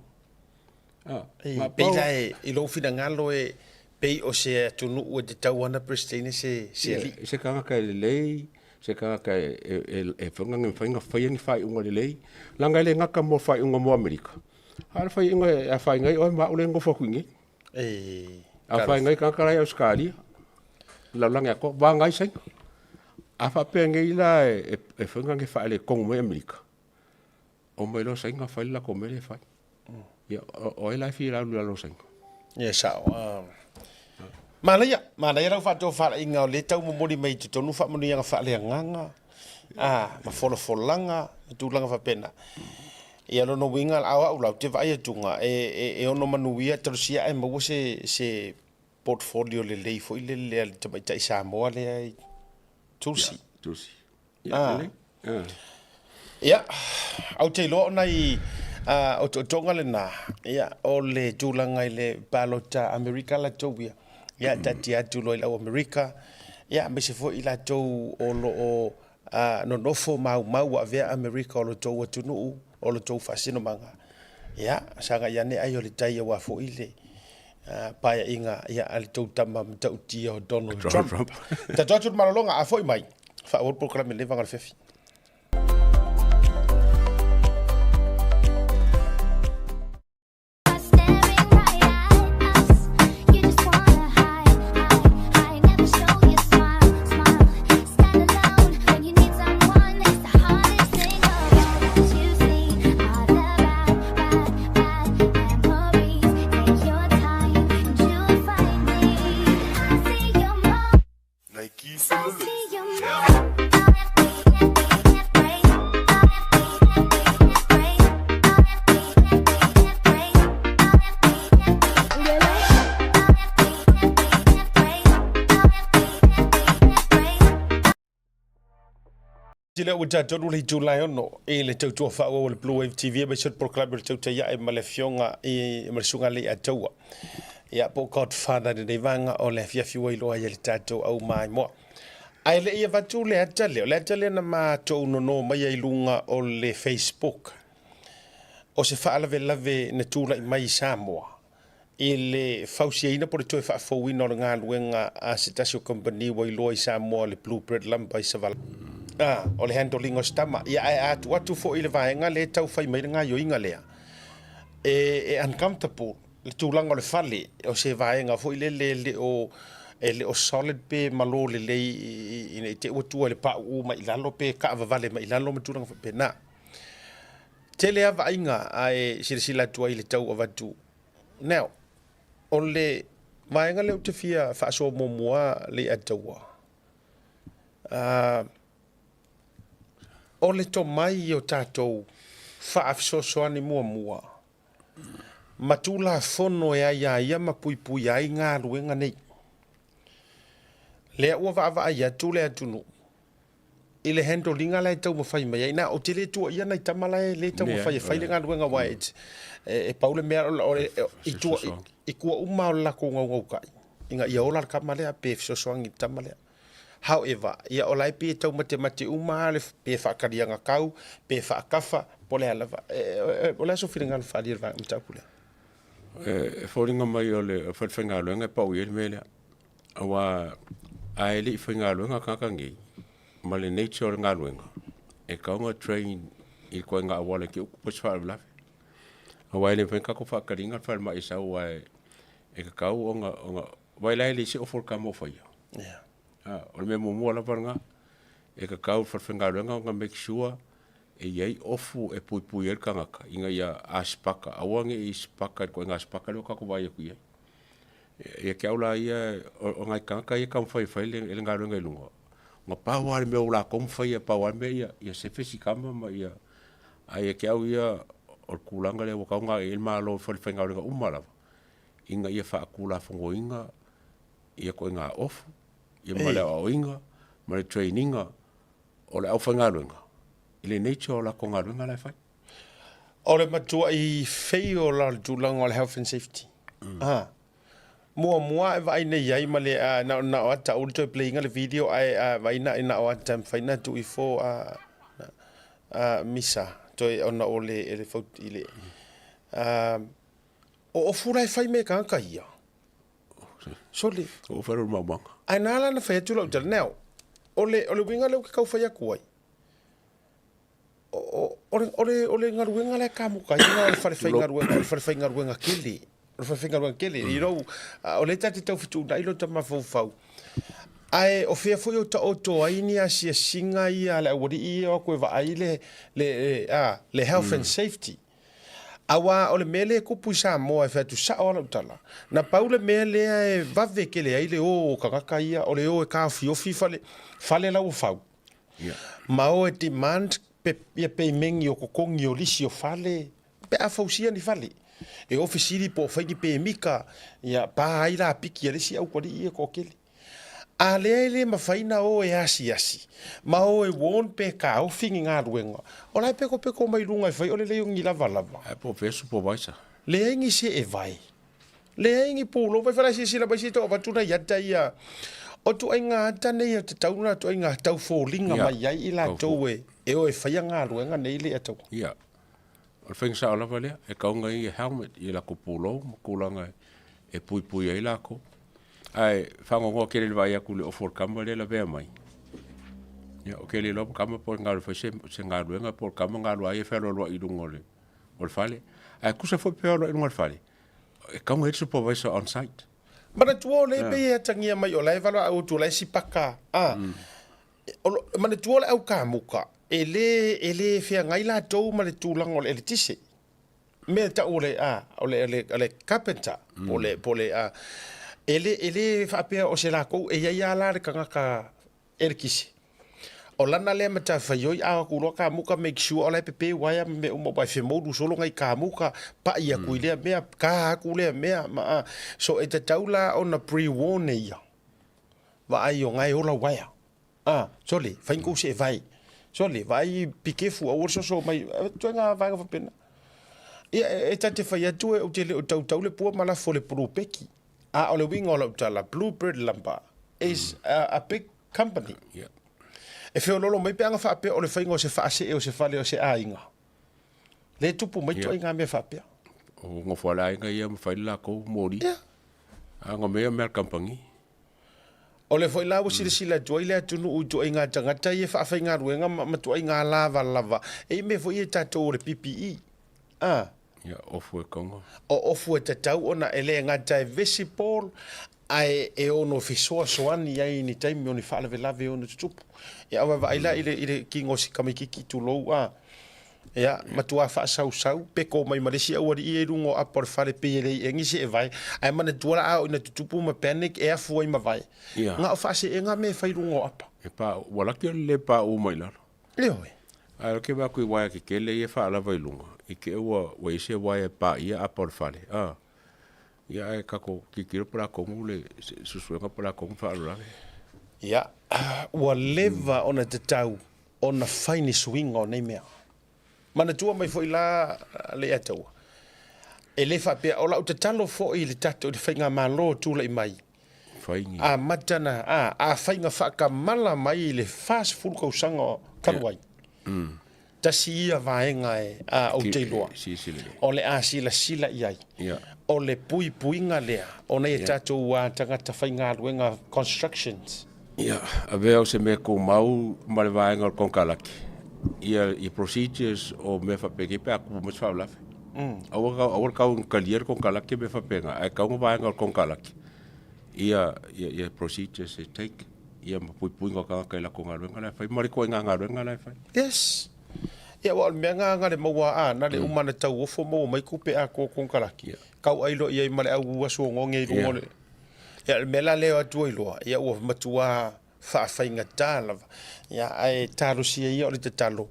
E pei la e, i lou finagalo e pei o se atunuu e tatau lava ona Peresetene se, se alii. Se tagata e lelei, se tagata e e e e fai ona mafai ona faia ni faaiuga lelei, leaga e le gata mo faaiuga mo Amerika, a o le faaiuga e afaina ai oe ma au lea e nonofo atu i inei. Afaina ai tagata la e i Ausetalia, le lalolagi atoa, vagana ai Saina. A faapea nei la e fai ona faaletonu mai Amerika, omai loa Saina fai le latou mea lea e fai. Ia, o ai la e fia alu i lalo o Saina? Ia, sao. Manaia, manaia lau faatofalaiga o lea e tau momoli mai i totonu faamanuiaga faaleagaga, ma folafolaga ma tulaga faapena. Ia, lona uiga, a o au la, ou te vaai atuga, e ono manuia talosia ae maua se portfolio lelei foi lele a le tamaitai Samoa lea i Tulsi. Tulsi. Ia, lelei. Ia, ou te iloa o nai otootoga lena, ia, o le tulaga i le palota Amerika latou ia, ia, taatia atu loa i le au Amerika, ia, aemaise foi i latou o lo o nonofo maumau ua avea Amerika o lo outou atunuu, o lo outou faasinomaga, ia, sagai ane ai o le tai aua foi le paeaiga ia, a le tou tama matautia o Donald Trump. Trump. Tatou atu le malologa, a foi mai, faaauau le polokalame i lenei vaega o le afiafi. Tele ua tatou le itula e ono i le tautua faaauau a le Blue Wave TV aemaise o le polokalame o le Tautai Ae ma le Afioga i ma le Susuga Leiataua. Ia po o Godfather i lenei vaega o le afiafi ua iloa ai e le tatou au maimoa. Ae le i avatu le ata lea, o le ata lea na matou nono mai ai i luga o le Facebook o se faalavelave na tulai mai i Samoa i le fausiaina po o le toe faafouina o le galuega a se tasi o kamupani ua iloa i Samoa le Blue Bread Lumber i Savala. A, o le handle-ina o se tama. Ia, ae a tuu atu foi i le vaega lea e tau fai mai le gaoioiga lea, e, e uncomfortable le tulaga o le fale, o se vaega foi lele e le o, e le o solid pe malo lelei ina i te i ua tua i le pauu mai i lalo pe kaavavale mai i lalo ma tulaga faapena. Tele lava vaaiga ae silasila atu ai i le tau avatu. Now, o le vaega lea ou te fia faasoa muamua Leiataua, uh, o le tomai o tatou faafesoasoani muamua ma Tulafono e aiaia ma puipuia ai galuega nei. Lea ua vaavaai atu le atunuu i le handle ina la e taumafai mai ai. Na, ou te le tuuaia nai tama la e le taumafai e fai le galuega aua e, e pau le mea o le, i tua, i tua uma o le latou gaugaukai ina ia ola le tama lea pe fesoasoani i le tama lea. However, ia o la e pei e taumatemate uma lava le, pe faataliagatau, pe faatafa, po o le a lava. O le a sou finagalo faaalia i le mataupu lea? E foliga mai o le falefaigaluega e pau i ai le mea lea. Aua a e le i faigaluega tagata nei, ma le nature o le galuega, e tatau ona train i le ituaiga auala e te utu po o se faalavelave. Aua e le mafai ona tatou faataliina le falemai e sau aua e tatau ona, ona, aua la e leai se ofo o le tama o faia. Yeah. O le mea muamua lava lena, e tatau i le falefaigaluega ona make sure e i ai ofu e puipui ai le tagata ina ia a sipaka, aua ne i sipaka i le ituaiga sipaka lea ua tatou vaai atu i ai. Ia te au la ia, o nai tagata ia e taumafai e fai le galuega i luga, na pau lava le mea ua latou mafaia, pau lava le mea ia, ia sefe si tama ma ia, ae ia te au ia, o le tulaga lea ua tatau ona agai i ai le Malo i falefaigaluega uma lava, ina ia faatulafonoina ia ituaiga ofu, ia ma le aoaoina ma le train ina o le aufaigaluega i le nature o latou galuega la e fai. O le matuai fail la o le tulaga o le health and safety. Ah. Muamua e vaai nei ai ma le ah, na, na o ata ul toe play inga le video ae ah, vaai na na o ata mawhai na tu ifo ah, ah, misa toe ona o le ele faut i le ah, o ofu la e fai me ka ka ia. Sole. O whero maumaga. Ai nā la na whai atu lau tala. Now, O le, o le uiga lea ou te tau fai atu ai, o, o, le, o, le, o le galuega la e kamukaina o le fale faigaluega, o le fale faigaluega tele. O le fale faigaluega tele. You know, o lea ta te tau fetuunai lota mafaufau. Ae o fea foi o taoto ai ni asiasiga ia a le aualii ia o atu e vaai le, le, a, le health and safety. Aua o le mea lea e tupu i Samoa e fai atu sao lava lau tala, na pau le mea lea e vave tele ai le o o tagata ia, o le o e taofiofi fale, fale la ua fau. Ma o e demand pe, ia pemegi o totogi o lisi o fale, pe a fausia ni fale. E o fesili po o fai ni pemika, ia pa ai lapiki a le isi autualii ia toatele. A lea e le mafai na o e asiasi ma o e warn pe taofi ni galuega, o la e pekopeko mai luga e fai o le lei o ni lavalava. Ae po o fea supervisor. Leai ni seevai. Leai ni pulou. Vai fala silasila mai se tau avatu nai ata ia. O tuaiga ata nei e tatau ona tuaiga tau foliga mai ai i latou e e o e faia galuega nei le atau. Ia. O le faiga sao lava lea, e kauga i helmet i lakou pulou ma tulaga e puipui ai lakou. Ae fagogoa tele le vaai atu i le ofu o le tama lea e lavea mai. Ia, ou te le iloa po o tama po o le fai se, se galuega po o le tama galua ai e fealoaloai i luga o le, o le fale. Ae tusa foi pe fealoaloai i luga o le fale, e kauga i ai le supervisor on site. Manatua o lea e pei e atagia mai o la e valaau atu o la e sipaka, a. Manatua o le au kamuka, e le, e le feagai latou ma le tulaga o le eletise. Mea tau o le, a, o le, o le, o le carpenter, po o le, po o le, a, e le, e le faapea o se lakou, e i ai lava la le tagata eletise. O lana lea matafaioi, a o atu loa kamuka, make sure o la e pepe uaea ma mea uma, aua e femoulu solo nai kamuka, pai atu i lea mea, ka atu lea mea, ma a. So e tatau la ona pre-warn e ia. Vaai o na e ola uaea. A, sole, fai ni kou seevai. Sole, vaai pikefu, aua le soso mai, ituaiga vaega faapena. Ia, e ta te fai atu e ou te le o tautau le pua ma lafo le pulupeki. A o le uiga o lau tala, Bluebird Lumber is a big company. Yeah. E feololo mai pe ana faapea o le faiga o se faasee o se fale o se aiga. Le tupu mai ituaiga mea faapea. O nofo a le aiga ia ma fai le lakou moli. Yeah. A nga mea mea kampangi. O lea foi la ua silasila atu ai le atunuu i ituaiga tagata ia e faafaigaluega ma ma ituaiga lavalava e i mea foi ia tatou o le PPE. A. Ia, ofu e kaunga. O ofu e tatau ona e le gata e visible ae e ono fesoasoani ai i ni taimi o ni faalavelave e ono tutupu. Ia aua e vaai la i le i le kino o si tamaititi tulou a. Ia, matua faasausau, peko mai ma le isi aualii ia i luga o apa o le fale pei e le i egi se evae, ae manatua la a oo ina tutupu ma panic e afu ai ma vae. Ia. Na o faaseega mea e fai i luga o apa. E pa, ua laki o le le paʻu mai lalo. Ioe. Ae o ke vaai atu i uaea kekele ia e faalava i luga, i te i ua, ua i ai se uaea e paia apa o le fale, a. Ia ae tatou tilotilo po o le a tonu le suesuega po o le a tonu le faalavelave. Ia, ua leva ona tatau ona fai ni suiga o nei mea. Manatua mai foi la le Ataua, e le faapea, o lau tatalo foi i le tatou, i le faigamalo o tulai mai, amata na, a, afai na faatamala mai i le 40 tausaga talu ai, tasi ia vaega e, a, ou te iloa, o le a silasila i ai, o le puipuiga lea o nai a tatou tagata faigaluega constructions. Ia, avea o se mea tumau ma le vaega o le konekarate, ia, ia procedures o mea faapena pe a tupu mai se faalavelave. Aua, aua le tau ina talia le konekarate mea faapena, ae tatau ona vaega o le konekarate ia, ia, ia procedures e take, ia ma puipuiga o tagata i latou galuega la e fai ma le ituaiga galuega la e fai. Yes. Ia, aua o le mea na, na le maua, a, na le uma ona tauofo maua mai tupe atoa o konekarate. Ia. Tau ai loa i ai ma le au asu oneone i luga o le. Ia, o le mea la lea e o atu ai loa, ia ua matua faafaigata lava. Ia, ae talosia ia o le tatalo,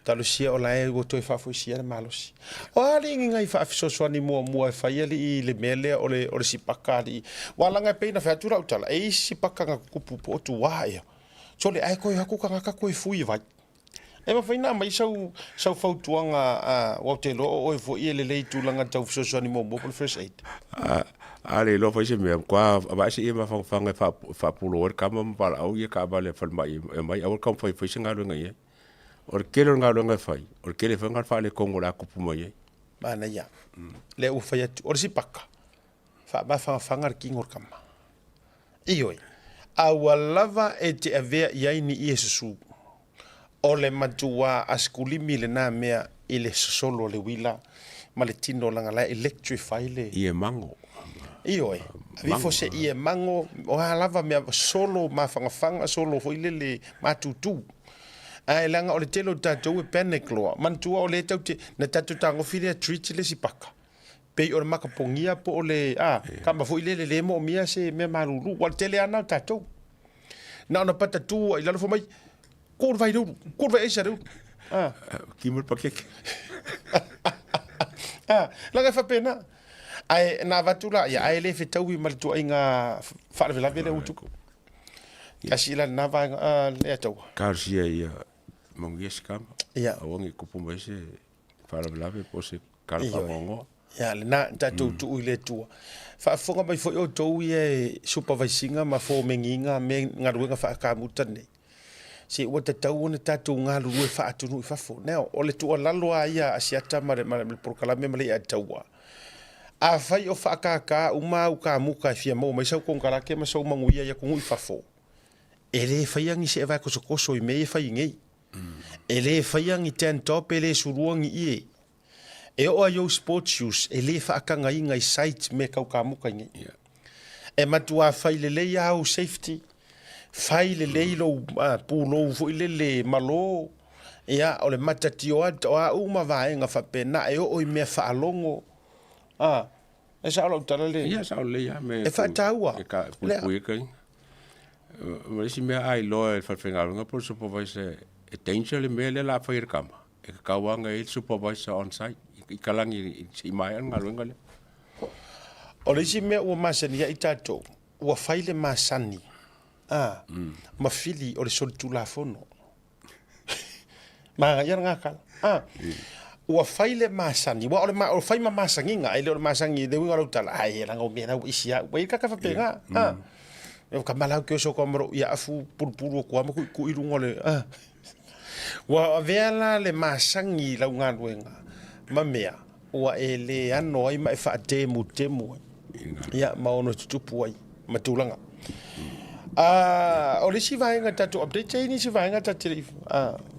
talosia o la e ua toe faafoisia le malosi. O a alii ni nai faafesoasoani muamua e fai alii i le mea lea o le, o le sipaka alii? Ua laga e pei ona fai atu lau tala, e i ai isi sipaka na tutupu po o tuā ea. Sole, ae toe o atu tagata toe fui e vai. E mafai ona aumai sau, sau fautuaga a, aua ou te iloa o oe foi e lelei i tulaga tau fesoasoani muamua po o le first aid. A, a le iloa fai se mea, matua aveese ia mafanafana e faapulo ai le tama ma valaau ia taavale a le falemai e aumai, aua le taumafai e fai se galuega i ai. O le tele o le galuega e fai, o le tele foi lena o le faaletonu o le a tupu mai ai. Manaia. Lea ua fai atu, o le isi paka, faamafanafana le tino o le tama. Ioe. A ua lava e te avea i ai ni ie susu. O le matuā asikulimi lenā mea i le sosolo o le uila ma le tino leaga la e electrify le. Ie mango. Ioe, ave ifo se ie mango, o a lava mea solo mafangafaga, solo foi lele matutu. Ae leaga o le tele o tatou e panic loa. Manatua o lea e tatou te, na tatou tagofi lea treat le isi paka. Pei o le makapogia po o le, a, kama foi lele le moomia se mea malulu. Ua o le tele lava na o tatou. Na ona patatu ai i lalo fai mai, Ko le vai le ulu, ko le vai aisa le ulu. A. Kima le pakeke. A, leaga e faapena. Ae na avatu la, ia, ae le fetaui ma le tuuaiga faalavelave lea ua tupu. Tasi la lena vaega, a, lea taua. Talosia ia manuia se kama. Ia. Aua ne i tupu mai se faalavelave po o se tala faanoanoa. Ia, lena, tatou tuu i le Atua. Faafofoga mai foi outou ia e supervise ina ma foreman-iga mea galuega faakamuta nei, se ua tatau ona tatou galulue faaatunuu i fafo. Now, o le tuualalo lava ia a Asiata ma le, ma le polokalame ma le i'a taua, afai o faakākā uma au kamuka e fia maua mai sau konekarate ma sou manuia i atunuu i fafo, e le faia ni se'evae kosokoso i mea ia e fai nei. E le faia ni tent top, e le sulua ni ie. E oo ai ou sports shoes e le faatagaina i site mea tau kamuka i nei. E matuā fai lelei lava au safety, fai lelei lou pulou foi lele malo, ia o le matatio atu, o a uma vaega faapena e oo i mea faalogo, a, e sao lau tala le. Ia, sao lelei lava mea e faataua. E puipui ai taimi. Ma le isi mea a iloa e le falefaigaluega po o le supervisor e danger le mea lea o le a fai e le tama, e tatau lava ona i ai le supervisor on site i kalagi se i maea le galuega lea. O le isi mea ua masani ai tatou, ua fai le masani a, ma fili o le solitulafono. Manaia lena tala. A, ua fai le masani, aua o le o fai ma masaniga, e le o le masani i le uiga o lau tala, ai leaga o mea la ua isi au. Ua i ai le tagata faapena, a. E ka malau ke oso ka maro ia afu pulupulu o kua ma kui kui lunga o le, a. Ua avea la le masani i lau galuega ma mea ua e le ano ai ma e faatemutemu ai, ia, ma ono tutupu ai ma tulaga. O le isi vaega tatou update, e i ai nisi vaega ta te le i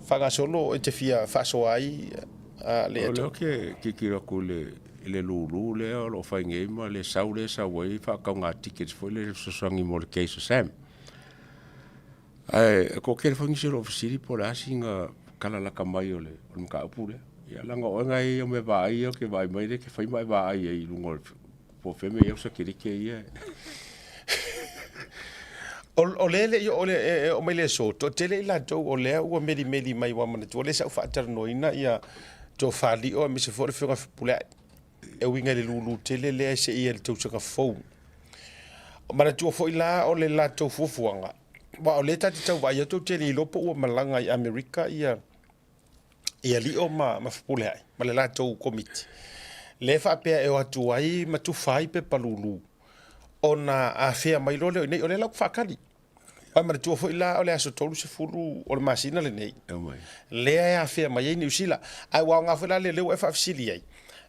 faagasolo e te fia faasoa ai le O lea ou te tilotilo atu i le lulu lea o lo o fai nei ma le sau lea e sau ai faatauga tickets foi lea e fesoasoani mo le case o Sam. Ae e toatele foi nisi o lo o fesili po o le a sina tala lata mai o le mataupu lea. Ia leaga o oe na e i ai o mea vaai ia ou te vaai mai lea e te fai ma e vaai ai i luga o le po o fea mea e i ai au satelite ia. O lea e le i oo e oo mai le aso, toatele i latou o lea ua melimeli mai ua manatua lea sa ou faatalanoaina ia Tofalio aemaise foi o le Afioga ia Fepuleai e uiga i le lulu tele lea seia i le tausaga fou. Manatua foi la o le latou fuafuaga, aua o lea ta te tau vaai atu ou te le iloa po ua malaga i Amerika ia ia Lio ma ma Fepuleai ma le latou komiti. Lea faapea e o atu ai ma tufa ai pepa lulu ona afea mai loa lea o i inei, o lea la ou te faatali. Ae manatua foi la o le aso 30 o le masina lenei, lea e afea mai ai Niu Sila. Ae ua aoga foi la lea ua e faafesili ai,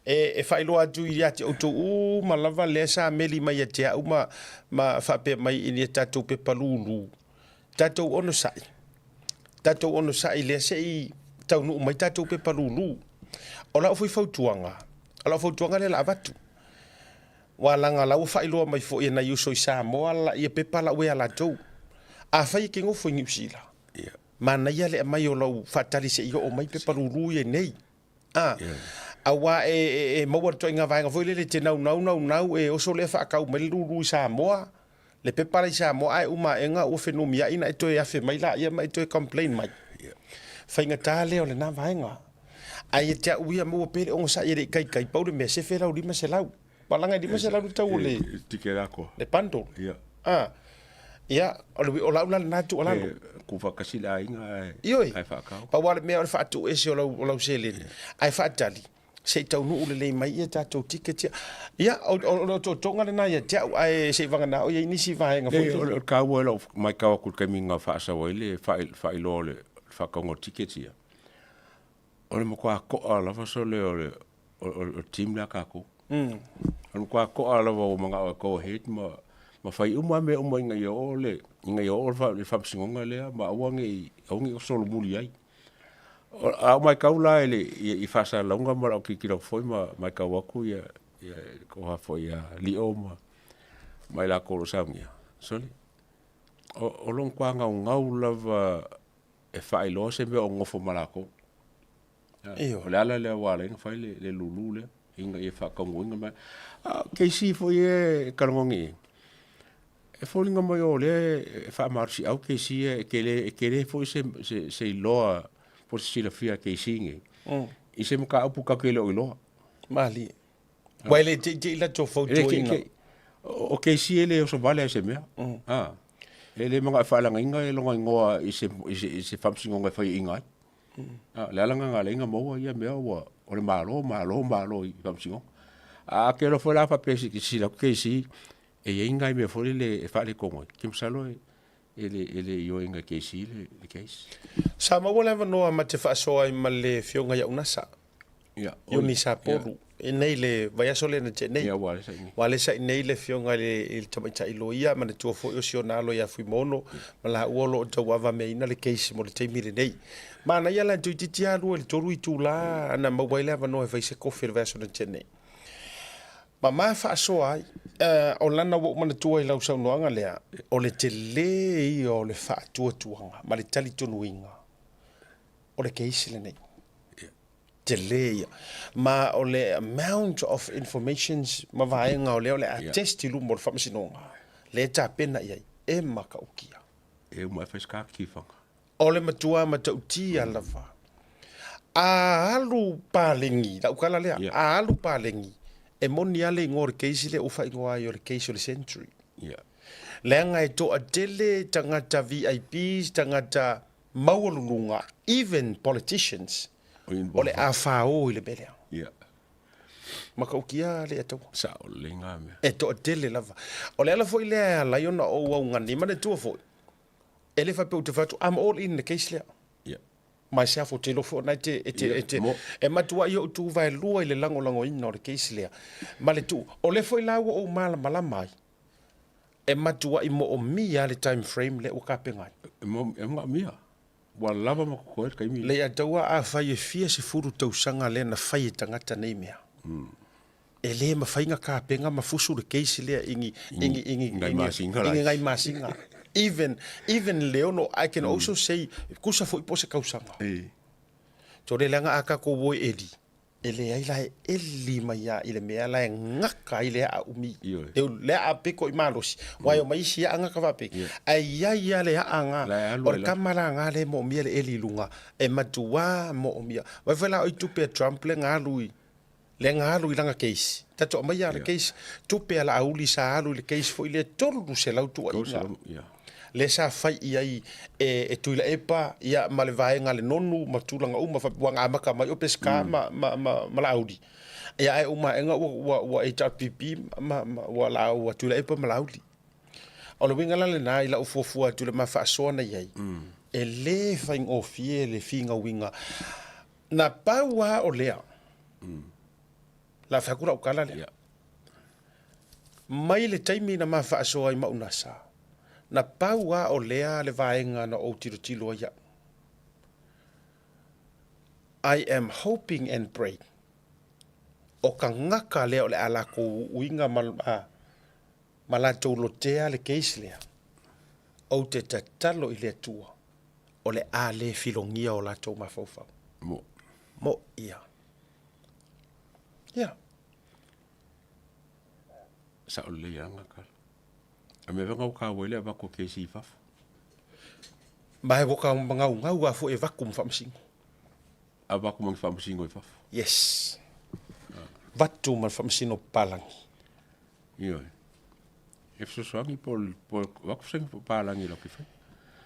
e faailoa atu ia te outou uma lava lea sa meli mai ia te au ma, ma faapea mai i ni a tatou pepa lulu, tatou onosai, tatou onosai lea se i taunuu mai tatou pepa lulu. O lau foi fautuaga, o lau fautuaga lea o le a avatu, Ua laga la ua faailoa mai foi e nai uso i Samoa la ia pepa la ua ia latou. Afai e te nofo i Niu Sila, manaia le aumai o lau faatali se i oo mai pepa lulu ia nei. A, aua e, e, e maua le ituaiga vaega foi lele e te naunau naunau e oso lea faatau mai le lulu i Samoa, le pepa la i Samoa ae uma aega ua fenumiai ona e toe afe mai laia ma e toe complain mai. Faigata lea o lena vaega. Ae ia te au ia maua pea le onosai e le i kaikai, pau le mea sefe lau 500. Malaga e 500 le tau o le le bundle. Ia. Ah. Ia, o le o lau la lena tuualalo. E tuufaatasi le aiga ae Ioe. ae faatau. Pau lava le mea o le faatuuese o lau o lau seleni. Ae faatali se i taunuu lelei mai ia tatou ticket ia. Ia, o o le otootoga lena ia te au, ae se i vagana o i ai nisi vaega foi. Leai, o le taua i lau matau atu i le taimi na faasau ai le faailoa o le faatauga o tickets ia, o le matua to'a lava sole o le o le team lea a tatou. O le matua to'a lava ua mana'o e go ahead ma Ma fai uma lava mea uma ina ia oo le, ina ia oo le faamasinoga lea ma aua ne i, aua ne i solomuli ai. A ou matau la i le, i faasalalauga ma lau tilotilo atu foi ma matau atu ia, ia le tofa foi ia Lio ma, ma i latou o lo o saunia, sole, o lo o matua naunau lava e faailoa se mea o nonofo ma latou. O le ala lea ua ala ai ona fai le lulu lea ina ia faataunuuina mea. A o keisi foi ia e talanoa nei i ai, e foliga mai o lea e faamalosiau keisi ia e tele, e tele foi se iloa po o se silafia a keisi nei i se mataupu tatou te le o iloa. Malie. Aua e le teitei latou fautuaina. O keisi e le oso vale ai se mea. E le manao e faaleagaina lona igoa i se faamasinoga e faiaina ai. O le ala lena na ala ai ona maua ia mea ua o le Malo, Malo, Malo i faamasinoga. A te iloa foi la faapea se i silasila atu keisi e i ai ni nai mea foi lele e faaletonu ai, ou te masalo e le ioeina e keisi le case. Sa maua le avanoa ma te faasoa ai ma le Afioga ia Unasa. Ioni Sapolu i nei le vaiaso lea na tea nei. Ua alesa i nei le afioga i le tamaitai loia, manatua foi o si ona alo ia Fuimaono ma laua o lo o tauavameaina le case mo le taimi lenei. Manaia la toeitiiti lava 2 i le 3 itula na maua ai le avanoa e fai se kofi i le vaiaso na tea nei. Ma ma faasoa ai, o lana ua ou manatua i lau saunoaga lea, o le tele ia o le faatuatuaga ma le talitonuina o le case lenei. Tele ia. Ma o le amount of informations ma vaega o lea o le a test i luma o le faamasinoga, lea e tapena i ai, e matautia. E uma e fai se katifaga. O le matua matautia lava. A alu paleni, lau tala lea, a alu paleni, e moni lava le igoa o le case lea ua faaigoa ai o le case o le century. Leaga e toatele tagata VIPs, tagata maualuluga, even politicians, o le a fao i le mea lea. Yeah. Matautia le ataua. Sao lelei ngā mea. E toatele lava. O le ala foi lea e ala ai ona ou augani, manatua foi, e le faapea ou te fai atu, I'm all in le case lea. Yeah. Myself, ou te iloa foi o na e te, e te, e te, e matuai ou tuvaelua i le lagolagoina o le case lea. Ma le tuu, o lea foi la ua ou malamalama ai, e matuai moomia le time frame lea ua tapena ai. E moomia. Ua lava ma totoe le taimi. Leiataua afai e fia sefulu tausaga lea na fai e tagata nei mea. E le mafai na tapena ma fusu le case lea i ni i ni i ni i ni nai masina. Even even le ono I can also say kusa foi po o se tausaga. Tole leaga a tatou o e eli E leai la e eli mai lava i le mea la e gata ai le a'a umi. E le a'a peko i malosi, aua e omai isi a'a gata faapei. Ae i ai lava le a'a na, o le tama la na lea e moomia le eli i luga, e matuā moomia. Vaai foi la o i tupe a Trump lea na alu i, lea na alu i lana case. Tatou aumaia lana case, tupe a Laauli sa alu i le case foi lea e 300 tuuaiga. lea sa fai i ai e Tuilaepa ia ma le vaega a le Nonu ma tulaga uma faapea ua amata mai o Peseta ma, ma, ma, ma Laauli. Ia ae uma aega ua, ua, ua HRPP ma, ma, ua, la, ua Tuilaepa ma Laauli. O le uiga la lena i lau fuafua atu i le ma faasoa na i ai, e le faigofie le finauina. Na pau lava o lea, la fai atu lau tala lea. Mai le taimi na ma faasoa ai ma Unasa, na pau lava o lea le vaega na ou tilotilo ai au. I am hoping and praying o tagata lea o le a latou uiga ma, ma latou lotea le case lea, ou te tatalo i le Atua o le a le filogia o latou mafaufau. Mo. Mo ia. Ia. Sao lelei lava na tala. A mea foi na ua ai le avatu o kesi i fafo. Ma e ua magaugau lava foi e avatu ma faamasino. Avatu ma ni faamasino i fafo. Yes. Avatu ma le faamasino papalagi. Ioe. E fesoasoani po o avatu fesoasoani papalagi i lau kefai.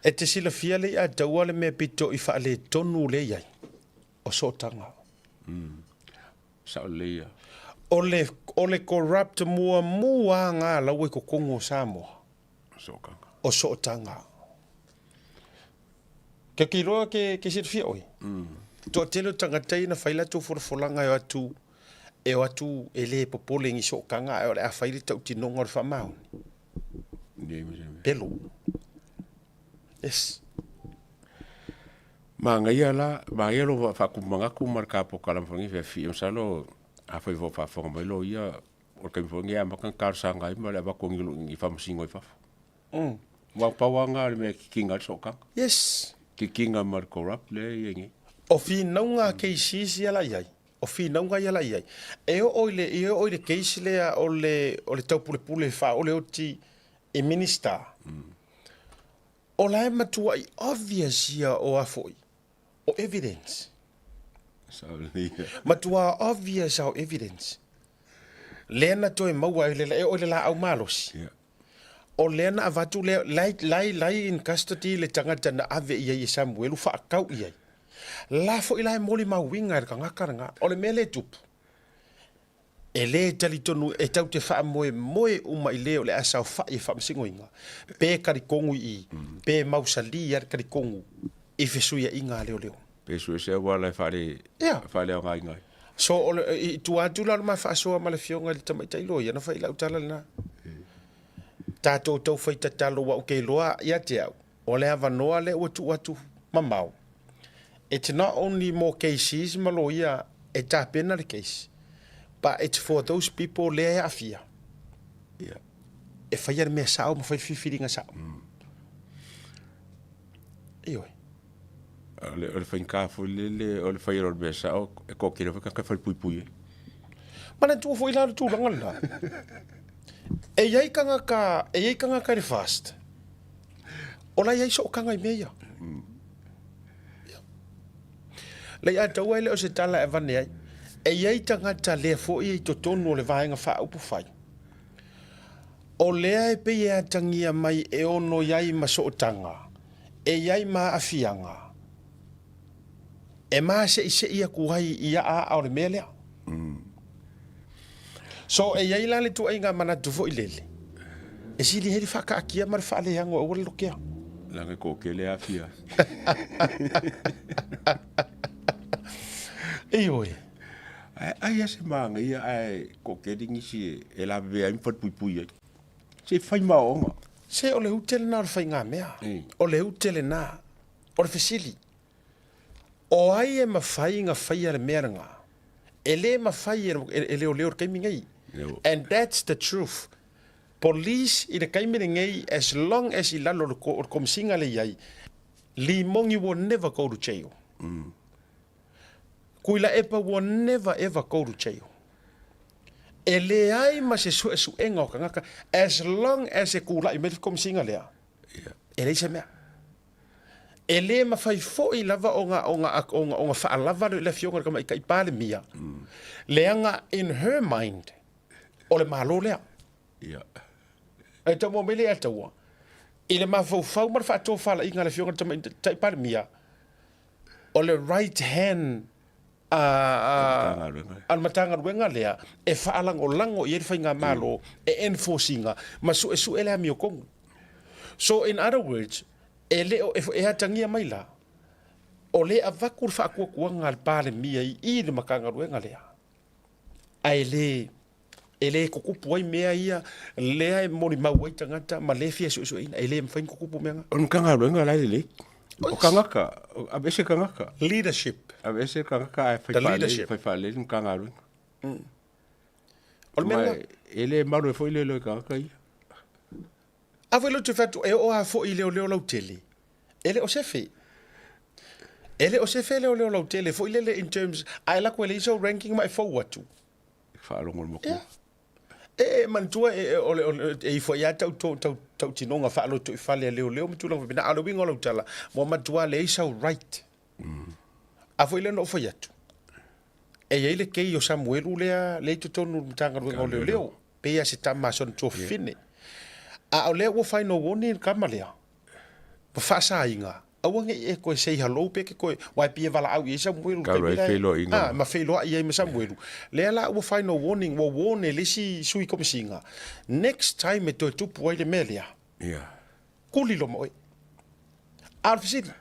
E te silafia le ia taua le mea pito i faaletonu lea i ai, o sootaga. Sao lelei ia. O le, o le corrupt muamua nga laua i totonu o Samoa. Sootaga. O sootaga. Ke ki loa ke, ke silafia oe. Toatele o tagata ia na fai latou folafolaga e o atu, e o atu e le popole i ni sootaga ae o le a fai le tautinoga o le faamaoni. nei ma se mea. Pelo. Yes. Manaia la, manaia lo faakumagatu ma le kapoka lama foi feafi'i masalo afai foi o faafofoga mai loia o le taimi foi lenei e amata ona talosaga ai ma le avatu o ni faamasino i fafo. Aua pau lava lena o le mea e kikina ai le sootaga. Yes. Kikina ma le corrupt lea e i ai nei. O finauga a cases ia la i ai, o finauga ia la i ai, e oo i le, e oo i le case lea o le, o le taupulepule faaoleoti i Minister, o la e matuai obvious ia o a foi, o evidence. Matua obvious a o evidence. Lea na toe maua ai le, e oo i le laau malosi. O lea na avatu lea, lai, lai, lai in custody le tagata na ave i ai e Samuelu faakau i ai. La foi la e molimauina e le tagata lena, o le mea lea e tupu, e le talitonu e tau te faamoemoe uma i le o le a saofai e faamasinoina, pe kalikonu i i, pe mausali lava le kalikonu i fesuiaiga a leoleo. Pe suesea auala e faale, faaleaogaina ai. So, o le, i tua atu la o le ma faasoa ma le afioga i le tamaitai loia, na fai i lau tala lena. Tatou tau fai tatalo aua ou te iloa ia te au, o le avanoa lea ua tuu atu mamao, it's not only mo cases ma loia e tapena le case, but it's for those people lea e aafia e faia le mea sao ma fai le filifiliga sao. Ioe. O le, o le faigata foi lele o le fai o le mea sao, e toatele foi tagata e falepuipui ai. Manatua foi la le tulaga lena. E i ai tagata, e i ai tagata i le fast, o la e i ai sootaga i mea ia. Lei ataua e le o se tala e avane ai. E i ai tagata lea foi e i totonu o le vaega faaupufai, o lea e pei e atagia mai e ono i ai ma sootaga, e i ai ma aafiaga, e maseʻiseʻi aku ai i aʻaaʻa o le mea lea. So, e i ai la le tuaiga manatu foi lele, e sili ai le faakaatia ma le faaleago aua le lokea. Leaga e toatele e aafia ai. Ioe. Ae ai lava se manaia ae toatele nisi e lavevea ai ma falepuipui ai. Se i fai ma aoaoga. Se o le ute lena o le faigamea. O le ute lena o le fesili. O ai e mafai ona faia le mea lena? E le mafai e leoleo i le taimi nei. And that's the truth. Police i le taimi lenei as long as i lalo o le Komesina lea e i ai, Limoni will never go to jail. Tuilaepa will never ever go to jail. E leai ma se suesuega o tagata as long as e tulai mai le Komesina lea, e leai se mea. E le mafai foi lava ona, ona, ona, ona faalava le afioga i le Tamaitai Palemia, leaga in her mind, o le Malo lea. E taua mai le Ataua, i le mafaufau ma le faatofalaiga a le afioga i le Tamaitai Palemia, o le right hand a le Matagaluega lea e faalagolago i ai le Faigamalo e enforce ina ma suesue le amiotonu. So in other words, e le o, e atagia mai la, o lea e avatu le faatuatuaga a le Palemia i i le Matagaluega lea, ae le, e le tutupu ai mea ia lea e molimau ai tagata ma lea e fia suesueina, e le mafai ona tutupu mea na. O le Matagaluega la e lelei. O tagata, aveese tagata. Leadership. Aveese tagata ae fai faalelei, fai faalelei le Matagaluega. O le mea lena. E le malu ai foi le iloa i tagata ia. A foi lea ou te fai atu, e oo lava foi i leoleo lautele, e le o sefe. E le o sefe leoleo lautele foi lele in terms, a e alu atu e leai sou ranking ma e fou atu. Faalogo le matua. Ia. E, e manatua e, e, o le, o le, e ifo ai lava tau, tau, tau, tautinoga faalotoifale a leoleo ma tulaga faapena, a o le uiga o lau tala, ua matua leai sau right. A foi lea na ou fai atu, e i ai le kei o Samuelu lea, lea i totonu o le Matagaluega o Leoleo, pei lava se tama a sona tuafafine. A o lea ua final warning le tama lea, ua faasaina, aua ne i e toe say hello pe ke toe, aua e pei e valaau i ai Samuelu i le Talu taimi ai lea, feiloaiga a, ma feiloai ai ma Samuelu. Lea la ua final warning, ua warn e le isi sui komesina, next time e toe tupu ai le mea lea, Ia. Kuli loa ma oe. A o le fesili,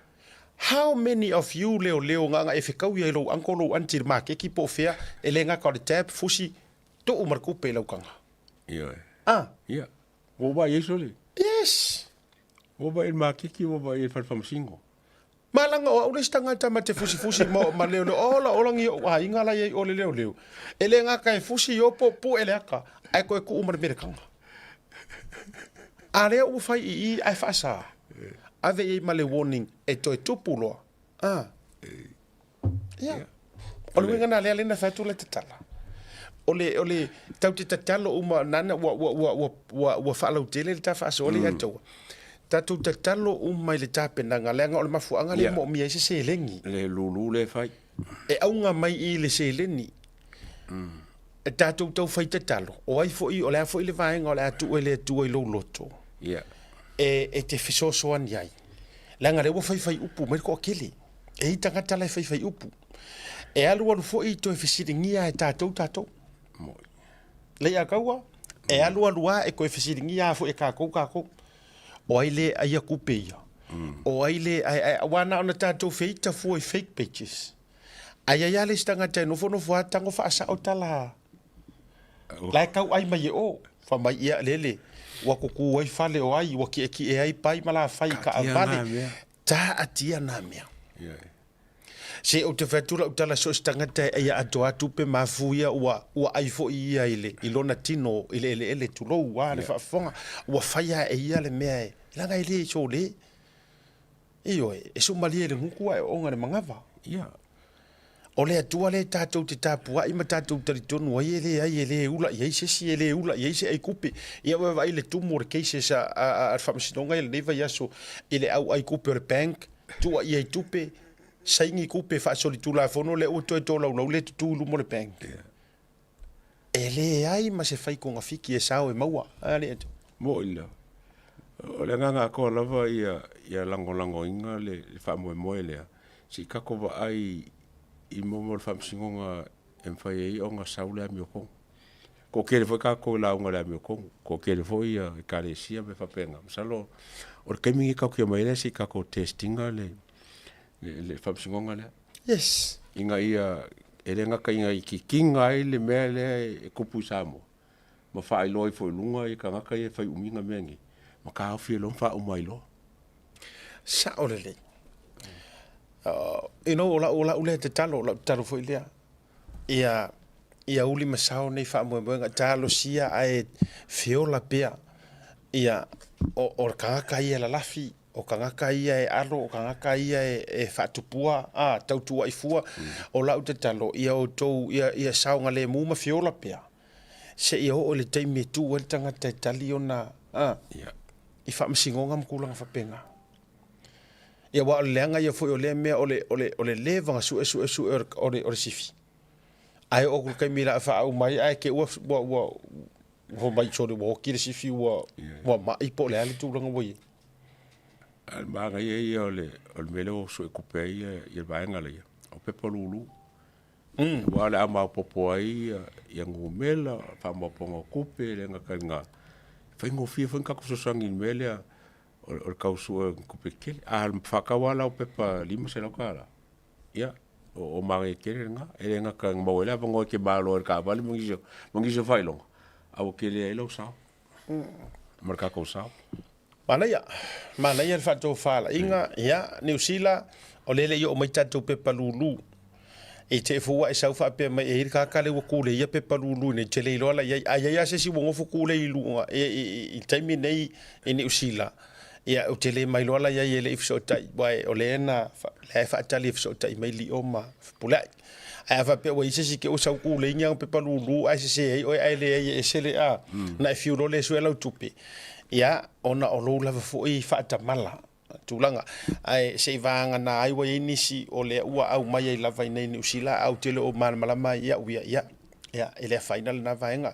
how many of you leoleo na ona e fekaui ai lou uncle lou aunty i le makeki po o fea, e le gata o le tab, fusi, tuu ma le tupe i lau taga? Ioe. A? Ia. Ua ou vaai ai sole. Yes. Yes! Ua vaai i le maketi, ua vaai i le fale faamasino. Ma leaga o au le isi tagata ma te fusifusi ma, ma leoleo, ola olangi ou aiga la i ai o le leoleo. E le gata e fusi i o po pue le ata, ae toe tuu ma le melekaga. A lea ua fai i i ae faasa. Ave i ai ma le warning e toe tupu loa. Ah. Ia. O le uiga na lea lea na fai atu le tatala. O le, o le, tau te tatalo uma, nana ua, ua, ua, ua, ua, ua faalautele le ta faasoa le ia taua. Tatou tatalo uma i le tapenaga, leaga o le mafuaaga lea e moomia ai se seleni. Le lulu lea e fai. E auga mai i le seleni. E tatou tau fai tatalo, o ai foi, o le a foi le vaega o le a tuu e le Atua i lou loto, e, e te fesoasoani ai. Leaga lea ua faifai upu mai le toatele. E i ai tagata la e faifai upu. E alualu foi toe fesiligia e tatou tatou. Lei a kaua, e alualu lava e toe fesiligia lava foi e tatou tatou. O ai le aia tupe ia? O ai le, ae, ae, aua na ona tatou feita fua i fake pages. Ae i ai lava le isi tagata e nofonofo lava tago faasao tala la e tau ai mai e o. Fai mai, ia lele, ua tutu ai fale o ai, ua kiekie ai pai ma lafai i taavale. Taatia nā mea. Se ou te fai atu lau tala so o se tagata e aia atoa atu pe mafu ia ua ua ai foi ia i le i lona tino i le eleele tulou a le faafofoga ua faia e ia le mea e leaga e le sole. Ioe, e sumalie i le gutu ae ooga i le manava. Ia. O le Atua lea tatou te tapuai ma tatou talitonu ai e leai e le ula i ai se isi, e le ula i ai se aikupe. Ia ua vaai le tumu o le cases a, a, a, a le faamasinoga i lenei vaiaso i le au aikupe o le bank, tuuaia i tupe, saini tupe faasolitulafono lea ua toe tolaulau le tutu i luma o le bank. E leai ma se fai togafiti e sao e maua. A le Atua. Moʻi la. O le agaga atoa lava ia, ia lagolagoina le, le faamoemoe lea, se i tatou vaai i mea o le faamasinoga e mafai ai ona sau le amiotonu. Toatele foi tatou e lauga i le amiotonu, toatele foi ia ekalesia ma mea faapena. Masalo o le taimi lenei tatou te omai ai lea se i tatou test ina le, le, le faamasinoga lea. Yes. Ina ia, e le gata ina ia kikina ai le mea lea e tupu i Samoa, ma faailoa ifo i luga ia tagata ia e fai umiga mea nei, ma taofi ai loa ma faauma ai loa. Sao lelei. You know, o lau, o lau lea tatalo, o lau tatalo foi lea, ia, ia uli ma sao nei faamoemoega, talosia ae feola pea, ia, o, o le tagata ia e lalafi, o tagata ia e alo, o tagata ia e, e faatupua, a, tautua'i fua, o lau tatalo, ia outou, ia, ia saogalemu ma feola pea, seia oo i le taimi e tu ai le tagata e tali ona, a, i faamasinoga ma tulaga faapena. Ia aua o le leaga ia foi o lea mea o le, o le, o le leva ona sue sue sue o le, o le, o le sifi. Ae oo atu i le taimi o le a faauma ai ae te i ua, ua, ua, ua fai mai sole ua oti le sifi ua, ua mai po o le a le tulaga ua i ai. A o le manaia ia o le, o le mea lea ua suetupe ai ia, ia le vaega lea, o pepa lulu. Aua o le a maopoopo ai ia numera, faamaopoopoga o tupe, le gata i lena, e faigofie foi ona tatou fesoasoani i le mea lea o le tau sue o tupe tetele. A faatau lava lau pepa $500, ia, o manaia tele lena. E le gata ina maua ai le avanoa e te malo ai i le taavale ma nisi ma nisi o faailoga, a ua tele ai lou sao ma le tatou sao. Manaia, manaia le faatofalaiga, ia, Niu Sila, o lea e le i oo mai tatou pepa lulu. I te i fua e sau faapea mai e i ai le tagata lea ua tulei ia pepa lulu nei, te le iloa la i ai. A i ai lava se isi ua nofo tulei i luga i, i, i le taimi nei i Niu Sila, ia ou te le mailoa la i ai e le i fesootai, aua o lea na, lea e faatali e fesootai mai Lio ma Fepuleai. Ae a faapea ua i ai se isi te i ua sau tulei ni ana pepa lulu ae sese ai oe ae leai e ese le a, ona e fiu loa lea e sue lau tupe, ia, ona o lou lava foi faatamala tulaga. Ae se i vagana ai ua i ai nisi o lea ua aumai ai lava i inei i Niu Sila, ae ou te le o malamalama ai au ia, ia, ia, e le afaina lena vaega.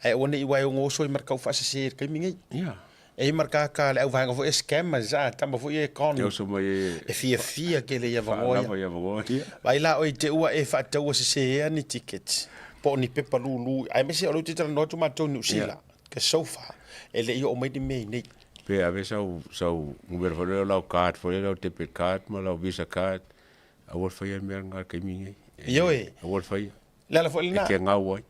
Ae aua ne i aua e ono oso ai ma le taufaasese i le taimi nei. Ia. E i ai ma le kaka le auvaega foi e scammers, a, tama foi e con. Te oso mai e. E fiafia tele i avanoa ia. Faalava i avanoa ia. Vaai la oe i te ua e faataua seseea ni tickets po o ni pepa lulu, aemaise o lea ou te talanoa atu matou i Niu Sila, because so far e le i oo mai ni mea i nei. Pe ave sau sau numera foi lea o lau card foi lea, lau debit card ma lau visa card, aua le faia le mea lena i le taimi lenei. Ioe. Aua le faia. Le ala foi lena. E te gau ai.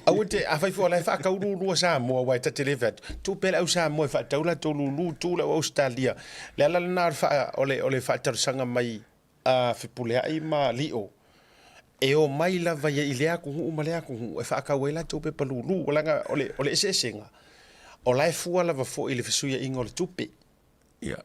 Aua te, afai foi o la e faatau lulu a Samoa, aua e ta te le fai atu, tuu pea le au Samoa e faatau latou lulu, tuu le au Ausetalia. Le ala lena o le faa, o le, o le faatalosaga mai a Fepuleai ma Lio, e omai lava ia i lea atunuu ma lea atunuu e faatau ai latou pepa lulu, leaga o le, o le eseesega, o la e fua lava foi i le fesuiaiga o le tupe. Ia.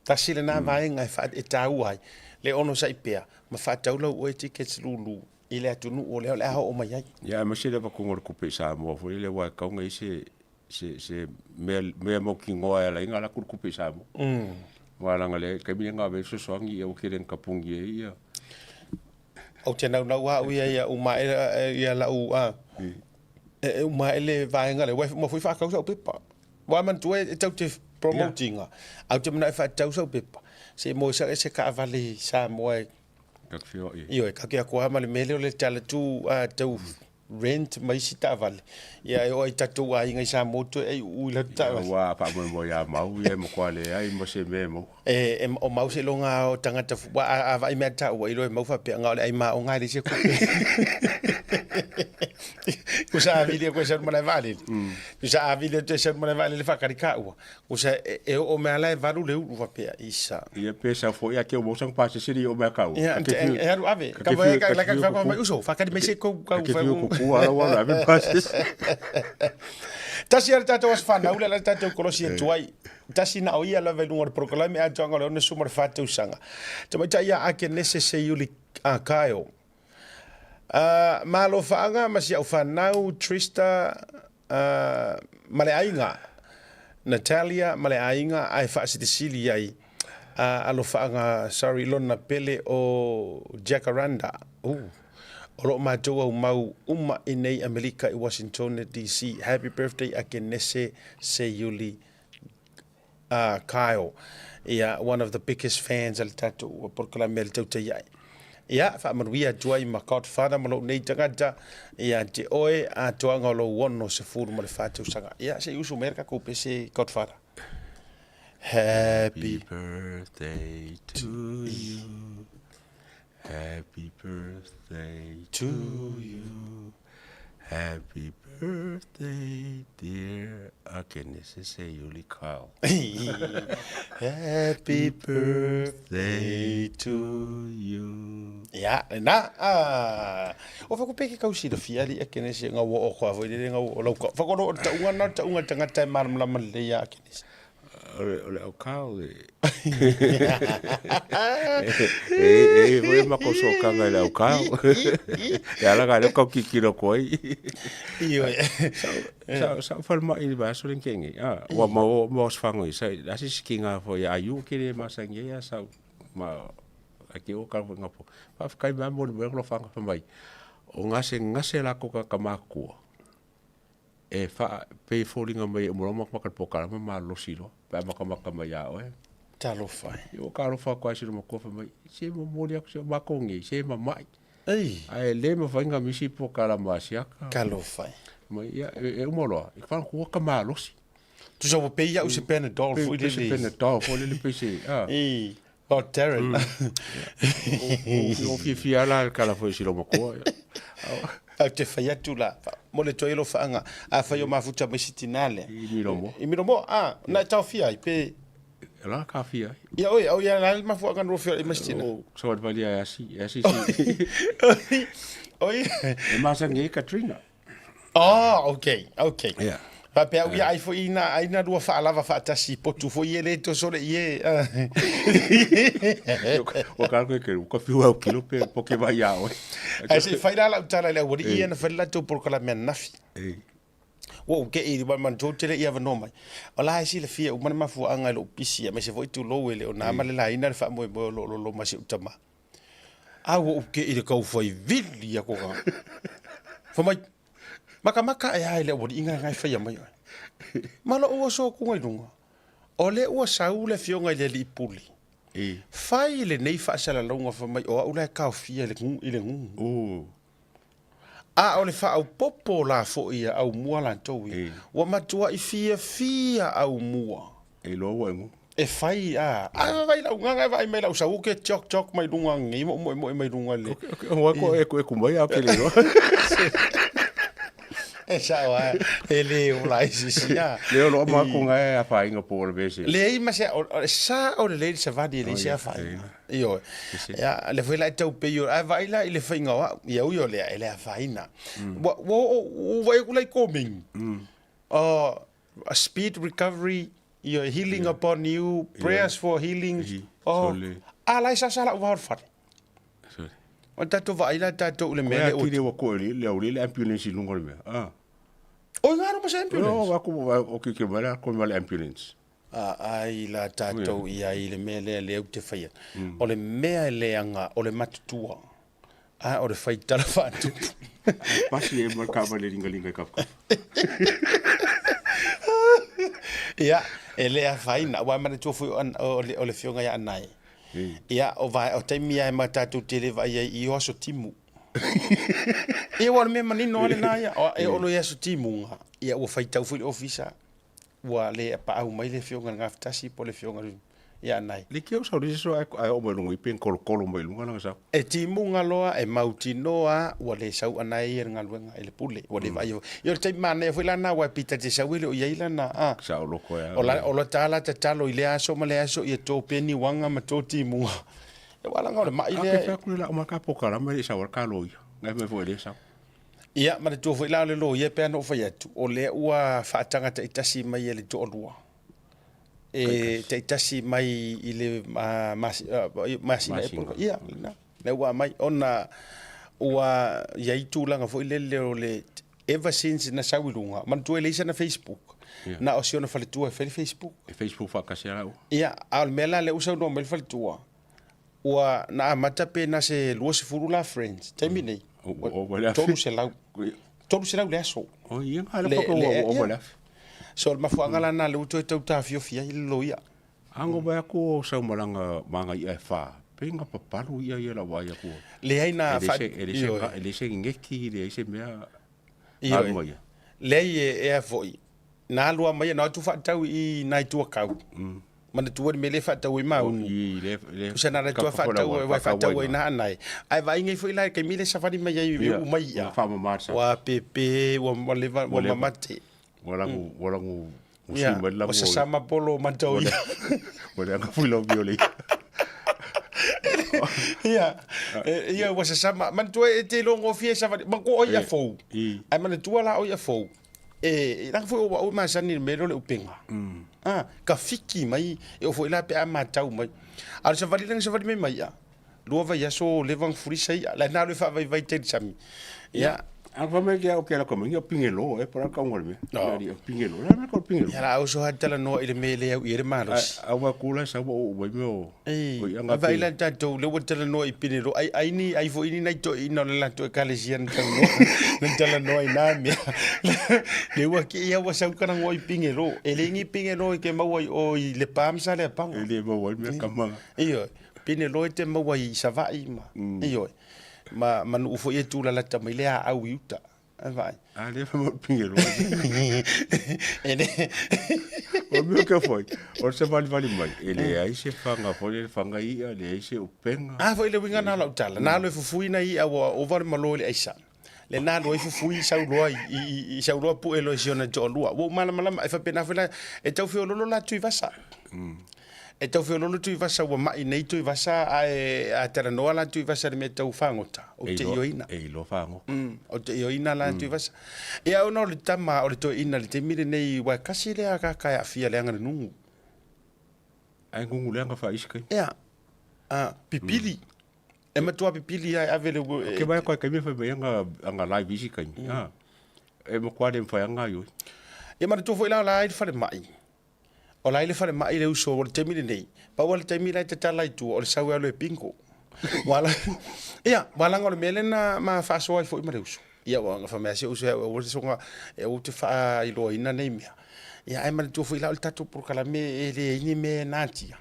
Tasi lena vaega e, faa, e taua ai le onosai pea ma faatau lau oe tickets lulu i le atunuu o lea o le a oo mai ai. Ia, aemaise le avatuga o le tupe i Samoa foi lele aua e tatau ona i ai se, se, se mea, mea mautinoa e ala ai ona alu atu le tupe i Samoa. Aua leaga le taimi lea na ave ai le fesoasoani ia ua tele ina tapuni ai ia. Ou te naunau lava au ia ia uma ae ia lau a e uma ae le vaega lea, ua uma foi faatau sau pepa. Ua manatua e tau te promote ina, ae ou te manao e faatau sau pepa, se i maua ai se taavale i Samoa e Ioe, ka te atu lava ma le mea lea o le tala tu tau rent ma isi taavale, ia e oo i tatou aiga i Samoa toe aiuu i latou taavale. Ua faamoemoe ia Mau ia e matua leai ma se mea e maua. E, o Mau seiloga lava o tagata, aua a vaai mai lava taua i loa e Mau faapea, na o le ai maoga e leai se tupe. Tusa a vili atu e sau i le malae vaalele, tusa a vili atu e sau i le malae vaalele faatali taua, tusa e oo mai lava la e 8 le ulu faapea, isa. Ia pe sau foi a te o mau sana pasese le i oo mai a taua. Ia, e alu ave. Ka te fiu, ka te fiu mai uso, faatali mai se kou kau. Ka te fiu kuku ala ua ave pasese. Tasi a le tatou aso fanau le ala le tatou kolosi atu ai. Tasi na o ia lava i luga o le polokalame atoaga o le 64 tausaga. Tamaitai ia Akenese Seiuli Kaeo. Malo faaga ma si au fanau Trista ma le aiga Natalia ma le aiga ae faasilisili ai alofaaga sorry lona pele o Jacaranda o loo matou aumau uma i nei Amelika i Washingtone DC. Happy birthday Akenese Seiuli Kyle, ia, one of the biggest fans a le tatou polokalame a le Tautai Ae. Ia, faamanuia atu ai ma Godfather ma lou nei tagata ia te oe atoaga o lou 64 tausaga. Ia, se i usu mai le tatou pese Godfather. Happy birthday to you. Happy birthday to you. Happy birthday dear Akenese Seiuli Kyle. Happy birthday to you. Ia, lena. Ah. O whaku peke kau silafia li Akenese ngau o okoa foi lele ngau o lau ka. Whakoro o taunga na taunga tangata e malamalama lelei ia Akenese. O le, o le aukao e... e, e, e, ma ko sokanga i le aukao. E ala ka leo kau kikiro koe. Ioe. Sa, sa whalma i le vaso le kenge. Ah, wa ma o ma osfango i sa asi sikinga fo ia ayu ke le masangi ia sa ma a ke o ka nga po. Pa kai ma mo le mo fanga fa mai. O ngase ngase la ko ka kamakua. E wha, pei e foliga mai e umurau makamaka le pokalama malosi loa, pe a makamaka mai ia oe. Talofa e. Ua ka alofa atu ai si loma matua fai mai, se momoli atu se o makou nei, se mama'i. Ei. Ae le mafai ona misi pokalama a siaka. Talofa e. Mai, ia, e uma loa, i ka whanau ka malosi. Tusa ua pei au se Panadol foi lele. Pei se Panadol foi lele, pei se, a. Ei. Oh, Darren. O fiafia la le tala foi si lou matua. Ou te fai atu la, mo le toe alofaaga, afai o mafuta mai si tinā lea. I Milomoa. I Milomoa, a, na e taofia ai, pe... La taofia ai. Ia oe, au ia la le mafuaaga na lua feoai ma si tinā. O savalivali ai asi, asi si. Oi. E masani ai Katrina. Oh, okay, okay. Yeah. Faapea au ia ai foi ina ai na lua faalava faatasi potu foi e le toso le ie. Ua ka koe ke ka fiu au kilo pe poke vai ia oe. Ai se fai la lau tala i le aualii ia na fai le latou polokalame ananafi. Ua ou te'i i le manatua tele i avanoa mai. O la e silafia uma le mafuaaga i lou pisi aemaise foi tulou e le o na ma le laina le faamoemoe o lo o loloma si ou tama. A ua ou te'i i le taufai vili aku ka. Fai mai, Makamaka e a i le aualii ga e faia mai oe. Ma lou oso atu i luga, o lea ua sau le afioga i le alii pule, fai lenei faasalalauga fai mai o au la e taofia i le gu. A o le faaopoopo la foi a aumua latou ia, ua matuai fiafia aumua. E iloa ua e gu. E fai a, a vai lau gaga e vaai mai lau sau ke tiok tiok mai luga nei ma ou moemoe mai luga le. Ua ko e ku mai a ke le iloa. E sao lava, e le ola ai se isi a. Le o loa maku nga e afaina po o le mea se. Leai ma se, o le sao lelei le savali e leai se afaina. Ioe. Ia, lea foi la e tau pei o, ae vaai la i le faiga o au, ia ui o lea, e le afaina. Ua, ua oo, ua vaai atu la i komeni, a speed recovery, ioe, healing upon you, prayers for healing, oh, a la e sasa lau vao o le fale. O tatou vaai la tatou i le mea lea ua... Koe ua koe le au le ambulance i luga o le mea. Ah. Oi ngaro ma se ambulance. No, aku o ke ke mala ko ma le ambulance. A ai la tatou i ai le mea lea lea ou te faia. O le mea e leaga o le matutua. A o le fai tala faatupu. Pasi e ma ka le linga linga ka. Ia, e le afaina, aua e manatua foi o le afioga ia Anae. Ia, o vae, o taimi lava e ma tatou te le vaai ai i o aso timu. Ia, aua o le mea manino lava lena ia. E oo loa i aso timuga, ia ua faitau foi le ofisa, ua le paau mai le afioga i le Gafatasi po o le afioga ia Anae. Le ke o sau le so ai o mai lunga i pen kolokolo mai lunga langa sau. E timuga loa, e mautinoa ua le sau Anae ia i le galuega, i le pule, ua le vaai. Ia o le taimi manaia foi la lena aua e pita te sau e le o i ai lana, a. Sao loko e a. O la, o la ta la tatalo i lea aso ma lea aso ia tō peniuaga ma tō timuga. Ia aua leaga o le ma'i lea. A ke fai atu le la o ma ka pokalama e le i sau a le ka loia. Ngai mai foi e le sau. Ia, manatua foi la o le loia e pei ona ou fai atu, o lea ua faataga taitasi mai e le toalua, e taitasi mai i le masina ea po o le, ia, lena, lea ua aumai, ona ua i ai tulaga foi lele o le, ever since na sau i luga, manatua e leai sana Facebook, na o si ona faletua e fai le Facebook. E Facebook faatasi lava ua. Ia, a o le mea la lea ua saunoa mai le faletua, Ua na amata pe na se 20 la friends taimi nei. Ua 300. 300 le aso. Oh ia nga le whaka ua ua le afe. So le mafuaaga la na le ua toe tau tafiofi ai le loia. Ango mai aku o sau malanga manga ia e wha. Pe nga papalu ia ia la wai aku. Leai na fa e le se e le se ngeki le se mea. Ioe. Leai e ea foi. Na alu lava mai na o atu faatau i nai tuakau. Manatua le mea lea e faatau ai maunu. Tusa na ala tua faatau ai, faatau ai na anai. Ae vaai nei foi la i le taimi lea e savali mai ai e uu mai ia. Ua pepe, ua leva, ua mamate. Ua lagu, ua lagu, ua sui mai lagu. Ua sasama polo matau ia. Ua leaga foi lau viole. Ia, ia ua sasama. Manatua e te iloa gofie e savali, manatua o ia fou. Ae manatua la o ia fou. E leaga foi o au e masani i le mea lea o le upega. A, ka fiki mai, e oo foi la pe a matau mai. A o le savali lea na savali mai mai ia, lua vaiaso leva ona fulisa ia, la na alu e faavaivai tai i le sami. Ia. A fa mai ke au ke la ko mai pingelo e para ka ngol me. No. Pingelo, la me ko pingelo. Ia la au so talanoa i le mea e le au i ai le malosi. A wa kula sa wa o mai me o. Ei, a vaai la tatou lea ua talanoa i Pinelo, ai, ai ni, ai foi ni nai toeaiina o le latou ekalesia na talanoa, na talanoa i nā mea. Lea ua kii au ua sau talanoa i Pinelo. E leai ni Pinelo e te maua i o i Lepa ma Saleapaga. E le maua ai mea kama. Ioe, Pinelo e te maua i Savaii ma, ioe, ma, ma nuu foi e tulalata mai le aau i uta. Ai vai. A lea fa mo pinge loa. E le. O mea ka foi. O se vali vali mai. E le ai se whanga foi le whanga ia, le ai se upenga. A foi le uiga na lau tala. Na alu e fufui na ia ua ova le malo i le aisa. Le na alu ai fufui sau loa i, i, i sau loa pue loa i si ona toalua. Ua ou malamalama e faapena foi la e tau feololo la Tuivasa. E tau feololo Tuivasa ua mai nei Tuivasa ae a talanoa la Tuivasa i le mea tau fagota. Ou te ioeina. E iloa fagota. Ou te ioeina la Tuivasa. Ia ona o le tama o le toeaina i le taimi lenei aua e kasi lea akaka e aafia leaga le nugu. Ae gugu leaga faaisi taimi. Ia. A pipili. E matua pipili lava e ave le Ke mai koe kaimi fai mai anga anga live isi kaimi. Ah. E matua le mawhai anga ioi. Ia manatua foi la o la ai le falemai. O la i le falemai le uso o le taimi lenei, pau lava le taimi la e tatala i tua, o le sau e alu e bingo. Ua ala, ia, ua alaga o le mea lea na ma faasoa ai foi ma le uso. Ia, ua fai mai lava si ou uso, aua te soga, aua te faailoaina nei mea. Ia, ae manatua foi la o le tatou polokalame e leai ni mea e natia.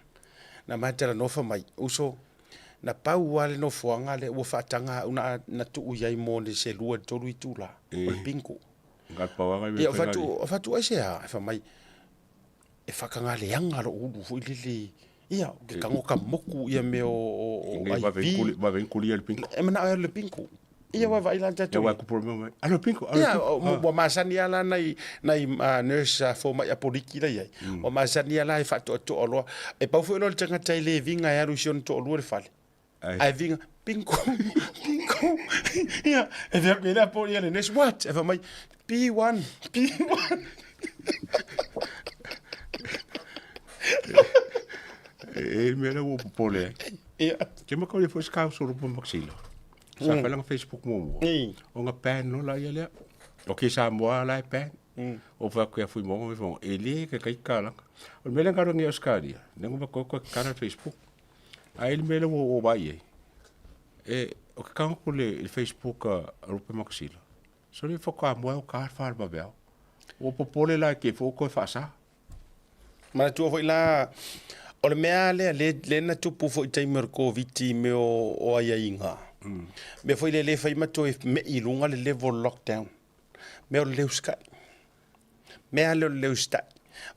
Na ma talanoa fai mai, uso, na pau lava le nofoaga lea ua faataga au na, na tuu i ai mo se 2 i le 3 itula, o le bingo. Ia, o fatu, o fatu ai se a, e fai mai, e whakangaleanga lou ulu foi lele, ia, ke kago ka moku ia mea o, o, o IV. E manao e alu i le bingo. Ia ua vaai la tatou. Ia ua kupu mai. Alo pinko, alo Ia, pinko. ua masani lava la nai nai nurse fomai apoliki la i ai. Ua masani lava la e faatoatoa loa. E pau foi loa le tagata e le viga e alu i si ona toalua le fale. Ae viga, pinko, pinko. Ia, e fai atu i ai le apo ia le nurse, what? E fai mai, P1, P1. E mea lea ua popole ai. Ia. Ke ma kau foi ska solo po maxila. Sa mm. fai Facebook mo mo. O nga pan no la ia lea. O ke Samoa la e pan. O fa ke fui mo mo fo e le ke kai kala. O mele ngaro ngi Australia. Nengo ba ko ko kana Facebook. A ele mele wo o vai e. E o ke kanga ko le Facebook a rupe maxila. So le fo ka mo o ka fa ba bel. O popole la ke fo ko fa sa. Manatua foi la, o le mea lea, le, le na tupu foi i taimi o le Koviti i mea o, o aiaiga. Mm. Mea foi le le fai ma toe me'i i luga le level lockdown. Mea o le leusitai. Mea lea o le leusitai.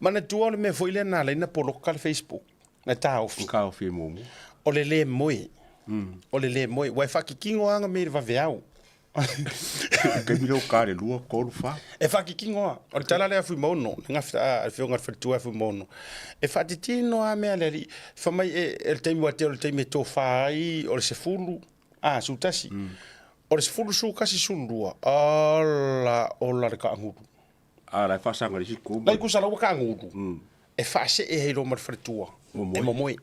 Manatua o le mea foi lea na ala ai na poloka le Facebook, na taofi. Taofi e muamua. O le le moe. Mm. O le le moe. Ua e faakikino lava mea i le vaveao. Taimi lea o ka le lua, tolu, fa. E faakikino lava. O le tala lea a Fuimaono, le gafa, a, le afioga i le faletua ia Fuimaono, e faatitino lava mea a le alii. Fai mai, e, o le taimi aua te o le taimi e tofa ai, o le 10, a, 11. O le 10, 11, 12, ola, ola le kaagulu. A, la e faasaga i le isi itu. La e tusa la ua kaagulu, e faasee ai loa ma le faletua, e momoe.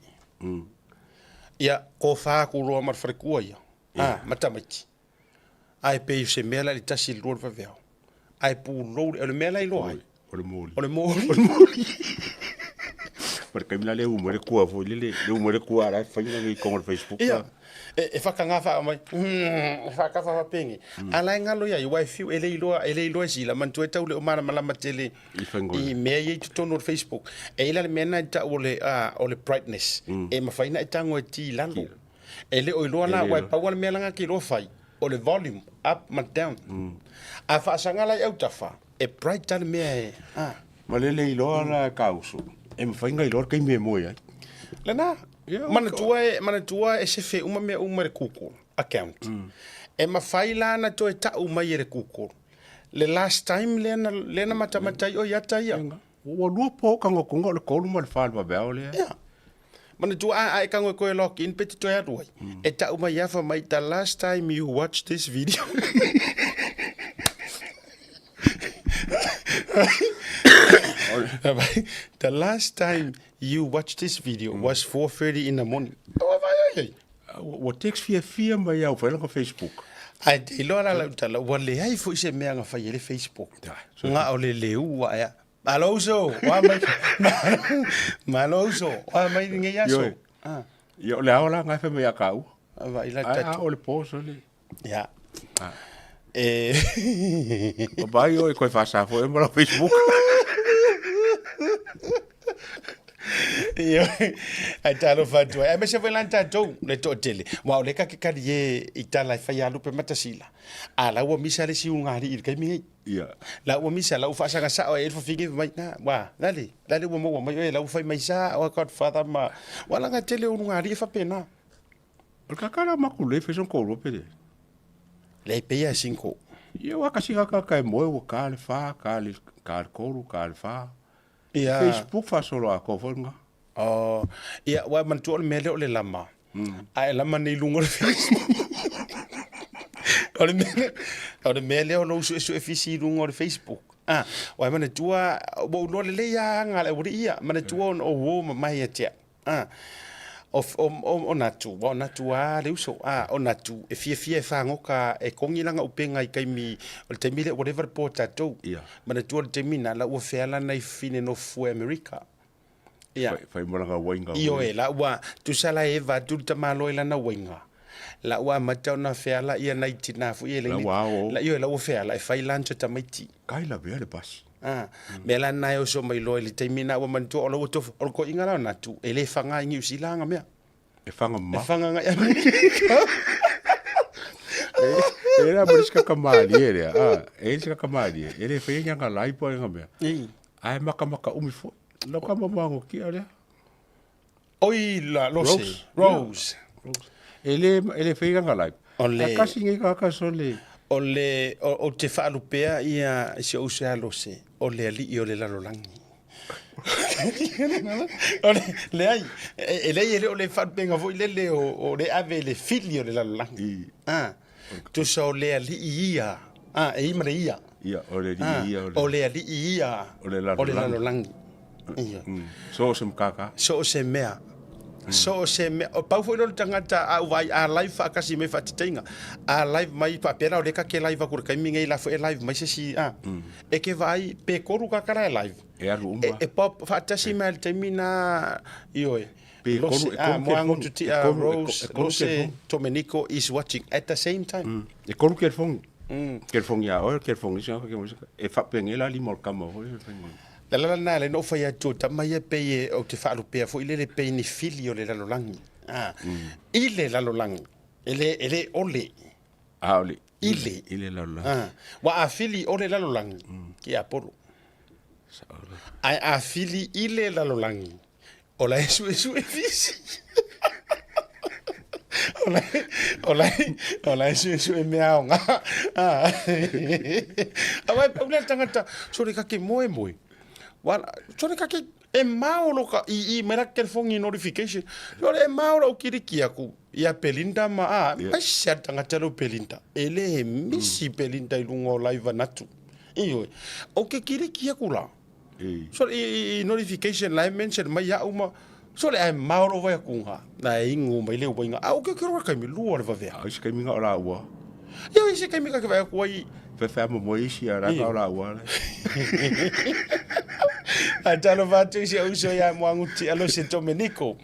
Ia, tofa atu loa ma le faletua ia, a, ma tamaiti. Ae pei o se mea la i le tasi i le lua le vaveao. Ae pulou le, o le mea la iloa ai. O le moli. O le moli. O le moli. Ma le taimi la le uma le kua foi lele, le uma le kua la e fai na i kongo le Facebook. Ia, e, e whakangā wha mai, mm, e whakawha whapengi. Mm. A la e ngalo ia, i wai fiu e le iloa, e le iloa sila, man tue tau le o mana malama tele I whaingo. i mea ia i totonu o le Facebook. E ila le mea na i tau o le, o le brightness. Mm. E mawhai na i tango e ti lalo. E le o iloa la, wai pau le mea langa ki iloa fai, o le volume, up ma down. Mm. A whaasanga lai autafa, e bright ta le mea e, ah. Ma le le iloa la e kauso. E mawhai nga iloa le kaimi e moe ai. Lena, Ia, manatua e, manatua e sefe uma mea uma i le Google account. Mm. E mawhai la na toe tau mai e le Google. Le last time lea na, lea na matamatai o iata ia. Ua lua po ka ngokonga o le kolu ma le fa le vaveao lea. Ia. Manatua a, a e kango e koe log in pe te toe alu ai. Mm. E tau mai ia fa mai the last time you watched this video. The last time you watched this video was 4:30 in the morning. Ua vai ai ai. Ua text fiafia mai au fai langa Facebook. Ae te iloa la lau tala, ua leai foi se mea na fai ai le Facebook. Nga o le leu a ea. Malo uso, wa mai. Malo uso, wa mai lenei aso. Ioe. Ia o le ao la ngai fai mai ia kau. Vai la Ai a tatou. o le po so le. Ia. E Vai oe koe whasafo e ma lau Facebook. Ioe, ae talofa atu ai. Aemaise foi la ni tatou le toatele. Aua o lea ka ke kali e i tala e fai a lupe matasila. A la ua misa le isi ulugalii i le taimi nei. Ia. La ua misa, la ua faasaga sao ai le fafine fai mai, na, ua, lale, lale ua maua mai oe, la ua fai mai sa oa godfather ma, ua laga tele o ulugalii e faapena. O le kaka la maku le fai sona koulua pe leai? Leai pei a single. Ia ua kasi kaka ka e moe ua ka le fa, ka le, ka le kolu, ka le fa. Ia. Facebook faasolo atoa foi lena. Oh, ia, ua manatua o le mea lea o le lama. A e lama nei i luga o le Facebook. O le mea lea, o le mea lea o lou suesue fisi i luga o le Facebook. Ah, ua e manatua, ua ou iloa lelei lava aga a le aualii ia. Manatua ona o uo mamae ia te au. Ah, o, o, o, o Natu, ua o Natu lava le uso. Ah, o Natu, e fiafia e fagota e kogi lana upega i taimi, o le taimi lea ua leva le po a tatou. Ia. Manatua le taimi lena, la ua feala nai fafine nofo fua i Amerika. Ia. Fai, fai ma lana uaiga. Ioe, la ua, tusa la e eva atu le tamaloa i lana uaiga. La ua amata ona feala ia nai tina foi e La laini. ua ao. La, ioe, la ua feala e fai lunch a tamaiti. Kai lavea le pasi. A, mea la na e oso mai loa i le taimi na ua manatua o la ua tofu, o le toeaiga la o Natu, e le faga i Niu Sila aga mea. E faga ma. E faga agai Amerika. E la ma le isi kakamalie lea, a, e i ai le isi kakamalie, e le faia ni aga lai po o aga mea. Ae makamaka umi foi. Lau ka mamagotia lea. Oi la, Rose. Rose. Rose. E le, e le faia aga live. O le... Kasi ngai kaka sole. O le, o, ou te faalupea ia si ou uso ia Lose, o le alii o le lalolagi. O le, leai, e, e leai e le o le faalupega foi lele o, o le ave i le fili o le lalolagi. Ah, tusa o le alii ia, ah, e i ma le ia. Ia, o le alii ia o le... O le alii ia o le lalolagi. O le lalolagi. Ia. So o se makaka. So o se mea. So o se mea. O pau foi lea o le tagata a ou vaai a live faatasi mai faateteiga. A live mai faapea la o lea ka ke live aku i le taimi nei la foi e live mai se isi a. E ke vaai pe kolu kaka la e live. E alu uma. E, e pop faatasi mai i le taimi na ioe. Pe Lose, kolu, e ah, kolu Moango telefoni. E Tutia, kolu, e Rose, e kolu Lose, telefoni. Domenico is watching at the same time. E kolu telefoni. Telefoni ia oe, telefoni isi gafa e faapegei la lima o le tama foi le faiga. Le ala lena lea na ou fai atu o tama ia pei e ou te faalupea foi lele pei ni fili o le lalolagi. A, i le lalolagi, e le, e le o le. A o le I le. I le lalolagi. A, ua a fili o le lalolagi, ke Apolo. Ae a fili i le lalolagi, o la e suesue fisi. O la, o la, o la e suesue mea aoga. Aua e pau lea le tagata, sole kake moe moe. Wala, sole kake e mao lo ka i i mai la telefoni notification. Sole e mao lou kiliki aku ia Belinda ma a, yeah. Mai se tagata leo Belinda. E le he misi Belinda i lunga o live anatu. Ioe. O ke kiliki aku la. So i, i notification la e mention mai au ma so le ai mao lo vai aku nga. Na e ingo mai le uainga. A o ke ke roa kaimi lua le vavea. A isi kaimi nga o la ua. Ia isi kaimi ka ke vai aku ai. Whewhea mo moe isi a raka o la ua le. A talofa atu i si ou uso ia Moaguti Alose Domenico.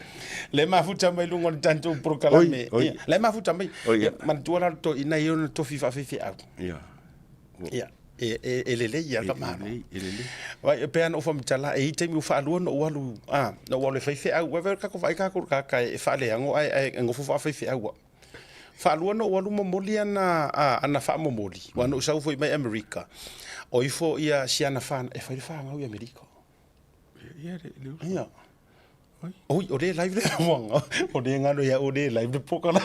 Le mafuta mai lunga o le tatou polokalame. Oi, oi. Le mafuta mai. Oi, ia. Manatua la to ina i ona tofi faafeifeau. Ia. Ia. E, e, e lelei ia ka malo. E lelei, e lelei. Vai, e pea na ou faamatala, e i taimi ua faalua na ou alu, a, na ou alu e fai feau, vai vai kako vaai kako kaka e faaleago ae ae e gofo faafaifeau au. Faalua na ou alu momoli ana, a, ana faamomoli, ua na ou sau foi mai Amerika. O ifo ia si ana whana, e whai le whangau i Amerika. Ia, le, le uso. Ia. Oi, o le live le wanga. O le ngano ia o le live le poka la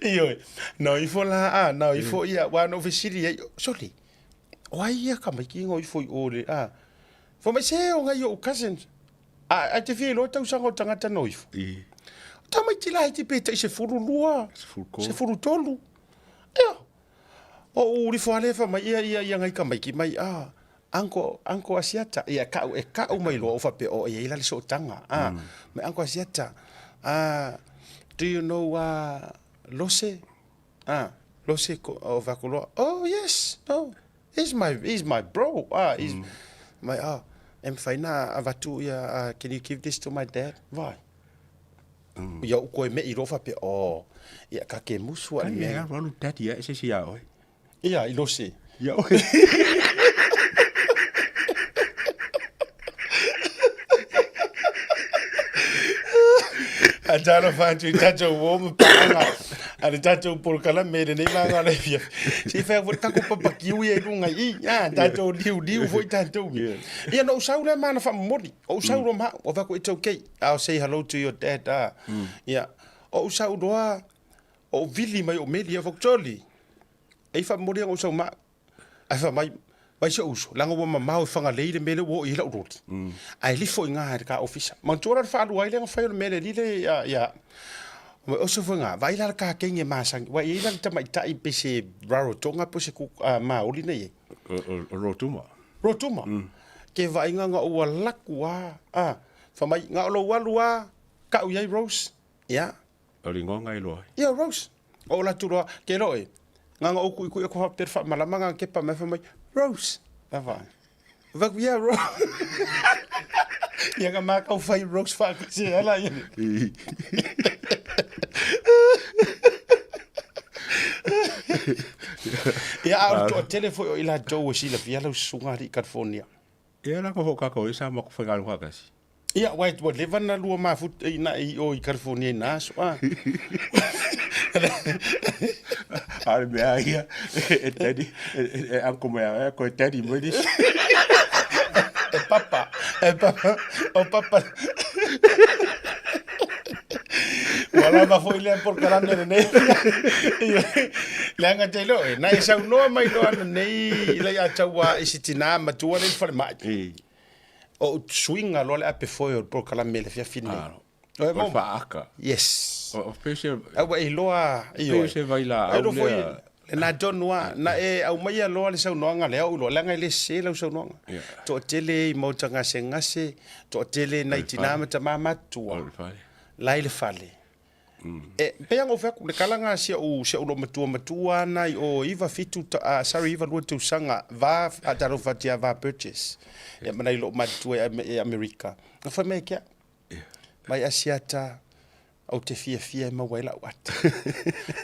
Ioe. No ifo la a, no ifo ia, wa no fesili ai, sorry. O ai ia ka mai ki ngo ifo i o le a. Fo mai se o ngai o cousins. A, a te fia iloa tausaga o tagata no ifo. I. Tamaiti la iti pe tai 12, 13. 13. Ia. O u rifo ale fa mai ia ia ia ngai ka mai ki mai a. Uncle, Uncle Asiata, ia ka'u, e ka'u mai loa ou faapea, oh, e i ai la le sootaga, ah, mai Uncle Asiata, ah, do you know, ah, Lose, ah, Lose ko, o fai atu loa, oh, yes, no, he's my, he's my bro, ah, he's, mai, ah, e mafai na avatu ia, ah, can you give this to my dad, vai. Ia ou koe me'i loa faapea, oh, ia ka ke musu a le Kai mea. e alu alu daddy ae se isi ia oe. Ia, i Lose. Ia oe. A talofa atu i tatou uo ma paaga a le tatou polokalame i lenei vaega o le afiafi. Se i fai atu foi le tatou papa kiwi i luga i i, a, tatou liuliu foi tatou. Ia, na ou sau lea ma ana faamomoli. O ou sau loa ma au, o fai atu, it's okay, I'll say hello to your dad, a. Ia, o ou sau loa, o ou vili mai o Meli, ia fai atu, Jolly, E i faamomoli ana ou sau ma au. Ae fai mai, Vai si ou uso, leaga ua mamao e Fagalei le mea lea ua oo i ai lau loli. Ae lifo i gā i le ka ofisa. Manatua la le faalua ai lea na fai o le mea le alii lea ia, ia. Mai oso foi gā, vaai la le kakenge masani. Ua i ai la le tamaitai pe se Rarotonga po se ku, uh, Maori na i ai. O, o, o Rotuma. Rotuma. Ke vaaiga nga ua laku a, a. Fai mai, nga o lou alu a, kau i ai Rose. Ia. O le igoa ngai loa. Ia Rose. O la tu loa, ke loe. Nganga o kui kui ko fa per fa malama nga ke pa me fa mai Rose. Va va. Va ku ia Rose. Ia nga ma kau fai Rose fa ku se ala ia. Ia a o to tele foi o ila Joe o sila fia lau susuga ali i California. Ia la ko hoʻokākau ai sa ma ko faigaluega kasi. Ia, ua ua leva na lua mafuta i na i o i California i na aso, a. A le mea ia, e daddy, e uncle mai a koe daddy mai nisi. E papa, e papa, o papa. Ua lava foi lea polokalame lenei. Leaga te iloa oe, na e saunoa mai loa ananei i lai ataua i si tinā matua lea i le falemai. O ou suiga loa le ape foe o le polokalame i le afiafi lenei. Alo. O le faaaka. Yes. O pei se Aua ua e iloa, ioe. Pei se vailaau lea. Lena tonu lava, na e aumaia loa le saunoaga lea ou iloa, leaga e le sese lau saunoaga. Toatele i maota gasegase, toatele nai tina ma tama matutua, la i le fale. E pei lava ona ou fai atu, le tala lena a si ou, si ou loomatua matua lava na i o 97, sorry 92 tausaga, va, a talofa atu ia Va Burgess, ia ma nai loomatutua i Amerika. Na fai mai ia te au, Mai Asiata, ou te fiafia e maua ai lau ata.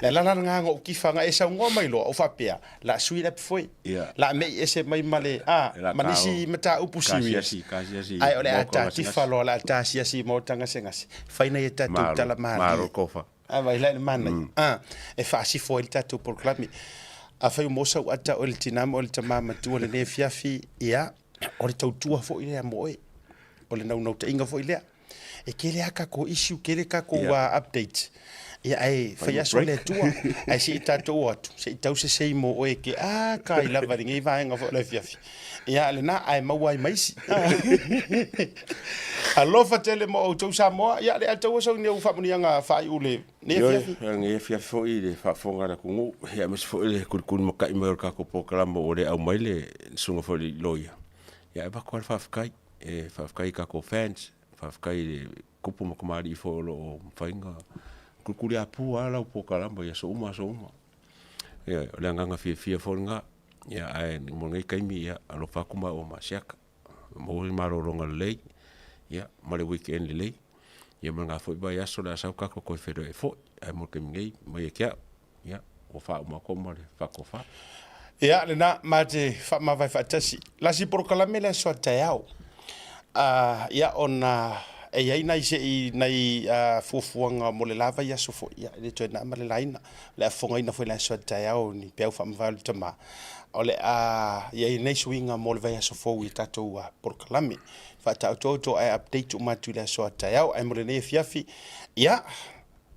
Le ala la lena na ou tifa na e saunoa mai loa, ou faapea, la sui le foe. Yeah. La mei ese mai ma le, a, La ma nisi mataupu serious. Kasiasi, kasiasi. Ai o le ata tifa loa, la ata asiasi mo tanga segase. Fai nei e tatou tala malie. Malo kofa. A vai la le mana. A, e faasifo ai le tatou polokalame. Afai ua maua sau ata o le tina ma o le tama matua lenei afiafi, ia, o le tautua foi lea mo oe. O le naunautaiga foi lea. E tele lava tatou issue, tele tatou yeah. update. Ia ae fai aso le Atua. Ae se i tatou o atu, se i tau se sei mo oe ke a kai lava i lenei vaega foi o le afiafi. Ia lena ae maua ai ma isi. Alofa tele mo outou Samoa. Ia le ataua sau ni au faamanuiaga faaiu le nei afiafi. Ioe, lenei afiafi foi i le faafofoga a le atunuu, ia aemaise foi le kulikuli makai mai o le tatou polokalame ua le au mai le susuga foi i le loia. Ia e avatu lava le faafetai. E faafetai i tatou fans, faafetai i le tupu ma tamalii foi o lo o mafai ona tulituliapu lava lau polokalame i aso uma aso uma. Ioe, o le agaga fiafia foi lena. Ia ae mo lenei taimi, ia alofa atu maua ma Asiata, maua le malologa lelei, ia ma le weekend lelei. Ia ma lena foi vaiaso o le a sau tatou toe feiloai foi. Ae mo le taimi nei, mai ia te au, ia ua faauma atu ma le faatofa. Ia, lena, ma te faamavae faatasi. Lasi polokalame le aso a taeao. Ia, ona e i ai nai se i nai fuafuaga mo le la vaiaso foi, ia, e le toe na ma le laina. O le a fofogaina foi le aso a taeao ni peau faamavae o le tama. O le a i ai nei suiga mo le vaiaso fou i tatou polokalame. Faataotooto ae update uma atu i le aso a taeao. Ae mo lenei afiafi, ia,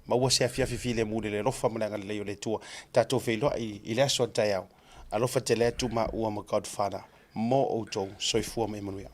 Maua se afiafi filemu i le alofa ma le agalelei o le Atua. Tatou feiloai i le aso a taeao. Alofa tele atu maua ma Godfather mo outou. Soifua ma ia manuia.